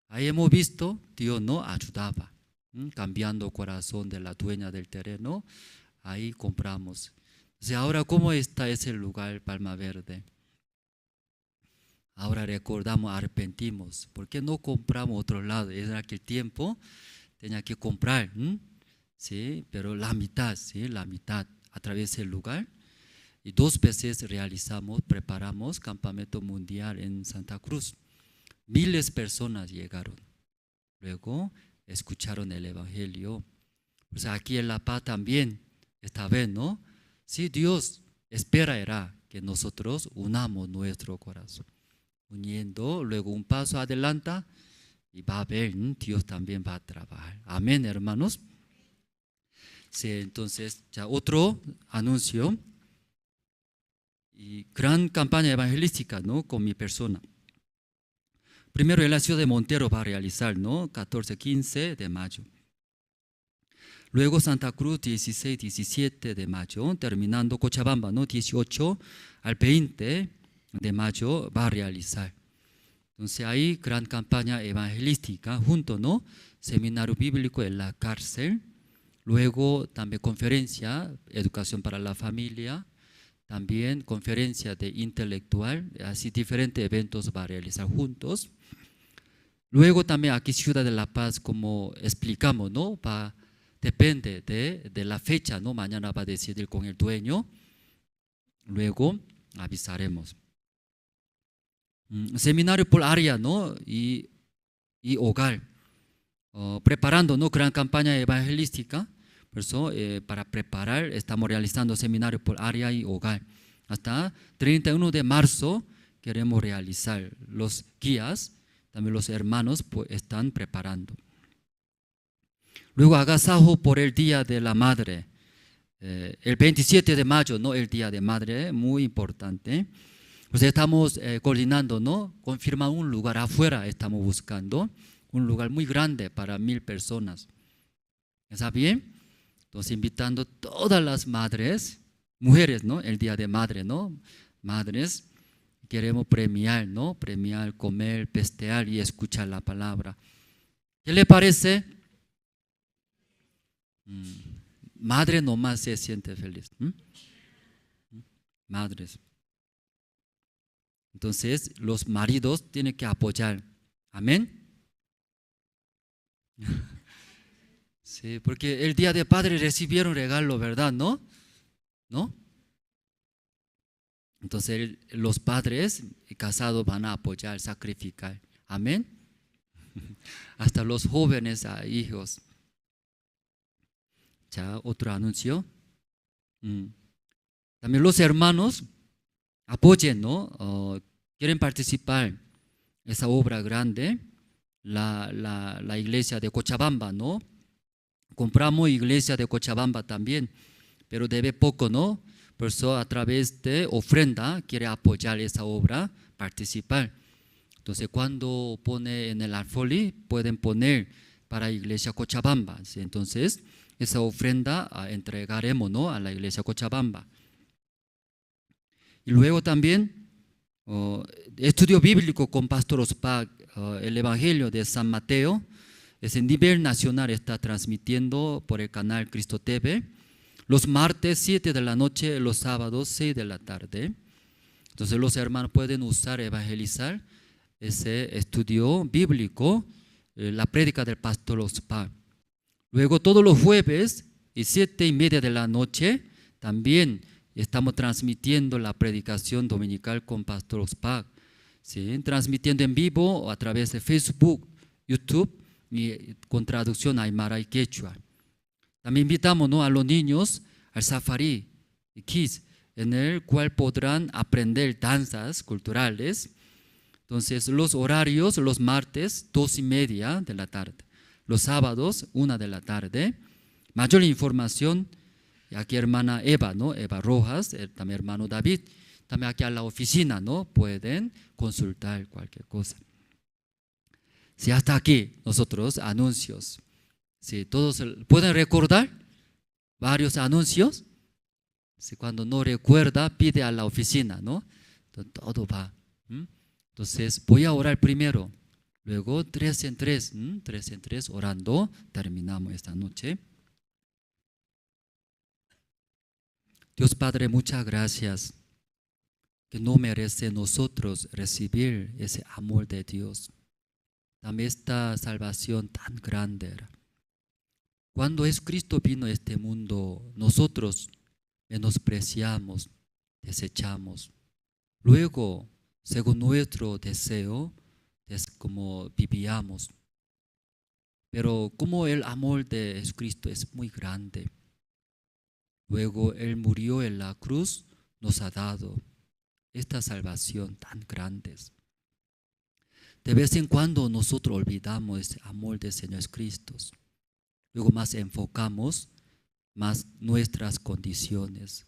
Ahí hemos visto, Dios nos ayudaba, cambiando el corazón de la dueña del terreno, ahí compramos. Entonces, ahora, ¿cómo está ese lugar, Palma Verde? Ahora recordamos, arrepentimos. ¿Por qué no compramos otro lado? En aquel tiempo tenía que comprar, ¿sí? Pero la mitad, ¿sí? La mitad a través del lugar. Y 2 veces realizamos, preparamos campamento mundial en Santa Cruz. Miles de personas llegaron. Luego escucharon el evangelio. Pues aquí en La Paz también, esta vez, ¿no? Sí, Dios espera era que nosotros unamos nuestro corazón. Uniendo, luego un paso adelanta y va a ver, Dios también va a trabajar. Amén, hermanos. Sí, entonces, ya otro anuncio. Y gran campaña evangelística, ¿no? Con mi persona. Primero en la ciudad de Montero va a realizar, ¿no? 14, 15 de mayo. Luego Santa Cruz, 16, 17 de mayo, terminando Cochabamba, ¿no? 18 al 20 de mayo va a realizar. Entonces ahí gran campaña evangelística junto, ¿no? Seminario bíblico en la cárcel. Luego también conferencia, educación para la familia. También conferencia de intelectual, así diferentes eventos va a realizar juntos. Luego también aquí Ciudad de La Paz, como explicamos, ¿no? Va, depende de la fecha, ¿no? Mañana va a decidir con el dueño. Luego avisaremos. Seminario por área, ¿no? Y hogar. Preparando, ¿no? Gran campaña evangelística. Por eso, para preparar, estamos realizando seminario por área y hogar. Hasta 31 de marzo queremos realizar. Los guías, también los hermanos, pues, están preparando. Luego agasajo por el Día de la Madre. El 27 de mayo, ¿no? El Día de Madre, muy importante. Pues estamos coordinando, ¿no? Confirma un lugar afuera, estamos buscando un lugar muy grande para 1000 personas. ¿Está bien? Entonces, invitando todas las madres, mujeres, ¿no? El Día de Madre, ¿no? Madres, queremos premiar, ¿no? Premiar, comer, festear y escuchar la palabra. ¿Qué le parece? Madre nomás se siente feliz. Madres. Entonces, los maridos tienen que apoyar. Amén. Sí, porque el Día de Padre recibieron regalo, ¿verdad? ¿No? ¿No? Entonces, los padres casados van a apoyar, sacrificar. Amén. Hasta los jóvenes a hijos. Ya, otro anuncio. También los hermanos apoyen, ¿no? Quieren participar en esa obra grande, la iglesia de Cochabamba, ¿no? Compramos iglesia de Cochabamba también, pero debe poco, ¿no? Por eso a través de ofrenda quiere apoyar esa obra, participar. Entonces cuando pone en el alfolí, pueden poner para Iglesia Cochabamba. ¿Sí? Entonces esa ofrenda entregaremos, ¿no?, a la Iglesia Cochabamba. Y luego también estudio bíblico con Pastor Ospak, el Evangelio de San Mateo, es en nivel nacional, está transmitiendo por el canal Cristo TV, los martes 7 de la noche, los sábados 6 de la tarde. Entonces los hermanos pueden usar, evangelizar ese estudio bíblico, la prédica del Pastor Ospak. Luego todos los jueves y 7:30 de la noche también estamos transmitiendo la predicación dominical con Pastor Ospak, ¿sí? Transmitiendo en vivo a través de Facebook, YouTube y con traducción aymara y quechua. También invitamos, ¿no?, a los niños al Safari Kids, en el cual podrán aprender danzas culturales. Entonces los horarios, los martes 2:30 de la tarde, los sábados 1 de la tarde. Mayor información, aquí hermana Eva, ¿no?, Eva Rojas, también hermano David, también aquí a la oficina, ¿no?, pueden consultar cualquier cosa. Sí, hasta aquí nosotros anuncios. Sí, todos pueden recordar varios anuncios. Sí, cuando no recuerda, pide a la oficina, ¿no? Entonces, todo va. Entonces voy a orar primero, luego 3 en 3, 3 en 3 orando, terminamos esta noche. Dios Padre, muchas gracias que no merece nosotros recibir ese amor de Dios. También esta salvación tan grande. Cuando Jesucristo vino a este mundo, nosotros menospreciamos, desechamos. Luego, según nuestro deseo, es como vivíamos. Pero como el amor de Jesucristo es muy grande, luego Él murió en la cruz, nos ha dado esta salvación tan grande. De vez en cuando nosotros olvidamos ese amor del Señor Jesucristo. Luego más enfocamos más nuestras condiciones.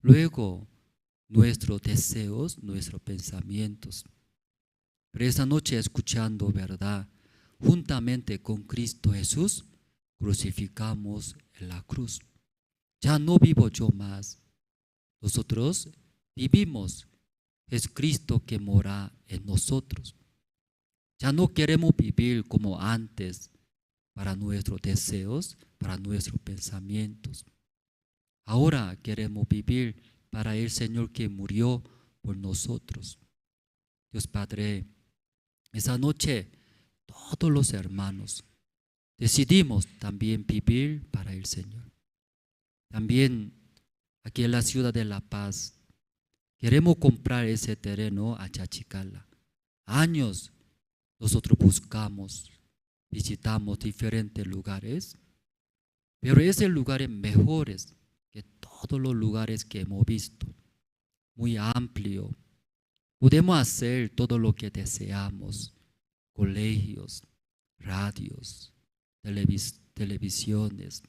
Luego nuestros deseos, nuestros pensamientos. Pero esta noche escuchando verdad, juntamente con Cristo Jesús, crucificamos en la cruz. Ya no vivo yo más. Nosotros vivimos. Es Cristo que mora en nosotros. Ya no queremos vivir como antes, para nuestros deseos, para nuestros pensamientos. Ahora queremos vivir para el Señor que murió por nosotros. Dios Padre, esa noche todos los hermanos decidimos también vivir para el Señor. También aquí en la ciudad de La Paz, queremos comprar ese tereno a Chachicala. Años nosotros buscamos, visitamos diferentes lugares, pero ese lugar es mejor que todos los lugares que hemos visto. Muy amplio. Podemos hacer todo lo que deseamos. Colegios, radios, televisiones,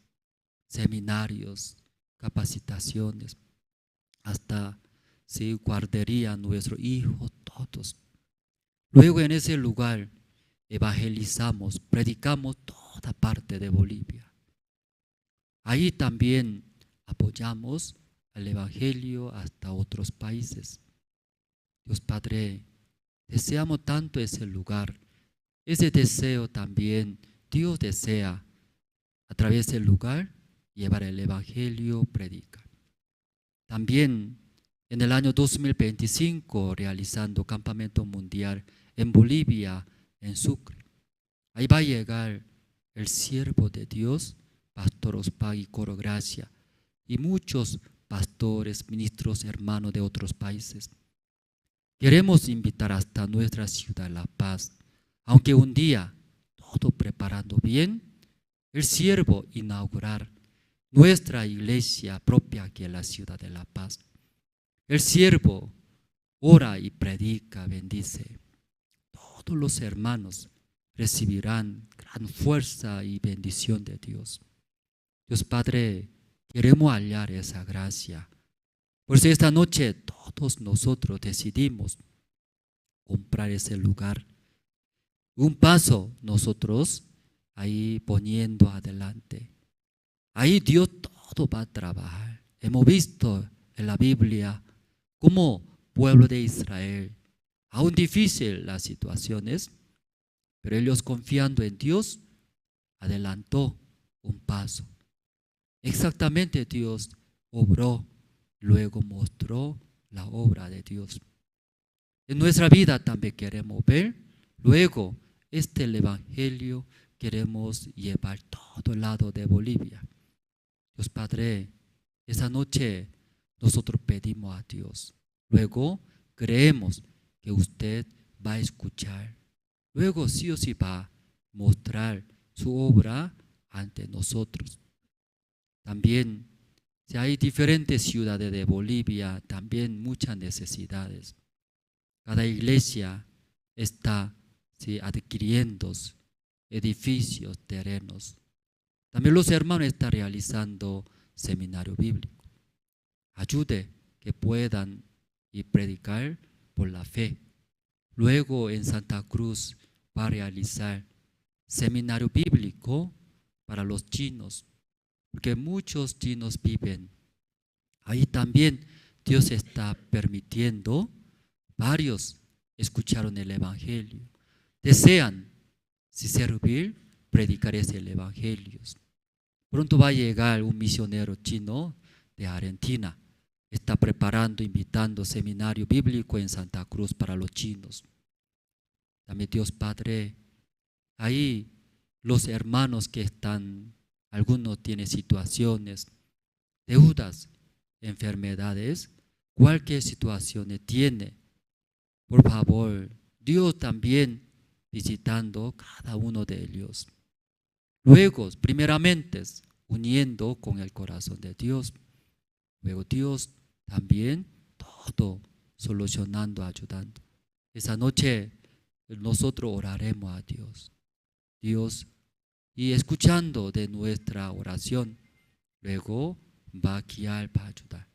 seminarios, capacitaciones, hasta sí, guardería nuestros hijos, todos. Luego en ese lugar evangelizamos, predicamos toda parte de Bolivia. Ahí también apoyamos al Evangelio hasta otros países. Dios Padre, deseamos tanto ese lugar. Ese deseo también Dios desea a través del lugar llevar el Evangelio, predicar. También en el año 2025 realizando campamento mundial en Bolivia, en Sucre. Ahí va a llegar el siervo de Dios, Pastor Ospak y Coro Gracia, y muchos pastores, ministros, hermanos de otros países. Queremos invitar hasta nuestra ciudad La Paz, aunque un día, todo preparando bien, el siervo inaugurar nuestra iglesia propia aquí en la ciudad de La Paz. El siervo ora y predica, bendice. Todos los hermanos recibirán gran fuerza y bendición de Dios. Dios Padre, queremos hallar esa gracia. Por eso esta noche todos nosotros decidimos comprar ese lugar. Un paso nosotros ahí poniendo adelante. Ahí Dios todo va a trabajar. Hemos visto en la Biblia cómo pueblo de Israel, aún difícil las situaciones, pero ellos confiando en Dios, adelantó un paso. Exactamente Dios obró, luego mostró la obra de Dios. En nuestra vida también queremos ver, luego este evangelio queremos llevar todo el lado de Bolivia. Dios Padre, esa noche nosotros pedimos a Dios. Luego creemos que usted va a escuchar. Luego sí o sí va a mostrar su obra ante nosotros. También, si hay diferentes ciudades de Bolivia, también muchas necesidades. Cada iglesia está, ¿sí?, adquiriendo edificios, terrenos. También los hermanos están realizando seminario bíblico. Ayude que puedan y predicar por la fe. Luego en Santa Cruz va a realizar seminario bíblico para los chinos, porque muchos chinos viven. Ahí también Dios está permitiendo, varios escucharon el evangelio, desean si servir, predicar ese evangelio. Pronto va a llegar un misionero chino de Argentina. Está preparando, invitando seminario bíblico en Santa Cruz para los chinos. También Dios Padre, ahí los hermanos que están, algunos tienen situaciones, deudas, enfermedades, cualquier situación tiene. Por favor, Dios también visitando cada uno de ellos. Luego, primeramente, uniendo con el corazón de Dios. Luego Dios también todo solucionando, ayudando. Esa noche nosotros oraremos a Dios. Dios, y escuchando de nuestra oración, luego va a guiar, va a ayudar.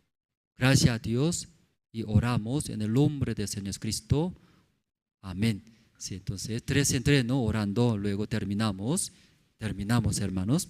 Gracias a Dios y oramos en el nombre del Señor Cristo. Amén. Sí, entonces, tres en tres, ¿no? Orando, luego terminamos. Terminamos, hermanos.